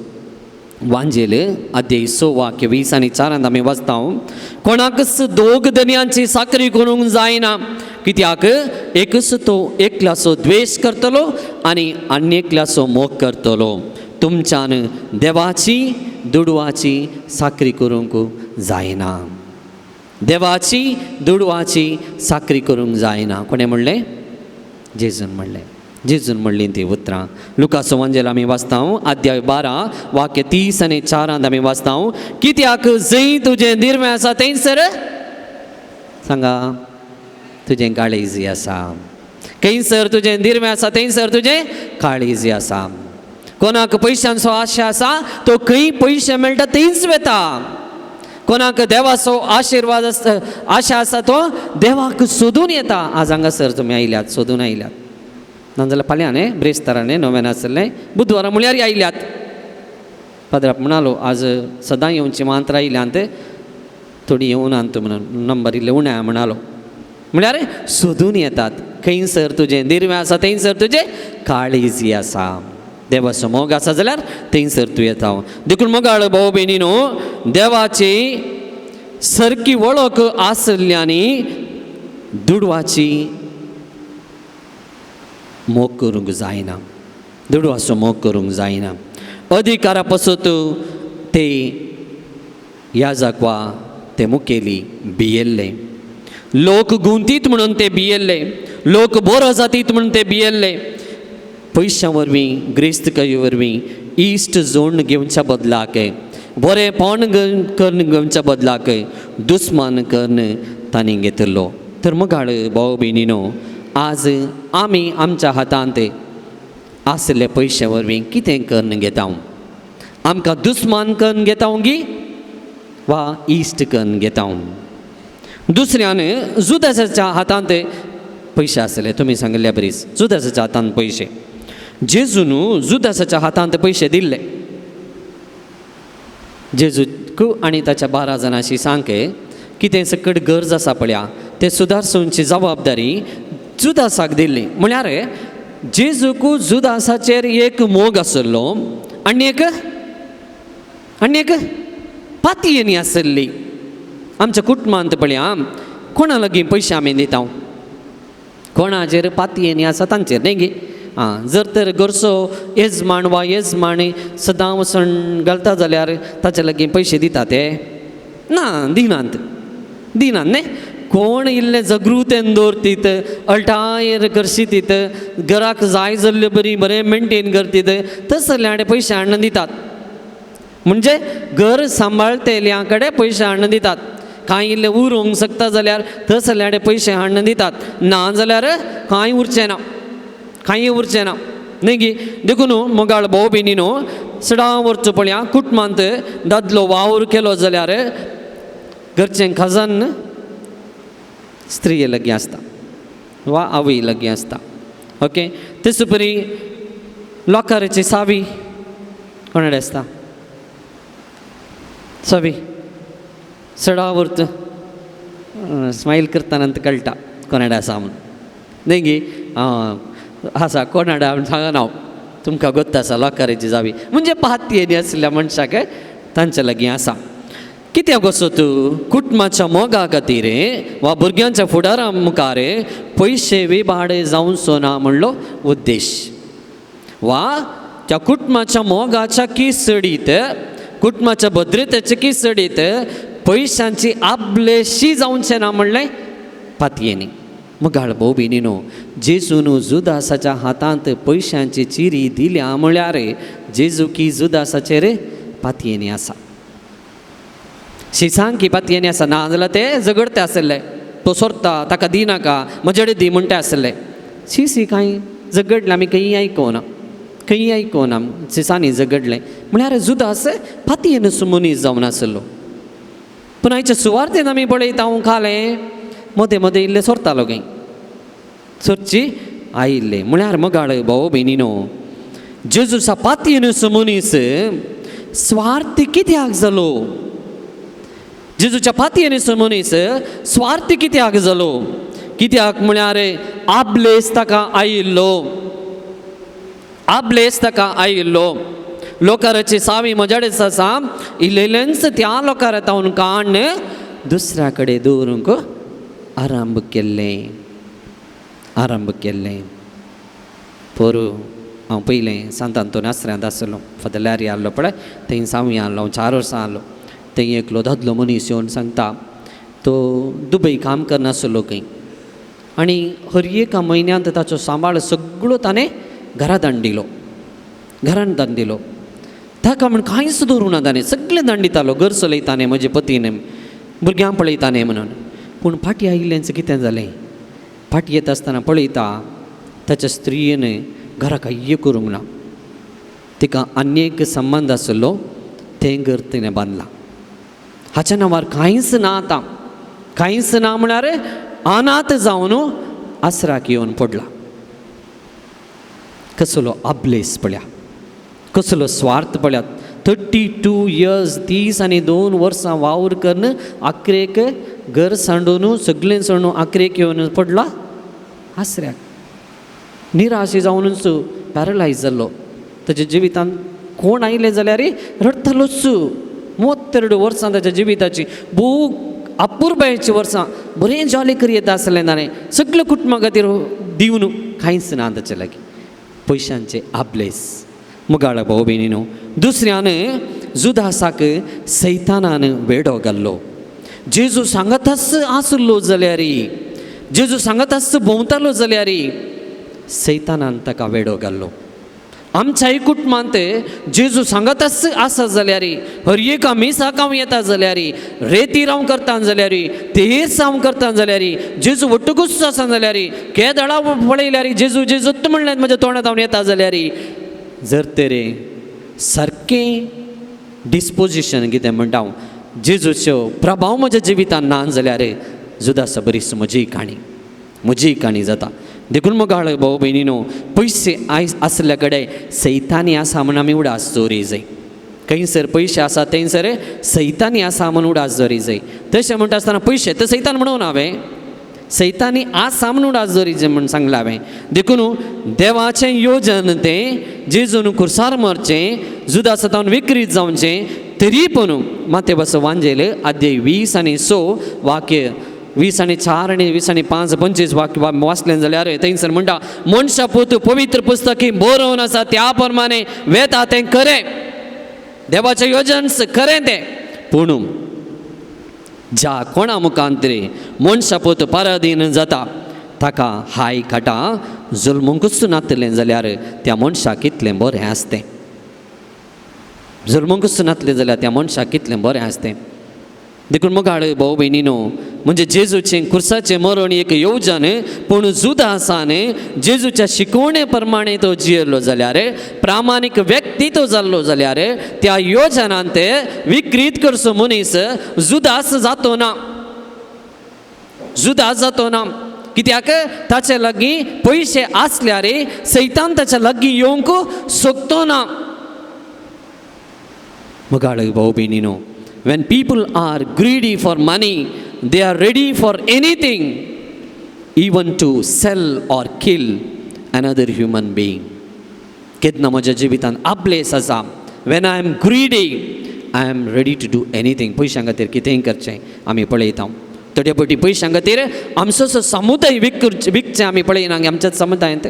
वांजेल अध्याय 6 वाक्य 20 आनी 4 आमी वाचता, कोणाकच दोग धनयांची साकरी करूंक जायना, कित्याक एकच तो एकल्याचो द्वेश करतलो आनी आनी एकल्याचो मोग करतलो. तुमच्यान देवाची दुडवाची साकरी करूंक जायना. देवाची दुडवाची साकरी करूंक जायना. कोणें म्हणलें? जेजून म्हणलें. जेजून म्हणलीं ती उतरां. लुकासो वांजेल आमी वाचता अध्याय 12 वाक्य 30 आनी 4 आमी वाचता, कित्याक जंय तुजें निर्मे आसा थंयसर सांगा तुजें काळीज आसा. खंयसर तुजें निर्मे आसा थंयसर तुजें काळीज आसा. कोणाक पयशांचो आशा आसा तो खंय पयशे मेळटा थंयच वता. कोणाक देवाचो आशिर्वाद आसता आशा आसा तो देवाक सोदून येता. आज हांगासर तुमी आयल्यात, सोदून आयल्यात. नाजाल्यार फाल्यां न्ही ब्रेस्तारा न्ही नव्यान आसलें बुधवारा म्हळ्यार आयल्यात. पाद्राप म्हणालो आज सदां येवची मात्र आयल्यात थोडी येवनात म्हणून नंबर इल्ले उण्या म्हणालो. म्हळ्यार सोदून येतात. खंयसर तुजें निर्वे आसा थंयसर तुजें काळीजी आसा. देवाचो मोग आसा जाल्यार थंयसर तूं येता. देखून मोगाळ भाव भयणीनो, देवाची सारकी वळख आसल्ल्यांनी दुडवाची मोग करूंक जायना. दुडवाचो मोग करूंक जायना. अधिकारा पासत ते याजक वा ते मुखेली भियेल्ले. लोक गुंतीत म्हणून ते भियेल्ले, लोक बरो जातीत म्हणून ते भियेल्ले. पयशां वरवीं ग्रेस्तकाये वरवीं इश्ट जोडून घेवच्या बदलाक बरेंपण करून घेवच्या बदलाक दुस्मान करून तांणी घेतिल्लो. तर मोगाळ भाव भयणीनो, आज आमी आमच्या हातांत आशिल्ले पयशे वरवीं कितें करून घेता? आमकां दुस्मान करून घेता गी वा इश्ट करून घेता? दुसऱ्यान जुदासाच्या हातांत पयशे आसले, तुमी सांगिल्ल्या बरीच जुदासाच्या हातांत पयशे. जेजून जुदासाच्या हातांत पयशे दिल्ले. जेजूक आनी ताच्या 12 जाणांशी सांगे कितें सकट गरज आसा पळया ते सुदारसोवची जबाबदारी जुदासाक दिल्ली. म्हळ्यार जेजूक जुदासाचेर एक मोग आसलो आनी एक आनी एक पातयेनी आसली. आमच्या कुटुंबांत पळया कोणा लागीं पयशे आमी दिता? कोणाचेर पातयेनी आसा तांचेर न्ही गी? आं, जर तर घरचो येजमाण वा येजमाणी सदां वचून घालता जाल्यार ताचे लागीं पयशे दिता ते? ना, दिनात दिनात न्ही. कोण इल्लें जगृतेन दवरतीत, अल्टायर करशीत, घराक जाय जाल्ल्यो बरी बरें मेनटेन करतीत, तसल्या पयशे हाडून दितात. म्हणजे घर सांबाळतेल्या कडेन पयशे हाडून दितात. कांय इल्लें उरूंक शकता जाल्यार तसल्या पयशे हाडून दितात, ना जाल्यार कांय उरचें ना, कांय उरचें ना न्ही गी? देखून मोगाळ भोव भयणीनो, सदां वरचो पळया कुटुंबांत दादलो वावर केलो जाल्यार घरचें खजान स्त्रिये लागीं आसता वा आवय लागीं आसता. ओके, तेच परी लॉकराची सावी कोणा कडेन आसता? सावी सदां स्मायल करतना कळटा कोणाडे आसा म्हूण न्ही गी? आं आसा कोणाडे म्हूण सांगना हांव, तुमकां गोत्त आसा लॉकराची जावी. म्हणजे पातयेनी आसल्या मनशाक तांच्या लागीं आसा. कित्याक कसो तूं कुटुंबाच्या मोगा खातीर वा भुरग्यांच्या फुडारा मुखार पयशे विभाडे जावचो ना म्हणलो उद्देश, वा त्या कुटुंबाच्या मोगाच्या किसडीत कुटुंबाच्या भद्रतेचे किसडीत पयशांची आपलेशी जावचें ना म्हणलें पातयेनी. मोगाळ भोव भयणीनो, जेजून जुदासाच्या हातांत पयशांची चिरी दिल्या म्हळ्यार जेजू की जुदासाचेर पातयेनी आसा, शिसांकी पातयेनी आसा. ना जाल्यार ते झगडते आसले, तो सोरता ताका दी नाका म्हजेडे दी म्हणटा आसले. शी सी कांय झगडलें आमी खंय आयकोना, खंय आयकोना शिसांनी झगडलें. म्हळ्यार जुदास पातयेन मनीस जावन आसलो. पूण आयच्या सुवार्थेन आमी पळयता हांव खालें मदें मदें इल्लें सोरतालो खंय सोरची आयिल्लें. म्हळ्यार मगाळ भाव भयणीनो, जेजूसा पातयेन मनीस स्वार्थी कित्याक जालो? जेजूच्या पातयेन मनीस स्वार्थी कित्याक जालो? कित्याक म्हळ्यार आबलेस ताका आयिल्लो, आबलेस ताका आयिल्लो. लोकाराची सावी म्हज्याडेच आसा, इल्लेंच त्या लोकारा तावन काण्ण दुसऱ्या कडेन दवरूंक आरंभ केल्लें, आरंभ केल्लें. पोरू हांव पयलें सांत आंतोन आसऱ्यांत आसलो, फादर लॅरी आहलो पळय, थंय सावी आहलो, हांव 4 वर्सां आहलो. थंय एकलो दादलो मनीस येवन सांगता, तो दुबय काम करनासलो खंय, आनी हर एका म्हयन्यांत ताचो सांबाळ सगळो ताणें घरा दांडिलो, घरान दांडिलो. ताका म्हण कांयच दवरूं ना ताणें, सगळें दांडितालो, घर चलयताने म्हजे पतीन, भुरग्यांक पळयताने म्हणून. पूण फाटीं आयिल्ल्याच कितें जालें, फाटीं येता आसतना पळयता ताच्या स्त्रियेन घरा कांय करूंक ना, तिका आनी एक संबंद आसलो तें घर तिणें बांदलां. हाच्या नांवार कांयच ना आतां, कांयच ना म्हळ्यार अनाथ जावन आसराक येवन पडला. कसलो अब्लेस पळया, कसलो स्वार्थ पळयात. 32 इयर्स, 32 वर्सां वावर करून आखरेक घर सांडून सगळें सांडून आखरेक येवन पडला आसऱ्याक. निराशे जावनूच पॅरलायज जाल्लो. ताच्या जिवितांत कोण आयलें जाल्यार रडटालोच. 32 वर्सां ताच्या जिविताची भोव अपुरबायेची वर्सां, बरें जॉली करी येता आसलें ताणें, सगळें कुटुंबा खातीर दिवन कांयच ना ताचे लागीं. पयशांचे आबलेस. मुगाळ भाव भयणीनो, दुसऱ्यान जुदासाक सैतानान वेडो घाल्लो. जेजू सांगताच आसलो जाल्यार, जेजू सांगताच भोंवतालो जाल्यार सैतानान ताका वेडो घाल्लो. आमच्याय कुटुंबांत जेजू सांगताच आसा जाल्यार, हर एका मिसाक हांव येता जाल्यार, रेतीर हांव करता जाल्यार, तेच हांव करता जाल्यार, जेजू वट्टकूच आसा जाल्यार, केदळा पळयल्यार जेजू जेजूत म्हणल्यार म्हज्या तोंडांत हांव येता जाल्यार, जर तेरे सारकें डिस्पोजिशन कितें म्हणटा हांव, जेजूचो प्रभाव म्हज्या जिवितान ना जाल्यार जुदासा बरीच म्हजी काणी, म्हजी काणी जाता. देखून मोगाळ भाव भयणीनो, पयशे आयज आसल्या कडेन सैतानी आसा म्हूण आमी उडास दवरी जाय. खंयसर पयशे आसा थंयसर सैतानी आसा म्हूण उडास दवरी जाय. तशें म्हणटा आसतना पयशे तर सैतान म्हणून हांवें, सैतानी आसा म्हूण उडास दवरी जाय म्हूण सांगलां हांवें. देखून देवाचें योजन तें जेजून कुर्सार मरचें, जुदासा तावन विक्रीत जावचें, तरी पूण मातेबाचो वांजेल अध्याय 20 आनी 6 वाक्य 20 आनी 4 आनी 20 आनी 5 25 वाक्य वाचलें जाल्यार थंयसर म्हणटा, मनशा पूत पवित्र पुस्तकी बरोवन आसा त्या प्रमाणे वेता तें खरें, देवाचें योजन खरें तें, पूण ज्या कोणा मुखांतरे मनशा पूत पराधीन जाता ताका हाय खाटा जल्मूंकूच नातलें जाल्यार त्या मनशाक कितलें बरें आसतें, जल्मूंकूच नातलें जाल्यार त्या मनशाक कितलें बरें आसतें. देखून मोगाळ भाव भयणीनो, म्हणजे जेजूचें कुर्साचें मरण एक येवजण, पूण जुदासान जेजूच्या शिकवणे प्रमाणे तो जियेल्लो जाल्यार, प्रामाणीक व्यक्ती तो जाल्लो जाल्यार त्या योजनान ते विक्रीत करचो मनीस जुदास जातो ना, जुदास जातो ना. कित्याक ताचे लागीं पयशे आसल्यार सैतान ताच्या लागीं येवंक शकतो ना. मोगाळ भाव भयणीनो, when people are greedy for money, they are ready for anything, even to sell or kill another human being. केन्ना म्हज्या जिवितांत आबलेस आसा, when I am greedy, I am ready to do anything. पयशां खातीर कितेंय करचें आमी पळयता. थोडे पटी पयशां खातीर आमचो समुदाय विकचें आमी पळयना. आमच्याच समुदायांत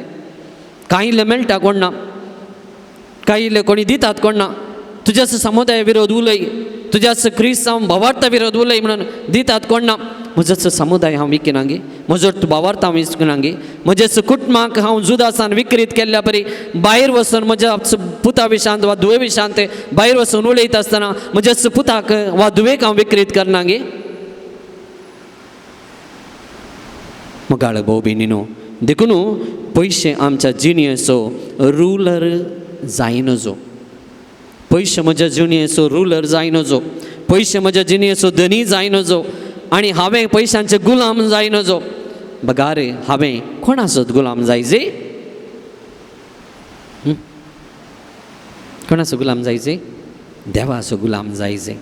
कांय इल्लें मेळटा कोण ना, कांय इल्लें कोणी दितात कोण ना, तुज्या समुदाय विरोध उलय, तुज्या क्रिस्तांव भावार्था विरोध उलय म्हणून दितात कोण ना. म्हजोच समुदाय हांव विकिनांगी, म्हजो भावार्थ हांव विकनांगी, म्हजेच कुटुंबाक हांव जुदासान विक्रीत केल्ल्या परी भायर वचून म्हज्या पुता विशांत वा धुवे विशांत भायर वचून उलयता आसतना म्हज्याच पुताक वा धुवेक हांव विक्रीत करनांगी. मोगाळ भोव भयणीनो, देखून पयशे आमच्या जिणेचो रुलर जायनजो, पयशे म्हज्या जिणेचो रुलर जायनजो, पयशे म्हज्या जिणेचो धनी जायनजो आनी हांवें पयशांचे गुलाम जायनजो. बगार हांवें कोणाचो गुलाम जायजे? कोणाचो गुलाम जायजे? देवाचो गुलाम जायजे,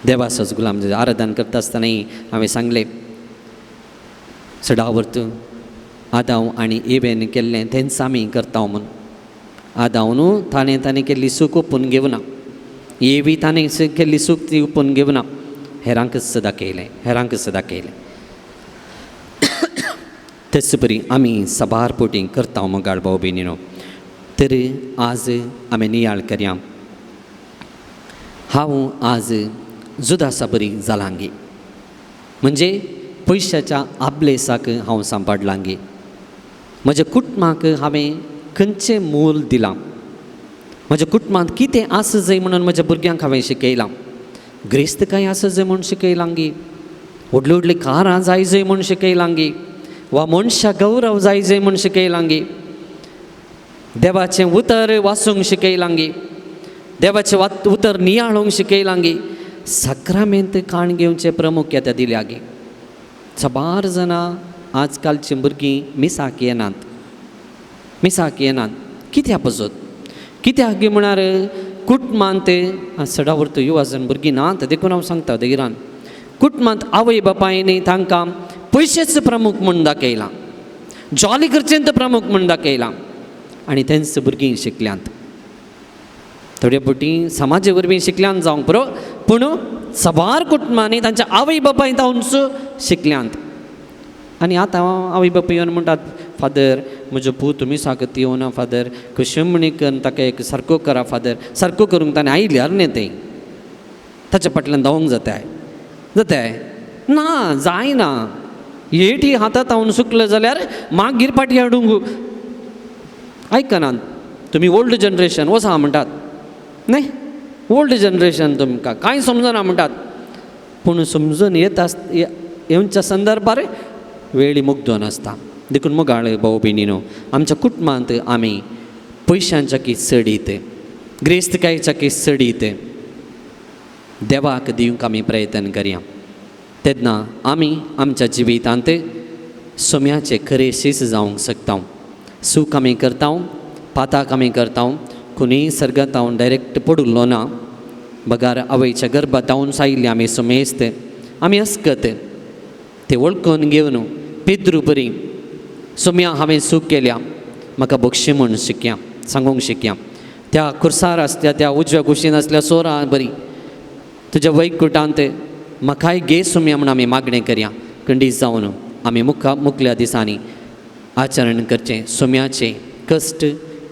देवाचोच गुलाम जायजे. आराधन करता आसतनाय हांवें सांगलें, सदावर्त आदांव आनी एबेन केल्लें तेंच आमी करता म्हूण. आदांव न्हू ताणें ताणें केल्ली सूख ओपून घेवना, एवी ताणें केल्ली सूख ती ओपून घेवना, हेरांकच दाखयलें, हेरांकच दाखयलें. तेच परी आमी साबार पोटी करता मोगाळ भाव भयणीनो. तर आज आमी नियाळ करया, हांव आज जुदासा बरी जालांगी, म्हणजे पयशाच्या आबलेसाक हांव सांबाडलांगी, म्हज्या कुटुंबाक हांवें खंयचें मोल दिलां, म्हज्या कुटुंबांत कितें आसा जाय म्हणून म्हज्या भुरग्यांक हांवें शिकयलां, ग्रेस्तकाय आसा जाय म्हूण शिकयलांगी, व्हडली व्हडली कारां जाय जाय म्हूण शिकयलांगी, वा मनशा गौरव जाय जाय म्हूण शिकयलांगी, देवाचें उतर वाचूंक शिकयलांगी, देवाचें उतर नियाळूंक शिकयलांगी, साक्रामेंत काण घेवचें प्रामुख्यता दिल्यागी. साबार जाणां आजकालचीं भुरगीं मिसाक येनात, मिसाक येनात. कित्या पसत? कित्याक म्हळ्यार कुटुंबांत सदावर्त युवाजन भुरगीं नात, देखून हांव सांगता देगिरान, कुटुंबांत आवय बापायनी तांकां पयशेच प्रमुख म्हूण दाखयलां, जॉली करचें प्रमुख म्हूण दाखयलां आनी तेंच भुरगीं शिकल्यांत. थोडे फावटी समाजे वरवीं शिकल्यान जावंक पुरो, पूण साबार कुटुंबांनी तांच्या आवय बापाय तावूनच शिकल्यांत. आनी आतां आवय बापाय येवन म्हणटात, फादर म्हजो पूत मिसाक येवना फादर, कशें म्हणी करून ताका एक सारको करा फादर, सारको करूंक ताणें आयल्यार न्ही तें ताच्या फाटल्यान धांवंक जाताय जाताय ना, जायना. एटी हातांत हांव सुकलें जाल्यार मागीर फाटीं हाडूंक आयकनात. तुमी ओल्ड जनरेशन वचा म्हणटात न्ही, ओल्ड जनरेशन तुमकां कांय समजना म्हणटात, पूण समजून येत आस येवच्या संदर्भार वेळी मुग्दोन आसता. देखून मोगाळ भाव भयणीनो, आमच्या कुटुंबांत आमी पयशांच्या की चडीत, ग्रेस्तकायेच्या की चडीत देवाक दिवंक आमी प्रयत्न करया, तेन्ना आमी आमच्या जिवितांत सोम्याचे खरे शीस जावंक शकता. सूख आमी करता, पाताक आमी करता, कोणीय सर्गांत हांव डायरेक्ट पडुल्लो ना, बगार आवयच्या गर्भांत हांव आयिल्ले आमी सुमेस्त, आमी अस्कत ते वळखून घेवन पेद्रू बरी सोम्या हांवें सूख केल्या, म्हाका बक्षी म्हूण शिकया, सांगूंक शिकया. त्या खुर्सार आसल्या, त्या उजव्या कुशीन आसल्या सोरा बरी तुज्या वैकुटांत म्हाकाय घे सोम्या म्हूण आमी मागणें करया. खंडीत जावन आमी मुखल्या दिसांनी आचरण करचें सोम्याचें कश्ट,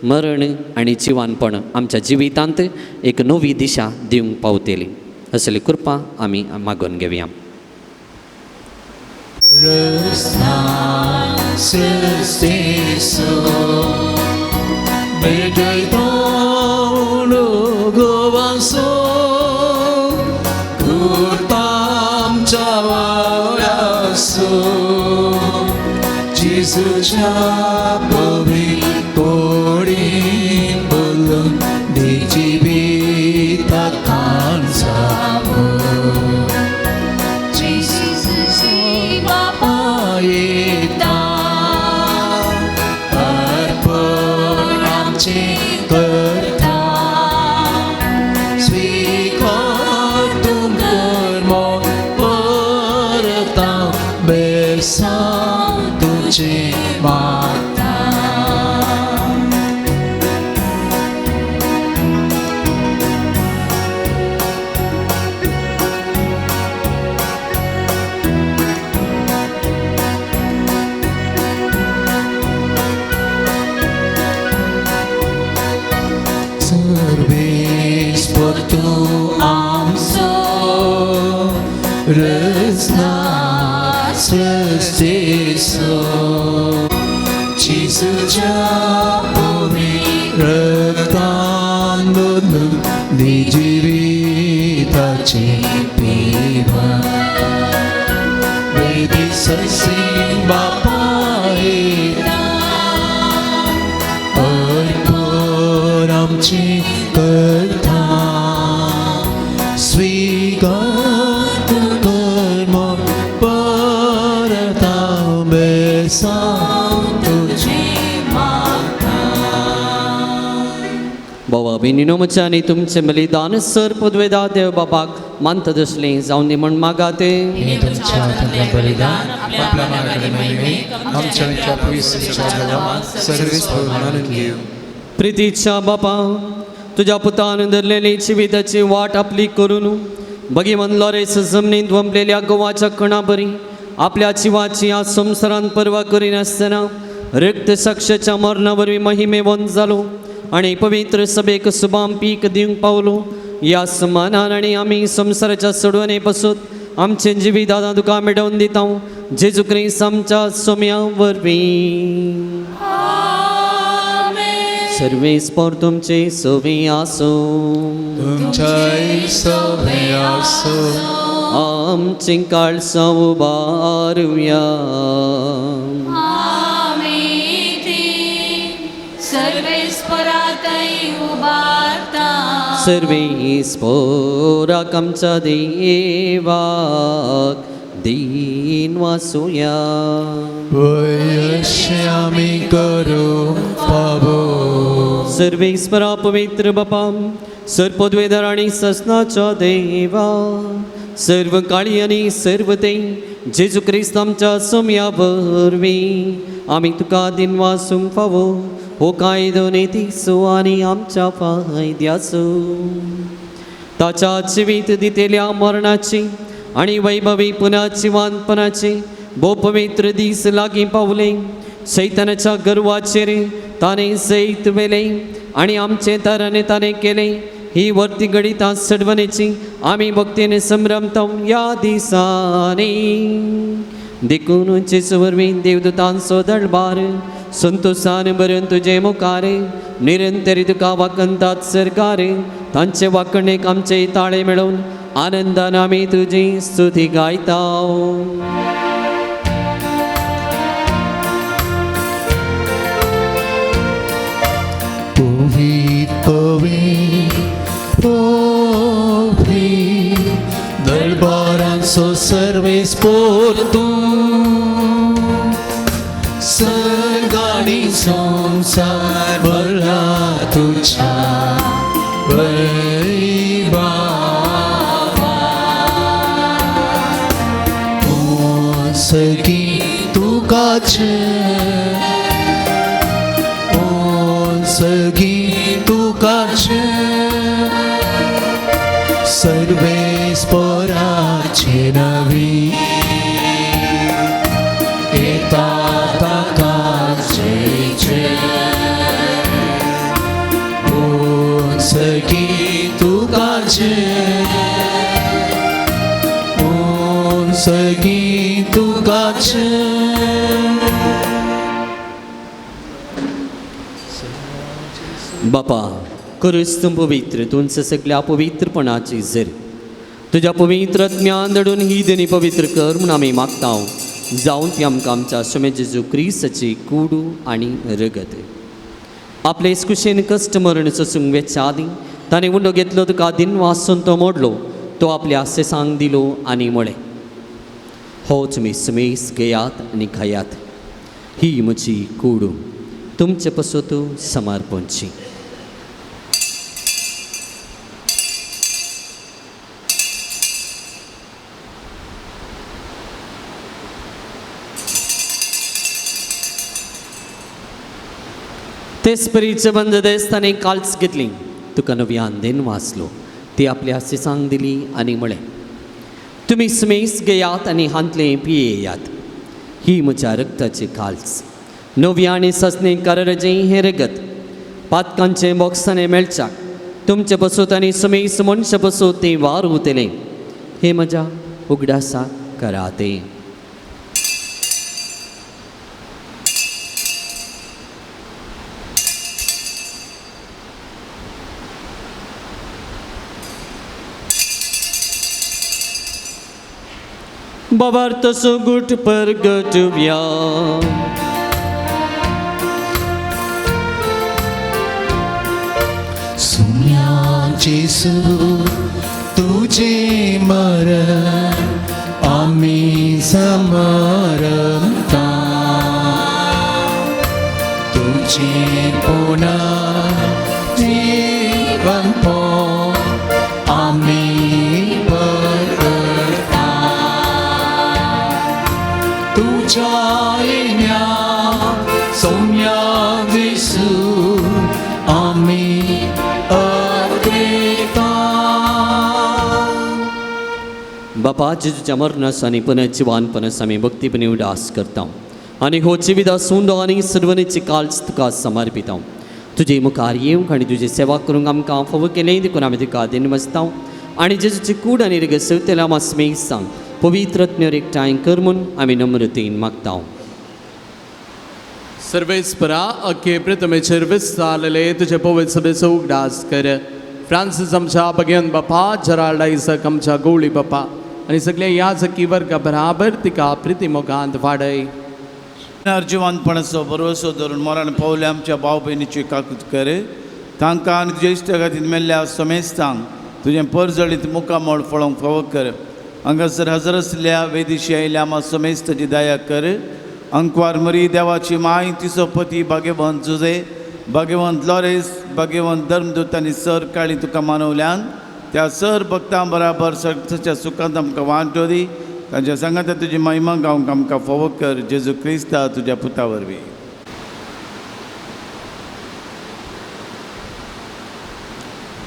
मरण आनी जिवानपण आमच्या जिवितांत एक नवी दिशा दिवंक पावतली असली कृपा आमी मागून घेवया. Resna सृश्टीचो जेजूच्या पवित्र रक्तान बदलून दी जिविताचें पिवन वेदी ससीं बापा येता अर्पण आमची करता स्वीकार कर्म परता बेसांव तुजी मागता. बाबा बेनिनो मच्यानी तुमचे बलिदान सर पदवेदा देव बाबाक मानता तसलें जावन दी म्हण मागाते. हे तुमच्या हातांतलें बलिदान आपल्या मार्गाने महिमे आमच्या आनी पवित्र सर्वेस्पर मानून घेऊ. प्रितीच्या बापा तुज्या पुतान धरलेली जिविताची वाट आपली करून भगीमन लॉरेस जमनींत वंपलेल्या गोवाच्या कणा बरी आपल्या जिवाची ह्या संवसारांत पर्वा करिनासतना रक्त साक्षाच्या मरणा वरवीं महिमेवंत जालो आनी पवित्र सभेक सुबाम पीक दिवंक पावलो. ह्या समानान आनी आमी संवसाराच्या सोडवणे पसून आमचें जिवीत आतां तुका मेळोवन दिता जेजू क्रिस्त आमच्या सोम्या वरवीं. सर्वेस्पर तुमचे सोबी आसूं. तुमच्याय सवे आसो. आमचीं काळसां उबारुया. आमी ती सर्वेस्परातय उबारता. सर्वेस्पोराक आमच्या देवाक दीन वासुया. वयशे आमी करूं फावो. सर्वेस्परा पवित्र बापा सर्पद्वेदर आनी ससनाच्या देवा सर्व काळी आनी सर्व ते जेजू क्रिस्त आमच्या सोम्या वरवीं आमी तुका दिनवासूंक फावो. हो कायदो नितीचो आनी आमच्या फायद्याचो. ताच्या जिवीत दितेल्या मरणाची आनी वैभवी पुन्हा जिवानपणाची भोव पवित्र दीस लागीं पावले. सैतानाच्या गर्वाचेर ताणें जैत व्हेलें आनी आमचें ताराने ताणें केलें. ही वर्ती घडितां सडवणेची आमी भक्तीन संभ्रमता ह्या दिसांनी. देखून जेजू वरवीं देवदूतांचो दळबार संतोशान भरून तुजे मुखार निरंतर तुका वाकंतात सरकार. तांचे वाकणेक आमचे ताळे मेळोवन आनंदान आमी तुजी स्तुती गायता. पवित्र पवित्र पवित्र दरबारांचो सर्वेस्पर तूं सर्ग आनी संवसार भरला तुज्या वैभवान. सगी तुकाचे सगी तुकाचे सर्वेस्पराचे नवी येता ताका जय जय. सगी तुकाचे सगी तुकाचे. बापा करूच तूं पवित्र तुमचं सगळ्या पवित्रपणाची जर तुज्या पवित्र ज्ञान दडून ही देणी पवित्र कर म्हूण आमी मागता. जावन ती आमकां आमच्या सोमे जेजू क्रिस्ताची कुडू आनी रगत. आपले कुशेन कश्ट मरण सोसूंक वेच्या आदीं ताणें उंडो घेतलो तुका दिन वासून तो मोडलो तो आपल्या सेसांक दिलो आनी म्हळें हो तुमी सुमेस घेयात आनी खायात ही म्हजी कुडू तुमचे पसत समर्पणची. तेच परीचे बंद देस ताणें काल्च घेतली तुका नव्यान देन वाचलो ती आपल्या सिसांक दिली आनी म्हळें तुमी सुमेस घेयात आनी हांतलें पियेयात ही म्हज्या रक्ताची काल्च नवी आनी सजने कराराचें हें रगत पातकांचें बोक्सांनी मेळच्याक तुमचे पसूत आनी सुमेस मनशा पसूत तें वार उतलें हे म्हज्या उगडासाक कराते. बाबार्थ सुगूट परगटुया. सुम्या जेसू तुझे मरण आमी समरता, तुझे पुनः जीवन पो आमी परगटा, तुझ्या येण्या सौम्या जेसू आमी अद्वैता. बापा जेजूच्या मरणास आनी पुनर्जिवानपणास आमी भक्तीपणी उदास करता आनी हो जिविता सुंदो आनी सर्वनेची काळज तुका समर्पिता. तुजे मुखार येवंक आनी तुजी सेवा करूंक आमकां फावो केलें देखून आमी तुका दिनमसता आनी जेजूची कूड आनी रिग सेवतेल्या मासमेक सांग पवित्र आत्म्यार एकठांय कर म्हूण आमी नम्रतेन मागता. सर्वेस्परा अख्खे प्रथमेचेर विस्तारलेले तुजे पवित्र सभेचो उगडास कर. फ्रांसीस आमच्या भगेवन बापा, जराल्ड आयसक आमच्या गवळी बापा आनी सगळे याजकी वर्गा बराबर तिका प्रिती मोगांत वाडय. जिवानपणाचो भरवसो धरून मरण पावले आमच्या भाव भयणीची काकूत कर. तांकां आनी तुज्या इश्टा खातीर मेल्ल्या समेस्तांक तुजें परजळीत मुखामळ फळोवंक फावो कर. हांगासर हजर आसल्या वेदिशी आयल्या आमा समेस्ताची दया कर. अंकवार मरी देवाची माय, तिचो पती भाग्यवंत जुजे, भाग्यवंत लॉरेस, भाग्यवंत धर्मदूत आनी सर काळी तुका मानवल्यान त्या सर भक्तां बराबर सगळ्या सुखांत आमकां वांटो दी. तांच्या सांगाता तुजी महिमा गावंक आमकां फावो कर. जेजू क्रिस्ता तुज्या पुता वरवीं.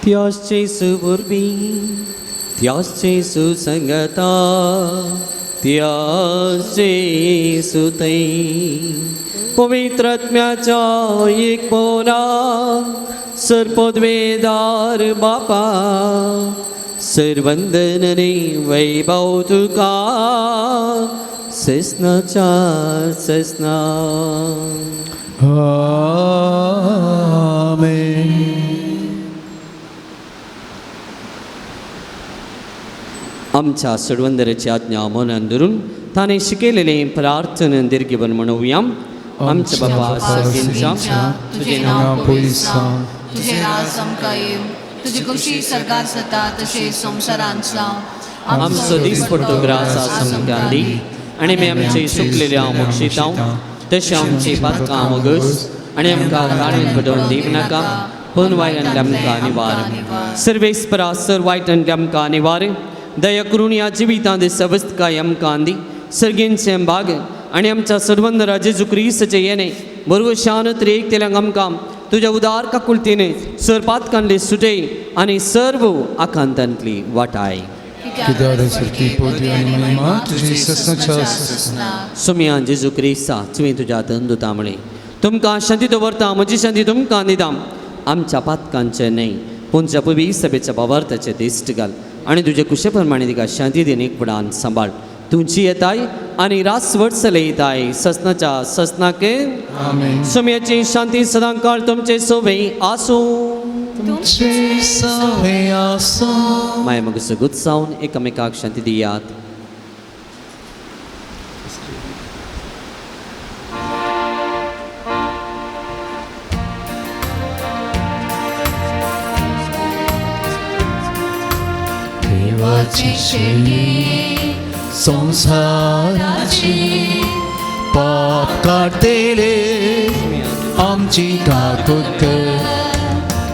त्याच जेजू वरवीं, त्याच जेजू संगता, त्याच जेजू थंय पवित्र आत्म्याच्या एकपणा सर्पद्वेदार बापा सर्वंदन रे वैभव तुका ससनाच्या ससना. आमेन. आमच्या सर्वंदराची आज्ञा मनान धरून ताणें शिकयलेलें प्रार्थना दीर्घीवन म्हणुया. आमच्या बाबा सर्गेंच्या तुझे नाव पवित्र जावं, तुझे राज आमकां येवं, तुजी खोशी सर्गात जाता तशें संवसारांत जावं. आमचो दिसपट्टो ग्रास आमकां दी आनी आमी आमचे सुकलेल्या मोक्षितांव तशें आमची पातकां मोगस आनी आमकां काळेन बदोवन दिवं नाका, पूण वायटांतल्या आमकां निवार. सर्वेस्परा सर वायटांतल्या आमकां निवार. दया करून ह्या जिवितांत सवस्तकाय आमकां दी. सर्गेंचें भाग आनी आमच्या सर्वंदरा जेजू क्रिस्ताचें येणें बरोबर शान त्रेक तेल्यांक आमकां तुज्या उदार काकुळतेने सर पातकांतले सुटय आनी सर्व आकांतांतली वाटाय. सुमया जेजू क्रिस्ता तुवें तुज्या दंदुता म्हळें तुमकां शांती दवरता, म्हजी शांती तुमकां दिता. आमच्या पातकांचें न्हय पूण जपवी सभेच्या बावार्थाचें दिश्ट घाल आनी तुजे कुशे प्रमाणे तिका शांती दिन एकपणान सांबाळ. तुमची येताय आनी रास वटसले येताय ससनाच्या ससनाके. सुमयाची शांती सदांकाळ तुमचे सोवे आसूं. तुमचे सोवे आसूं. माय मग सगूत जावन एकामेकाक शांती दियात. देवाची शेळी संसाराची पाप काडटले आमची काकूत कर.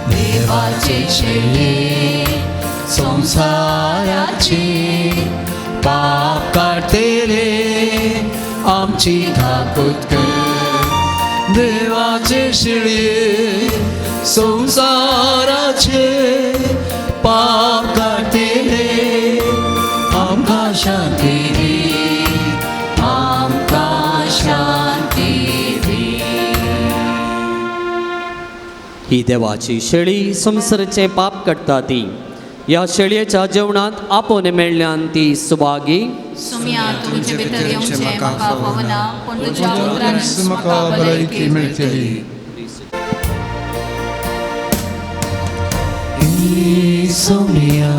देवाची शेळी संसाराची पाप काडटले आमची काकूत कर. देवाचे शेळये संसाराचे पाप काडटले आमकां शांती दी, आमकां शांती दी. ही देवाची शेळी संवसाराचें पाप काडटा ती ह्या शेळयेच्या जेवणांत आपोवन मेळ्ळ्यान ती सुभागी. सुमया तुमचे भितर येवचें म्हाका फावना, पूण तुज्या उतरानच म्हाका भलायकी मेळटली. सोनिया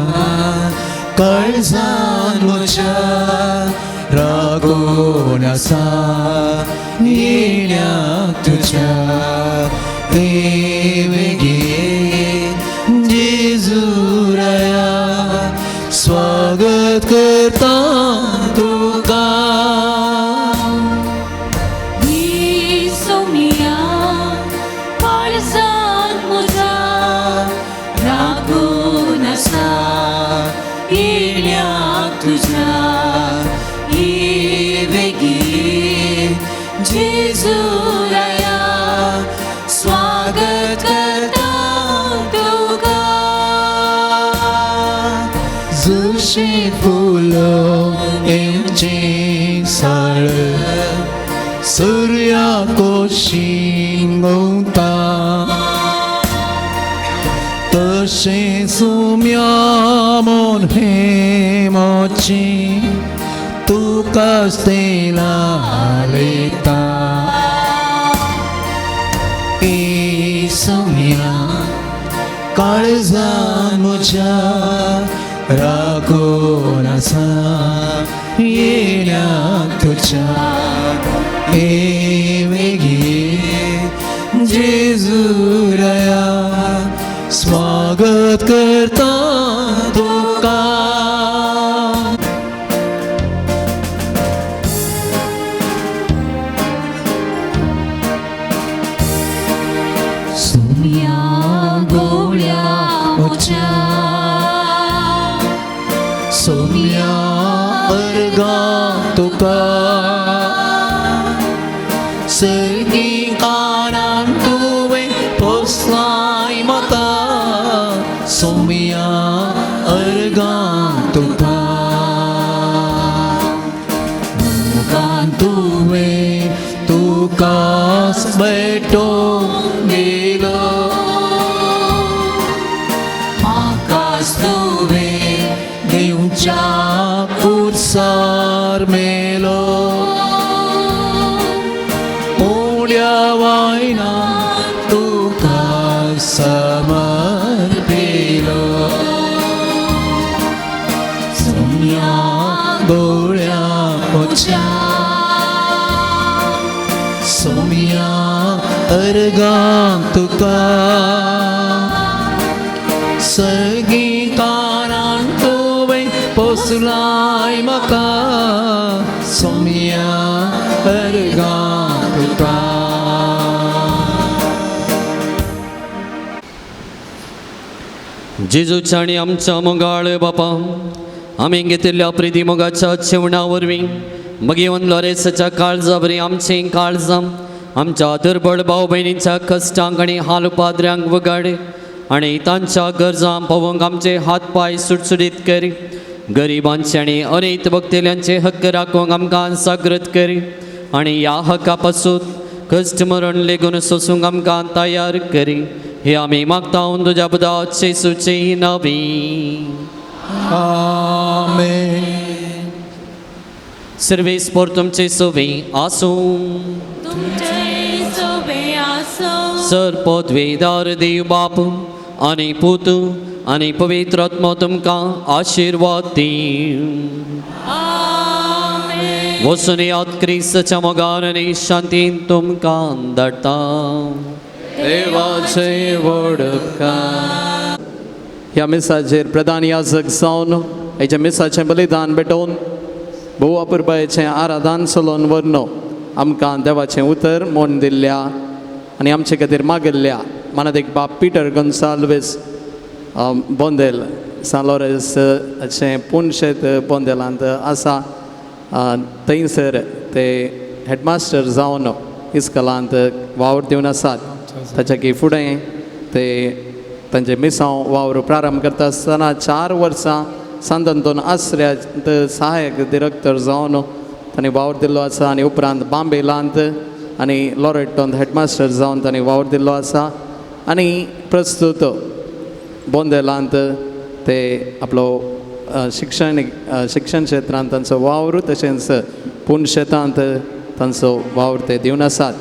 काळजान म्हज्या रागून आसा येण्याक तुज्या देवगे जेजू राया स्वागत करता तुका. ही सोम्या काळजांत म्हज्या राखून आसा येण्याक तुज्या ये बेगीन जेजू राया स्वागत करता तुका. जशें फुलां येवचें साळ सुर्या कोशीन गवता तशें सुम्या मन हेमाचें तुका स्तेला लेता. ए सुम्या काळजान म्हज्या राखून आसा येण्याक तुज्या ए बेगीन जेजू राया स्वागत करता तुका. सोम्या गोळ्या म्हज्या सोम्या अर्गां तुका सर्गी कानान तुवें पोसलाय म्हाका सोम्या अर्गां तुका. मुखान तुवें तुकाच भेटोवंक गेलो म्हाकाच तुवें दिवच्या कुर्सार मेलो उड्या वायना तुका समर्पिलो. सोम्या गोळ्या म्हज्या सोम्या अर्गां तुका सर्गी कानान तुवें पोसलाय म्हाका सोम्या अर्गां तुका. जेजूच्या आनी आमच्या मोगाळ बापा आमी घेतिल्ल्या प्रिती मोगाच्या जेवणा वरवीं मगेवन लोरेसाच्या काळजा वरी आमचीं काळजां आमच्या दुर्बळ भाव भयणींच्या कश्टांक आनी हाल उपाद्र्यांक वगाड आनी तांच्या गरजां पावोवंक आमचे हात पांय सुटसुटीत कर. गरिबांचे आनी अनेक भक्तेल्यांचे हक्क राखूंक आमकां जागृत कर आनी ह्या हक्का पासून कश्ट मरण लेगून सोसूंक आमकां तयार करी. हे आमी मागता तुज्या पुता जेजूचे नांवी. आमेन. सर्वेस्पोर तुमचे सोबी आसूं. तुमचे सोबे आसूं. सर पदवेदार देव बाप आनी पूत आनी पवित्र आत्मो तुमकां आशिर्वाद दी. आमेन. वचून याद क्रिस्ताच्या मोगान आनी शांतीन तुमकां धाडटा. देवाचे व्हड उपकार. ह्या मिसाचेर प्रधान याजक जावन हेच्या मिसाचें बलिदान भेटोवन भोव अपुरबायेचें आराधन चलोवन व्हरनो आमकां देवाचें उतर म्हूण दिल्ल्या आनी आमचे खातीर मागिल्ल्या मानादीक बाप पिटर गोन्साल्वीस बोंदेल सान लोरेंस हाचें पुनशेत बोंदेलांत आसा. थंयसर ते हेडमास्टर जावन इस्कलांत वावर दिवन आसात. ताच्या की फुडें ते तांचे मिसांव वावर प्रारंभ करता आसतना 4 वर्सां सांत अंतोन आसऱ्यांत सहायक डिरेक्टर जावन तांणी वावर दिल्लो आसा आनी उपरांत बांबेलांत आनी लॉरेटोंत हेडमास्टर जावन तांणी वावर दिल्लो आसा आनी प्रस्तूत बोंदेलांत ते आपलो शिक्षणीक शिक्षण क्षेत्रांत तांचो वावर तशेंच पूण शेतांत तांचो वावर ते दिवन आसात.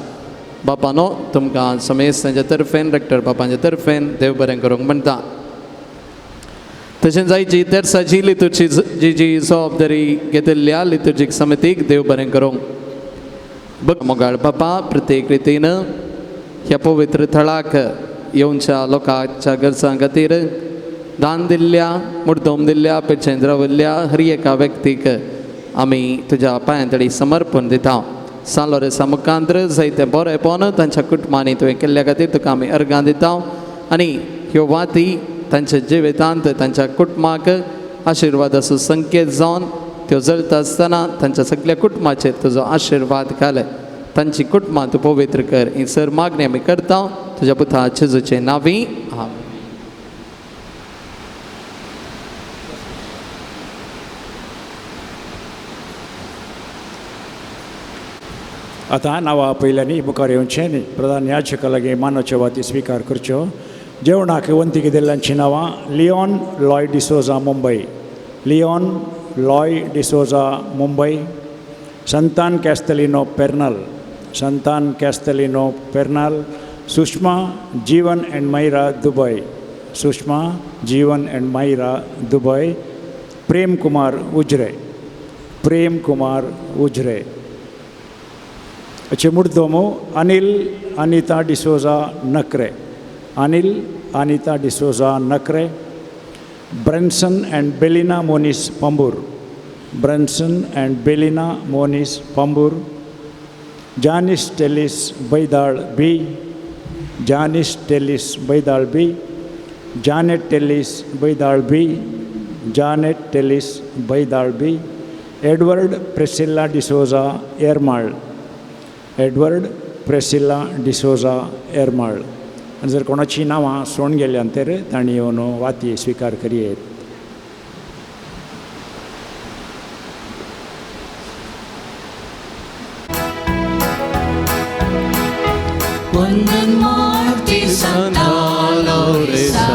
बापानो तुमकां समेस्त तांच्या तर्फेन रेक्टर बापांच्या तर्फेन देव बरें करूंक म्हणटा. तशेंच आयची तेर्साची लितुर्ची जी जी जबाबदारी घेतिल्ल्या लितुर्जीक समितीक देव बरें करूं. मोगाळ बापा, प्रत्येक रितीन ह्या पवित्र थळाक येवच्या लोकांच्या गरजां खातीर दान दिल्ल्या, मुर्दोम दिल्ल्या, पेचेंत राविल्ल्या हर एका व्यक्तीक आमी तुज्या पांयां तडी समर्पण दिता. सान लोरेसा मुखांत्र जायते बरेंपण तांच्या कुटुंबांनी तुवें केल्ल्या खातीर तुका आमी अर्गां दिता आनी ह्यो वाती तांच्या जिवितांत तांच्या कुटुंबाक आशिर्वादाचो संकेत जावन त्यो जळता आसतना तांच्या सगळ्या कुटुंबाचेर तुजो आशिर्वाद घाल. तांची कुटुंबां तूं पवित्र कर. ही सर मागणी आमी करता तुज्या पुता जेजूचे नांवी. आमेन. आतां नांवां पयल्यांनी मुखार येवचें न्ही प्रधान याचका लागीं मानाच्यो वाती स्विकार करच्यो. जेवणाक वंतीक दिल्ल्यांचीं नांवां Leon Loy D'Souza Mumbai, Leon Loy D'Souza Mumbai, Santan Castelino Pernal, Santan Castelino Pernal, Sushma Jeevan and Myra Dubai, Sushma Jeevan and Myra Dubai, Prem Kumar Ujire, Prem Kumar Ujire. अच्छे मुर्दोमो Anil Anita D'Souza नकरे, Anil Anita D'Souza Nakre, Branson and Belina Moniz Pambur, Branson and Belina Moniz Pambur, Janice Tellis Baidal B, Janice Tellis Baidal B, Janet Tellis Baidal B, Janet Tellis Baidal B, Edward Priscilla D'Souza Ermal, Edward Priscilla D'Souza Ermal. आनी जर कोणाची नांवां सोडून गेल्यान तर तांणी येवन वाती स्विकार करयेत. वंदन मूर्ती संता लोरेसा,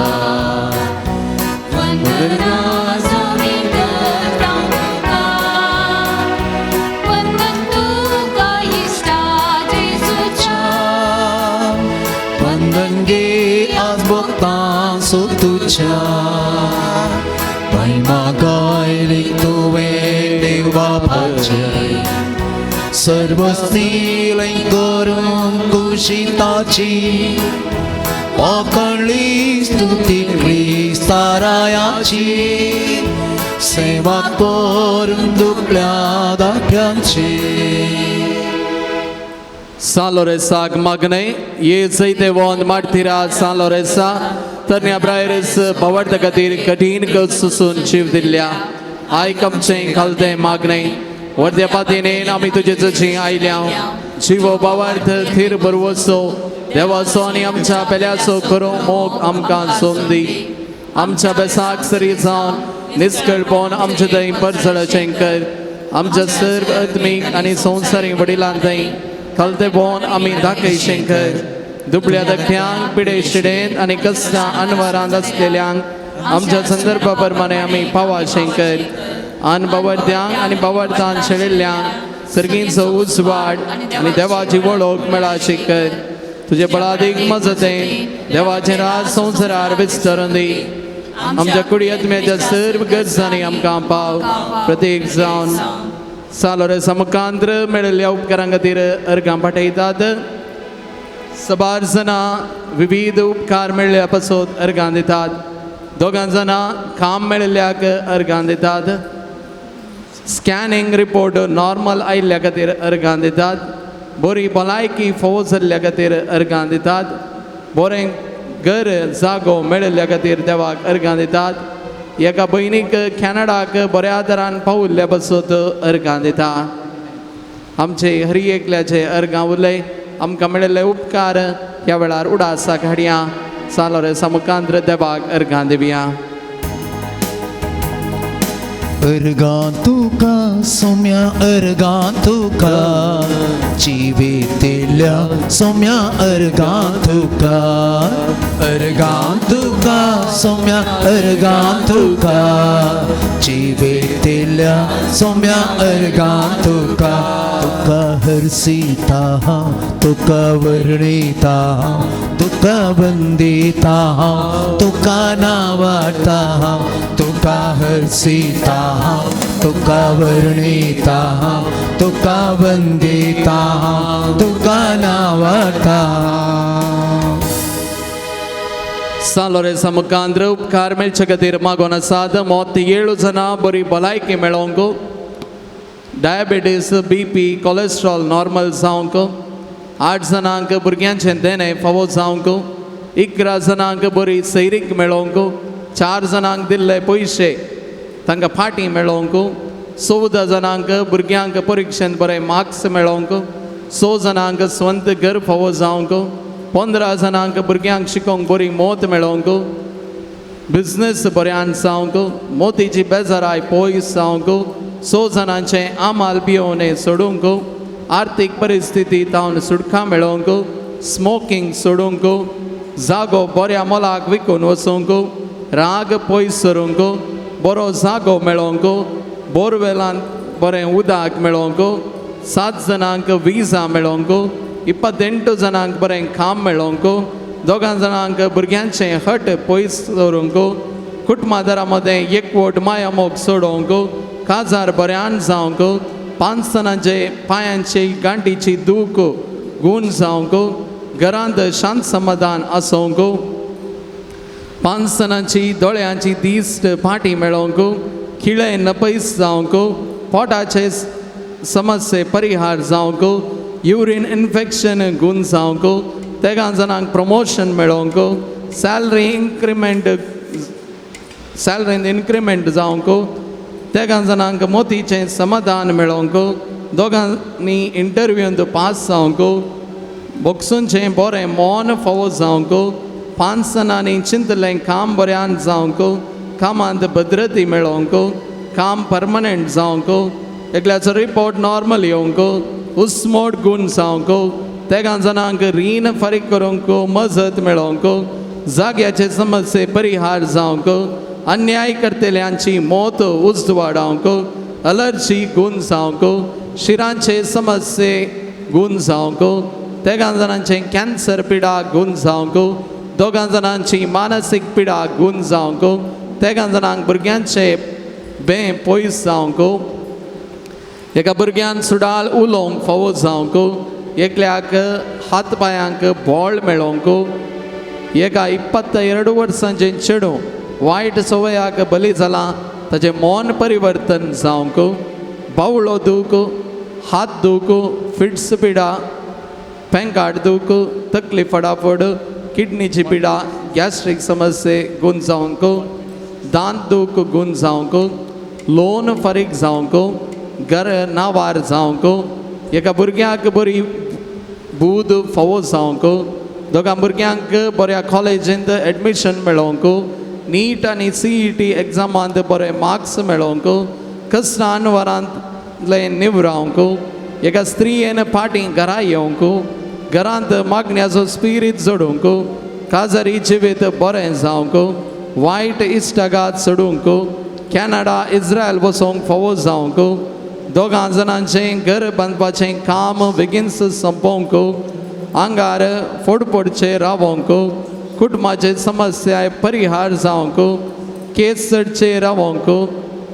वंदन राजावी करता तुका, वंदन तुका इश्टा जेजूच्या, वंदन गे आज भोगता सो तुज्या महिमा गायली तुवें देव बापाचे, सर्वस्तीलय करून खुशी ताची, वाकणली स्तुती क्रिस्तारायाची, सेवा करून दुबल्या दाखल्यांची. सान लोरेसाक मागणें ये जैते वोन मार्तिरा सान लोरेसा तरण्या ब्रायरस बावडता खातीर कठीण कस सोसून जीव दिल्ल्या आयक आमचें खालतें मागणें. वर्ध्या पातीनेन आमी तुजे जशी आयल्या जिवो बावार्थ थीर बरवसो देवाचो आनी आमच्या पेल्याचो खरो मोग आमकां सोंदी. आमच्या बेसाक सरी जावन निस्कळपण आमचे थंय परजळचें कर. आमच्या सर्व आत्मीक आनी संवसारीक वडिलां थंय खालतेपण आमी दाखयशें कर. दुबळ्या धक्क्यांक पिडे शिडेन आनी कसल्या अनवरांत आसलेल्यांक आमच्या संदर्भा प्रमाणे आमी पावाशें कर. आन बावडत्यांक आनी बावडतान शेळिल्ल्यांक सर्गींचो उजवाड आनी देवाची वळख मेळाशी कर. तुजे बळादीक मजतेन देवाचें राज संवसारार विस्तरून दी. आमच्या कुडी आत्म्याच्या सर्व गरजांनी आमकां पाव. प्रत्येक जावन सान लोरेसा मुखांत्र मेळिल्ल्या उपकारां खातीर अर्गां पाठयतात. सबार जाणां विविध उपकार मेळ्ळ्या पासत अर्गां दितात. दोगां जाणां काम मेळिल्ल्याक अर्गां दितात. स्कॅनिंग रिपोर्ट नॉर्मल आयिल्ल्या खातीर अर्गां दितात. बरी भलायकी फोव जाल्ल्या खातीर अर्गां दितात. बरें घर जागो मेळिल्ल्या खातीर देवाक अर्गां दितात. एका भयणीक कॅनडाक बऱ्या दरान पावल्ल्या पासत अर्गां दिता. आमचे हरी एकल्याचे अर्गां उरले आमकां मेळिल्ले उपकार ह्या वेळार उडासाक हाडया. सान लोरेसा मुखांत्र देवाक अर्गां दिवया. अर्गां तुका सोम्या अर्गां तुका जिवितेल्या सोम्या अर्गां तुका अर्गां तुका सोम्या अर्गां तुका जिवितेल्या सोम्या अर्गां तुका तुका हरसिता हांव तुका वर्णिता हांव तुका वंदिता हांव तुका नावाडता हांव तुका हरसिता हांव तुका वर्णिता हांव तुका वंदिता हांव तुका नावाडता हांव. सान लोरेंसा मुखांत उपकार मेळचे खातीर मागोन आसात. 37 जाणां बरी भलायकी मेळोवंक, डायबिटीस, बीपी, कोलेस्ट्रॉल नॉर्मल जावंक, 8 जाणांक भुरग्यांचें देणें फावो जावंक, 11 जाणांक बरी सैरीक मेळोवंक, 4 जाणांक दिल्ले पयशे तांकां फाटीं मेळोवंक, 14 जाणांक भुरग्यांक परिक्षेंत बरे मार्क्स मेळोवंक, 6 जाणांक स्वंत घर फावो जावंक, 15 जाणांक भुरग्यांक शिकोवंक बरी मोत मेळोवंक, बिजनेस बऱ्यान जावंक, मोतीची बेजाराय पयस जावंक, 6 जाणांचें आमाल पियोवणें सोडूंक, आर्थीक परिस्थिती तावन सुटका मेळोवंक, स्मोकींग सोडूंक, जागो बऱ्या मोलाक विकून वचूंक, राग पयस सरूंक, बरो जागो मेळोवंक, बोरवेलांत बरें उदक मेळोवंक, 7 जाणांक विजा मेळोवंक, 28 जाणांक बरें काम मेळोवंक, 2 जाणांक भुरग्यांचें हट पयस दवरूंक, कुटुंबादारा मदें एकवट मायामोग सोडोवंक, काजार बऱ्यान जावंक, 5 जाणांचे पांयांची गांठीची दूख गूण जावंक, घरांत शांत समाधान आसोवंक, 5 जाणांची दोळ्यांची दिश्ट फाटी मेळोवंक, खिळे नपयस जावंक, पोटाचे समस्ये परिहार जावंक, युरीन इन्फेक्शन गूण जावंक, 13 जाणांक प्रमोशन मेळोवंक, सॅलरीन इन्क्रिमेंट जावंक, 13 जाणांक मोतीचें समाधान मेळोवंक, 2 इंटरव्यूंत पास जावंक, बोक्सूंचें बरें मोन फावो जावंक, 5 जाणांनी चिंतलें काम बऱ्यान जावंक, कामांत भद्रती मेळोवंक, काम परमनंट जावंक, एकल्याचो रिपोर्ट नॉर्मल येवंक, उस्मोट गूण जावंक, 13 जाणांक रीण फारीक करूंक मजत मेळोवंक, जाग्याचे समस्ये परिहार जावंक, अन्याय करतल्यांची मोत उजवाडावंक, अलर्जी गूण जावंक, शिरांचे समस्ये गूण जावंक, 13 जाणांचें कॅन्सर पिडा गूण जावंक, 2 जाणांची मानसीक पिडा गूण जावंक, 13 जाणांक भुरग्यांचे बें पयस जावंक, एका भुरग्यान सुडाल उलोवंक फावो जावंक, एकल्याक हात पांयांक बोळ मेळोवंक, एका 22 वर्सांचें चेडूं वायट संवयाक बली जालां ताचें मन परिवर्तन जावंक, बावळो दूख, हात दूख, फिट्स पिडा, पेंकाट दूख, तकली फडाफड, किडनीची पिडा, गॅस्ट्रीक समस्ये गूण जावंक, दांत दूख गूण जावंक, लोन फारीक जावंक, घर नावार जावंक, एका भुरग्याक बरी बूद फावो जावंक, 2 भुरग्यांक बऱ्या कॉलेजींत एडमिशन मेळोवंक, नीट आनी CET एग्जामांत बरे मार्क्स मेळोवंक, कस्टान वरांतलें निवरावंक, एका स्त्रियेन फाटीं घरा येवंक, घरांत मागण्याचो स्पिरीत जोडूंक, काजारी जिवीत बरें जावंक, वायट इश्टागात सोडूंक, कॅनडा इस्रायल वचोंक फावो जावंक, 2 जाणांचें घर बांदपाचें काम बेगीन सोंपोवंक, आंगार फोडफोडचें रावोंक, कुटुंबाचे समस्या परिहार जावंक, केस चडचे रावोंक,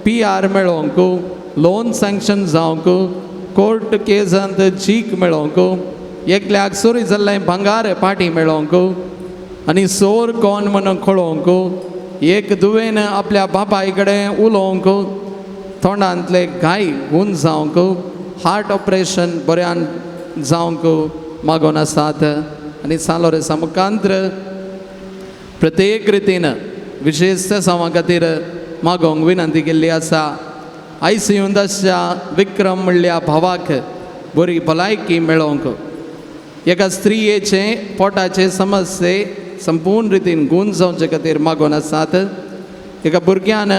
PR मेळोवंक, लोन सँक्शन जावंक, कोर्ट केसांत जीक मेळोवंक, एकल्याक चोरी जाल्लें भांगार पाटी मेळोवंक आनी सोर कोण म्हणून कळोवंक, एक दुवेन आपल्या बापाय कडेन उलोवंक, तोंडांतले घाय गूण जावंक, हार्ट ऑपरेशन बऱ्यान जावंक मागोन आसात. आनी सान लोरेंसा मुखांत्र प्रत्येक रितीन विशेश सेसांवा खातीर मागोवंक विनंती केल्ली आसा. आयसीयूंत आसच्या विक्रम म्हणल्या भावाक बरी भलायकी मेळोवंक, एका स्त्रियेचें पोटाचे समस्ये संपूर्ण रितीन गूण जावचे खातीर मागोन आसात. एका भुरग्यान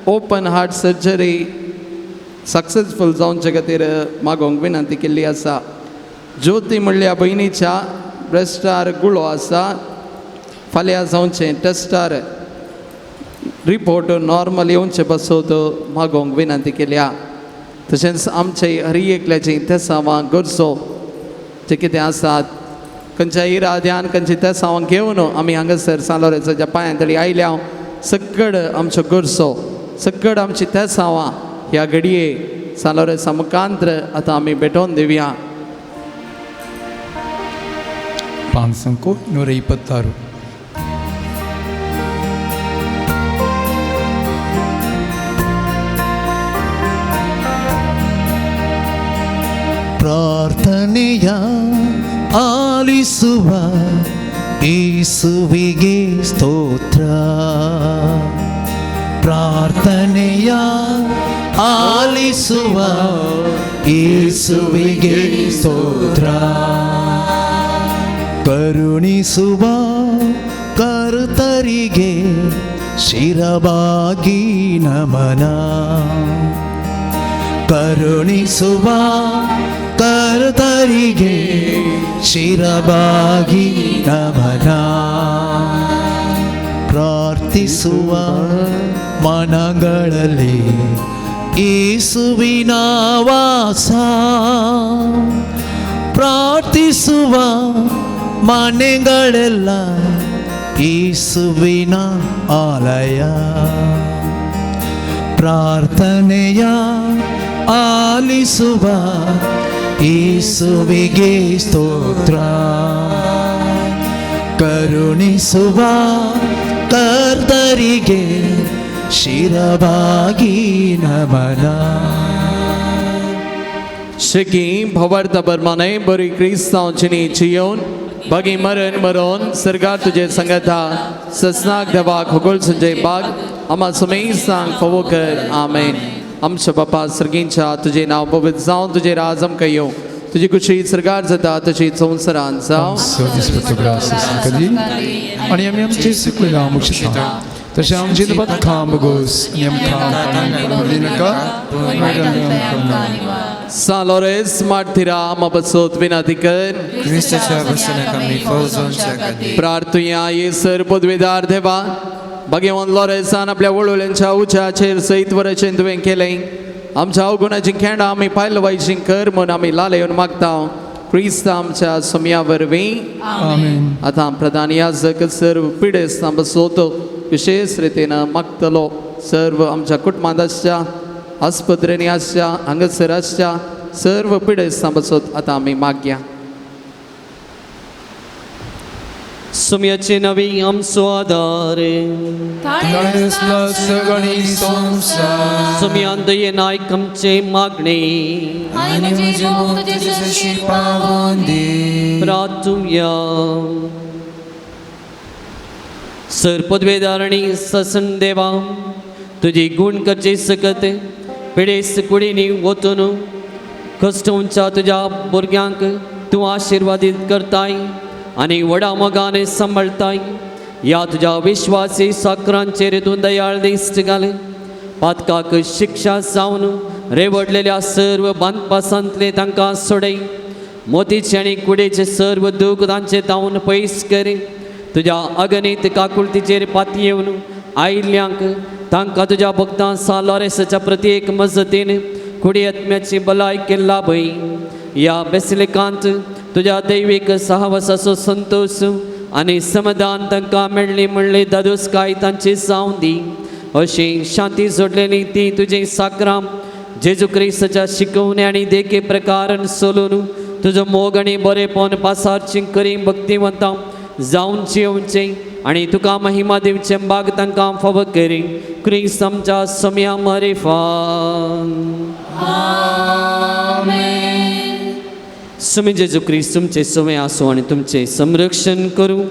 ओपन हार्ट सर्जरी सक्सेसफूल जावचे खातीर मागोवंक विनंती केल्ली आसा. ज्योती म्हणल्या भयणीच्या ब्रेस्टार गुळो आसा, फाल्यां जावचें टेस्टार रिपोर्ट नॉर्मल येवचे पासत मागोवंक विनंती केल्या. तशेंच आमचे हर एकल्याची तेसांवां गरजो जे कितें आसात खंयच्या इराद्यान खंयच्या तेसांवां घेवन आमी हांगासर सान लोरेंसाच्या पांयां तळी आयल्या, सगळ आमच्यो गरजो सगळ आमची तेसांवां ह्या घडये सान लोरेंसा मुखांत्र आतां आमी भेटोवन दिवया. 526. ಪ್ರಾರ್ಥನೆಯ ಆಲಿಸುವ ಯೇಸುವಿಗೆ ಸ್ತೋತ್ರ. ಪ್ರಾರ್ಥನೆಯ ಆಲಿಸುವ ಯೇಸುವಿಗೆ ಸ್ತೋತ್ರ. ಕರುಣಿಸುವ ಕರ್ತರಿಗೆ ಶಿರಬಾಗಿ ನಮನ. ಕರುಣಿಸುವ ಕರ್ತರಿಗೆ ಶಿರಬಾಗಿ ನಮನ. ಪ್ರಾರ್ಥಿಸುವ ಮನಗಳಲ್ಲಿ ಯೇಸುವಿನ ವಾಸ. ಪ್ರಾರ್ಥಿಸುವ ಮನೆಗಳೆಲ್ಲ ಯೇಸುವಿನ ಆಲಯ. ಪ್ರಾರ್ಥನೆಯ ಆಲಿಸುವ ಯೇಸುವಿಗೆ ಸ್ತೋತ್ರ. ಕರುಣಿಸುವ ಕರ್ತರಿಗೆ ಶಿರಬಾಗಿ ನಮನ. शेकी भवार्थ बरमाने बरी क्रिस्तांव जिणी जियोन बागी मरण मरोन सरकार तुझे संगता ससनाक देवाक होगोल संजय बाग आमा सुमेय सांग फवो कर. आमेन. आमच्या बापा सर्गींच्या तुझे नांव पवित्र जावं, तुझे राज आमकां येवं, तुजी खुशी सरकार जाता तशी संवसारांत जावं. आनी आमी आमचे सुकलें मुक्षता तशें आमचे दुबाद खाम गोस आनी आमकां नाका. सान लोरेंस मार्टिरा आमा बसोत विनंती कर. प्रार्थुया येसर पदवीदार देवा भगवान लोरेंसान आपल्या वळवळ्यांच्या उच्याचेर सयत वरचें तुवें केलें. आमच्या अवगुणाची खेंडां आमी पायलवायची कर म्हूण आमी लाल येवन मागता क्रिस्त आमच्या सोम्या वरवीं. आमेन. आतां प्रधान याजक सर्व पिडेस्तां बसोत विशेष रितीन मागतलो. सर्व आमच्या कुटुंबांत आसच्या आस्पत्रेंनी आसच्या हांगासर आसच्या सर्व पिडेस्तां बसोत आतां आमी मागया. सुम्याचे नवी आमचो आदार सुम्यान दयेन आयक आमचे मागणे. प्रार्थुया. सर पदवेदार आनी ससन देवा तुजी गुण करचे सकत पिडेस्त कुडींनी वचून कश्टोंच्या तुज्या भुरग्यांक तूं आशिर्वादीत करताय आनी व्हडा मोगान सांबाळताय. ह्या तुज्या विश्वासी साकरांचेर तूं दयाळ दिश्ट घाल. पातकाक शिक्षा जावन रेवडलेल्या सर्व बांदपासांतले तांकां सोडय. मोतीचे आनी कुडीचे सर्व दूख तांचे तावन पयस कर. तुज्या अगणीत काकुळतीचेर पातयेवन आयिल्ल्यांक तांकां तुज्या भक्तां सान लोरेंसाच्या प्रत्येक मजतीन कुडी आत्म्याची भलायकी लाभय. ह्या बेसलिकांत तुज्या दैवीक सहवासाचो संतोश आनी समाधान तांकां मेळ्ळी म्हणली दादोसकाय तांची जावं दी. अशी शांती जोडलेली ती तुजी साकरां जेजू क्रिस्ताच्या शिकवणे आनी देखी प्रकारान सोलून तुजो मोग आनी बरेपण पासारची करी भक्तिवंतां जावन जियोवचें आनी तुका महिमा दिवचें बाग तांकां फावो करी. क्रिस्त आमच्या सम्या मरेफान. सुमी जेजू क्रिस्त तुमचे सुमे आसूं आनी तुमचें संरक्षण करूं.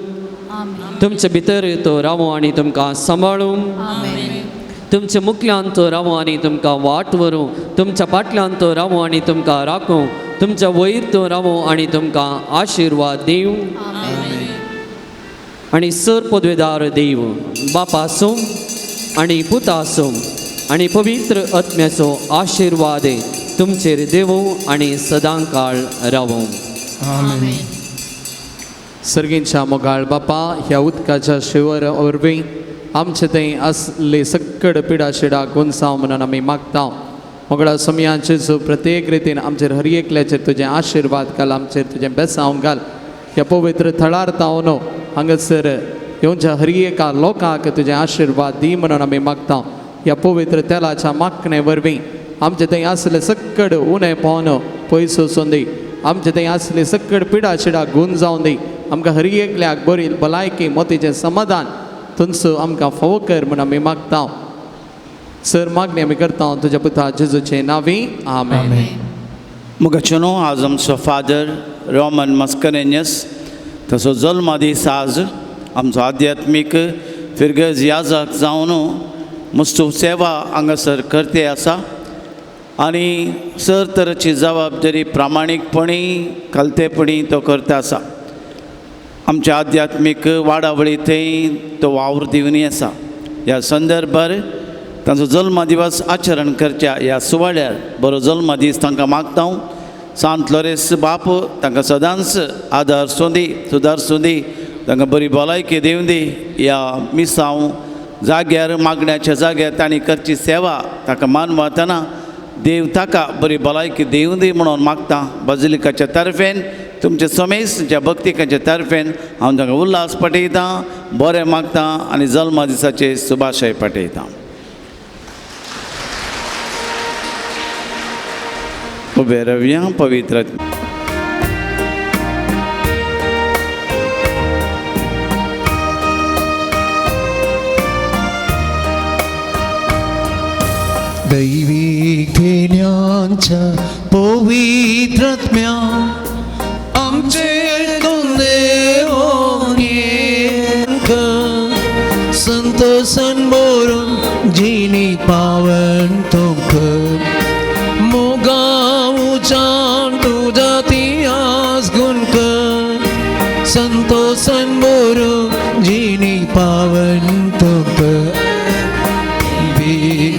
तुमचे भितर तो रावो आनी तुमकां सांबाळूं. तुमच्या मुखल्यान तो रावो आनी तुमकां वाट व्हरूं. तुमच्या फाटल्यान तो रावो आनी तुमकां राखूं. तुमच्या वयर तो रावो आनी तुमकां आशिर्वाद दिवं. आनी सर पदवेदार देव बाप आसूं आनी पुता आसूं आनी पवित्र आत्म्याचो आशिर्वाद तुमचेर देवूं आनी सदां काळ रावूं. आमेन. सर्गींच्या मोगाळ बापा, ह्या उदकाच्या शिवर वरवीं आमचे थंय आसले सकड पिडा शिडा गुनसांव म्हणून आमी मागता. मोगळा समयाचे जो प्रत्येक रितीन आमचेर हर एकल्याचेर तुजें आशिर्वाद घाल, आमचेर तुजें बेसांव घाल. ह्या पवित्र थळार तावन हांगासर येवच्या हर एका लोकांक तुजें आशिर्वाद दी म्हणून आमी मागता. ह्या पवित्र तेलाच्या मागणे वरवीं आमचे थंय आसले सकड उणें पावन पयस वचून दी, आमचे थंय आसले सकड पिडा शिडा गुण जावन दी. आमकां हर एकल्याक बरी भलायकी मोतीचें समाधान तुमचो आमकां फावो कर म्हूण आमी मागता. सर मागणी आमी करता तुज्या पुता जेजूचे नांवी, आमेन. मुखाचेनो आज आमचो फादर रोमन मस्करेन्यस तसो जल्मदीस आज आमचो आध्यात्मीक फिरगज याजक जावन मुस्तूफ सेवा हांगासर करते आसा आनी सर तरेची जबाबदारी प्रामाणीकपणी कलतेपणी तो करता आसा. आमच्या आध्यात्मीक वाडावळी थंय तो वावर दिवनी आसा. ह्या संदर्भार तांचो जल्मदिवस आचरण करच्या ह्या सुवाळ्यार बरो जल्मदीस तांकां मागता. सांत लोरेस बाप तांकां सदांच आदार सोंदी, सुदार सोंदी, तांकां बरी भलायकी दिवं दी. ह्या मिसांव जाग्यार मागण्याच्या जाग्यार तांणी करची सेवा ताका मानवतना देव ताका बरी भलायकी दिवं दी म्हणून मागता. बाजिलिकाच्या तर्फेन तुमचे समेस तुमच्या भक्तिकाच्या तर्फेन हांव तांकां उल्हास पाठयतां, बरें मागता आनी जल्मदिसाचे शुभाशय पाठयतां. उबे रवया पवित्र दैवीक देण्यांच्या पवित्रात्म्या आमचे संत सनबोरून जिनी पावन तुक मोगा उचान तुझा तियास गुणक संत सनबोरून जिनी पावन तुक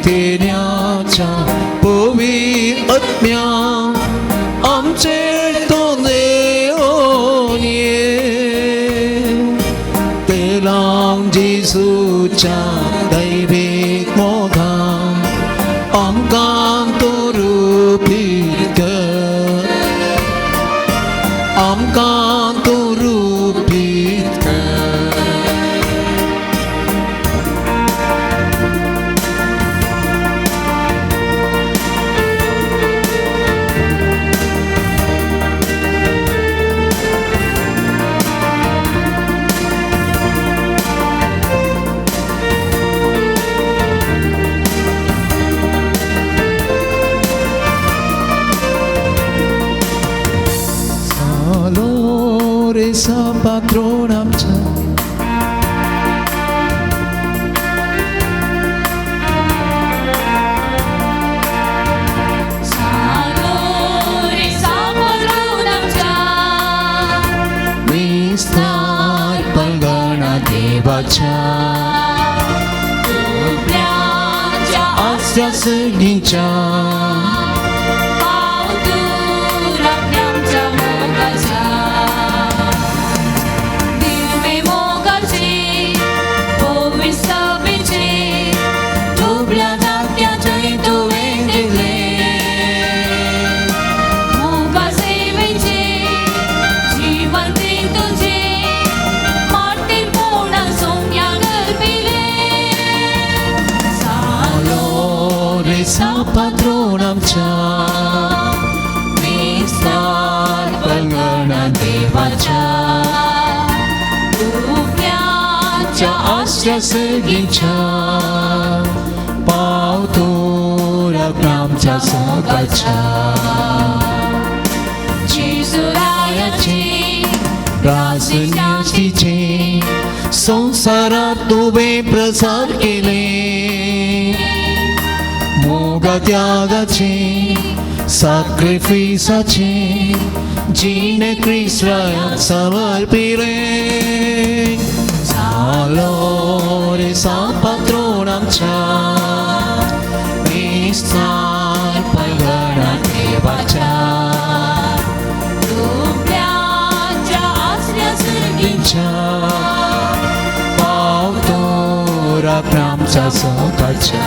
देण्याच्या पवित्र आत्म्या आमचे तो देवोन ये तेलां जेजूच्या दैवीक मोगान आमकां तो रुपीत कर, आमकां तो रुपीत कर. Sa patron आमच्या विस्तार पंगणा देवाच्या आस्या सगळींच्या patron आमच्या विस्तार पंगणा देवाच्या दुसऱ्याच्या आश्रय सगळींच्या पावतो आमच्या सगाच्या जेजुरायाची रासन्यासीचे संसारात तुवें प्रसार केले मोगा त्यागाचे साक्रिफिसाचे जिने क्रिस्ताक समर्पिले जालो रे सा पात्रोण आमच्या आमच्या मोगाच्या.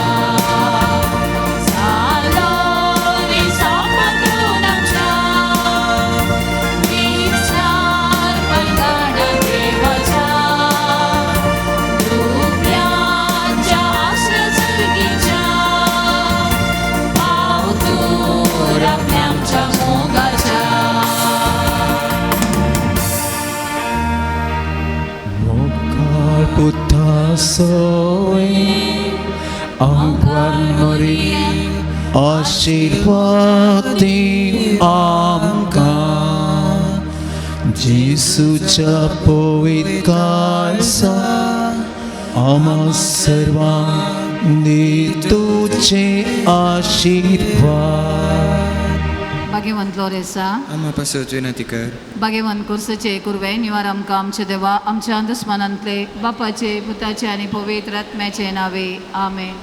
Soy आमकां मरी आशीर्वाद दी आमकां जेसूच्या पवित्र काळसा आम्हा सर्वांक दी तुझे आशीर्वाद. भाग्यवंत लोरेसा आम्हा पासत विनंती कर. भाग्यवंत कुर्सचे कुर्वे निवार आमकां आमचे देवा आमच्या दुस्मानांतले बापाचे पुताचे आनी पवित्र आत्म्याचे नावे आमेन.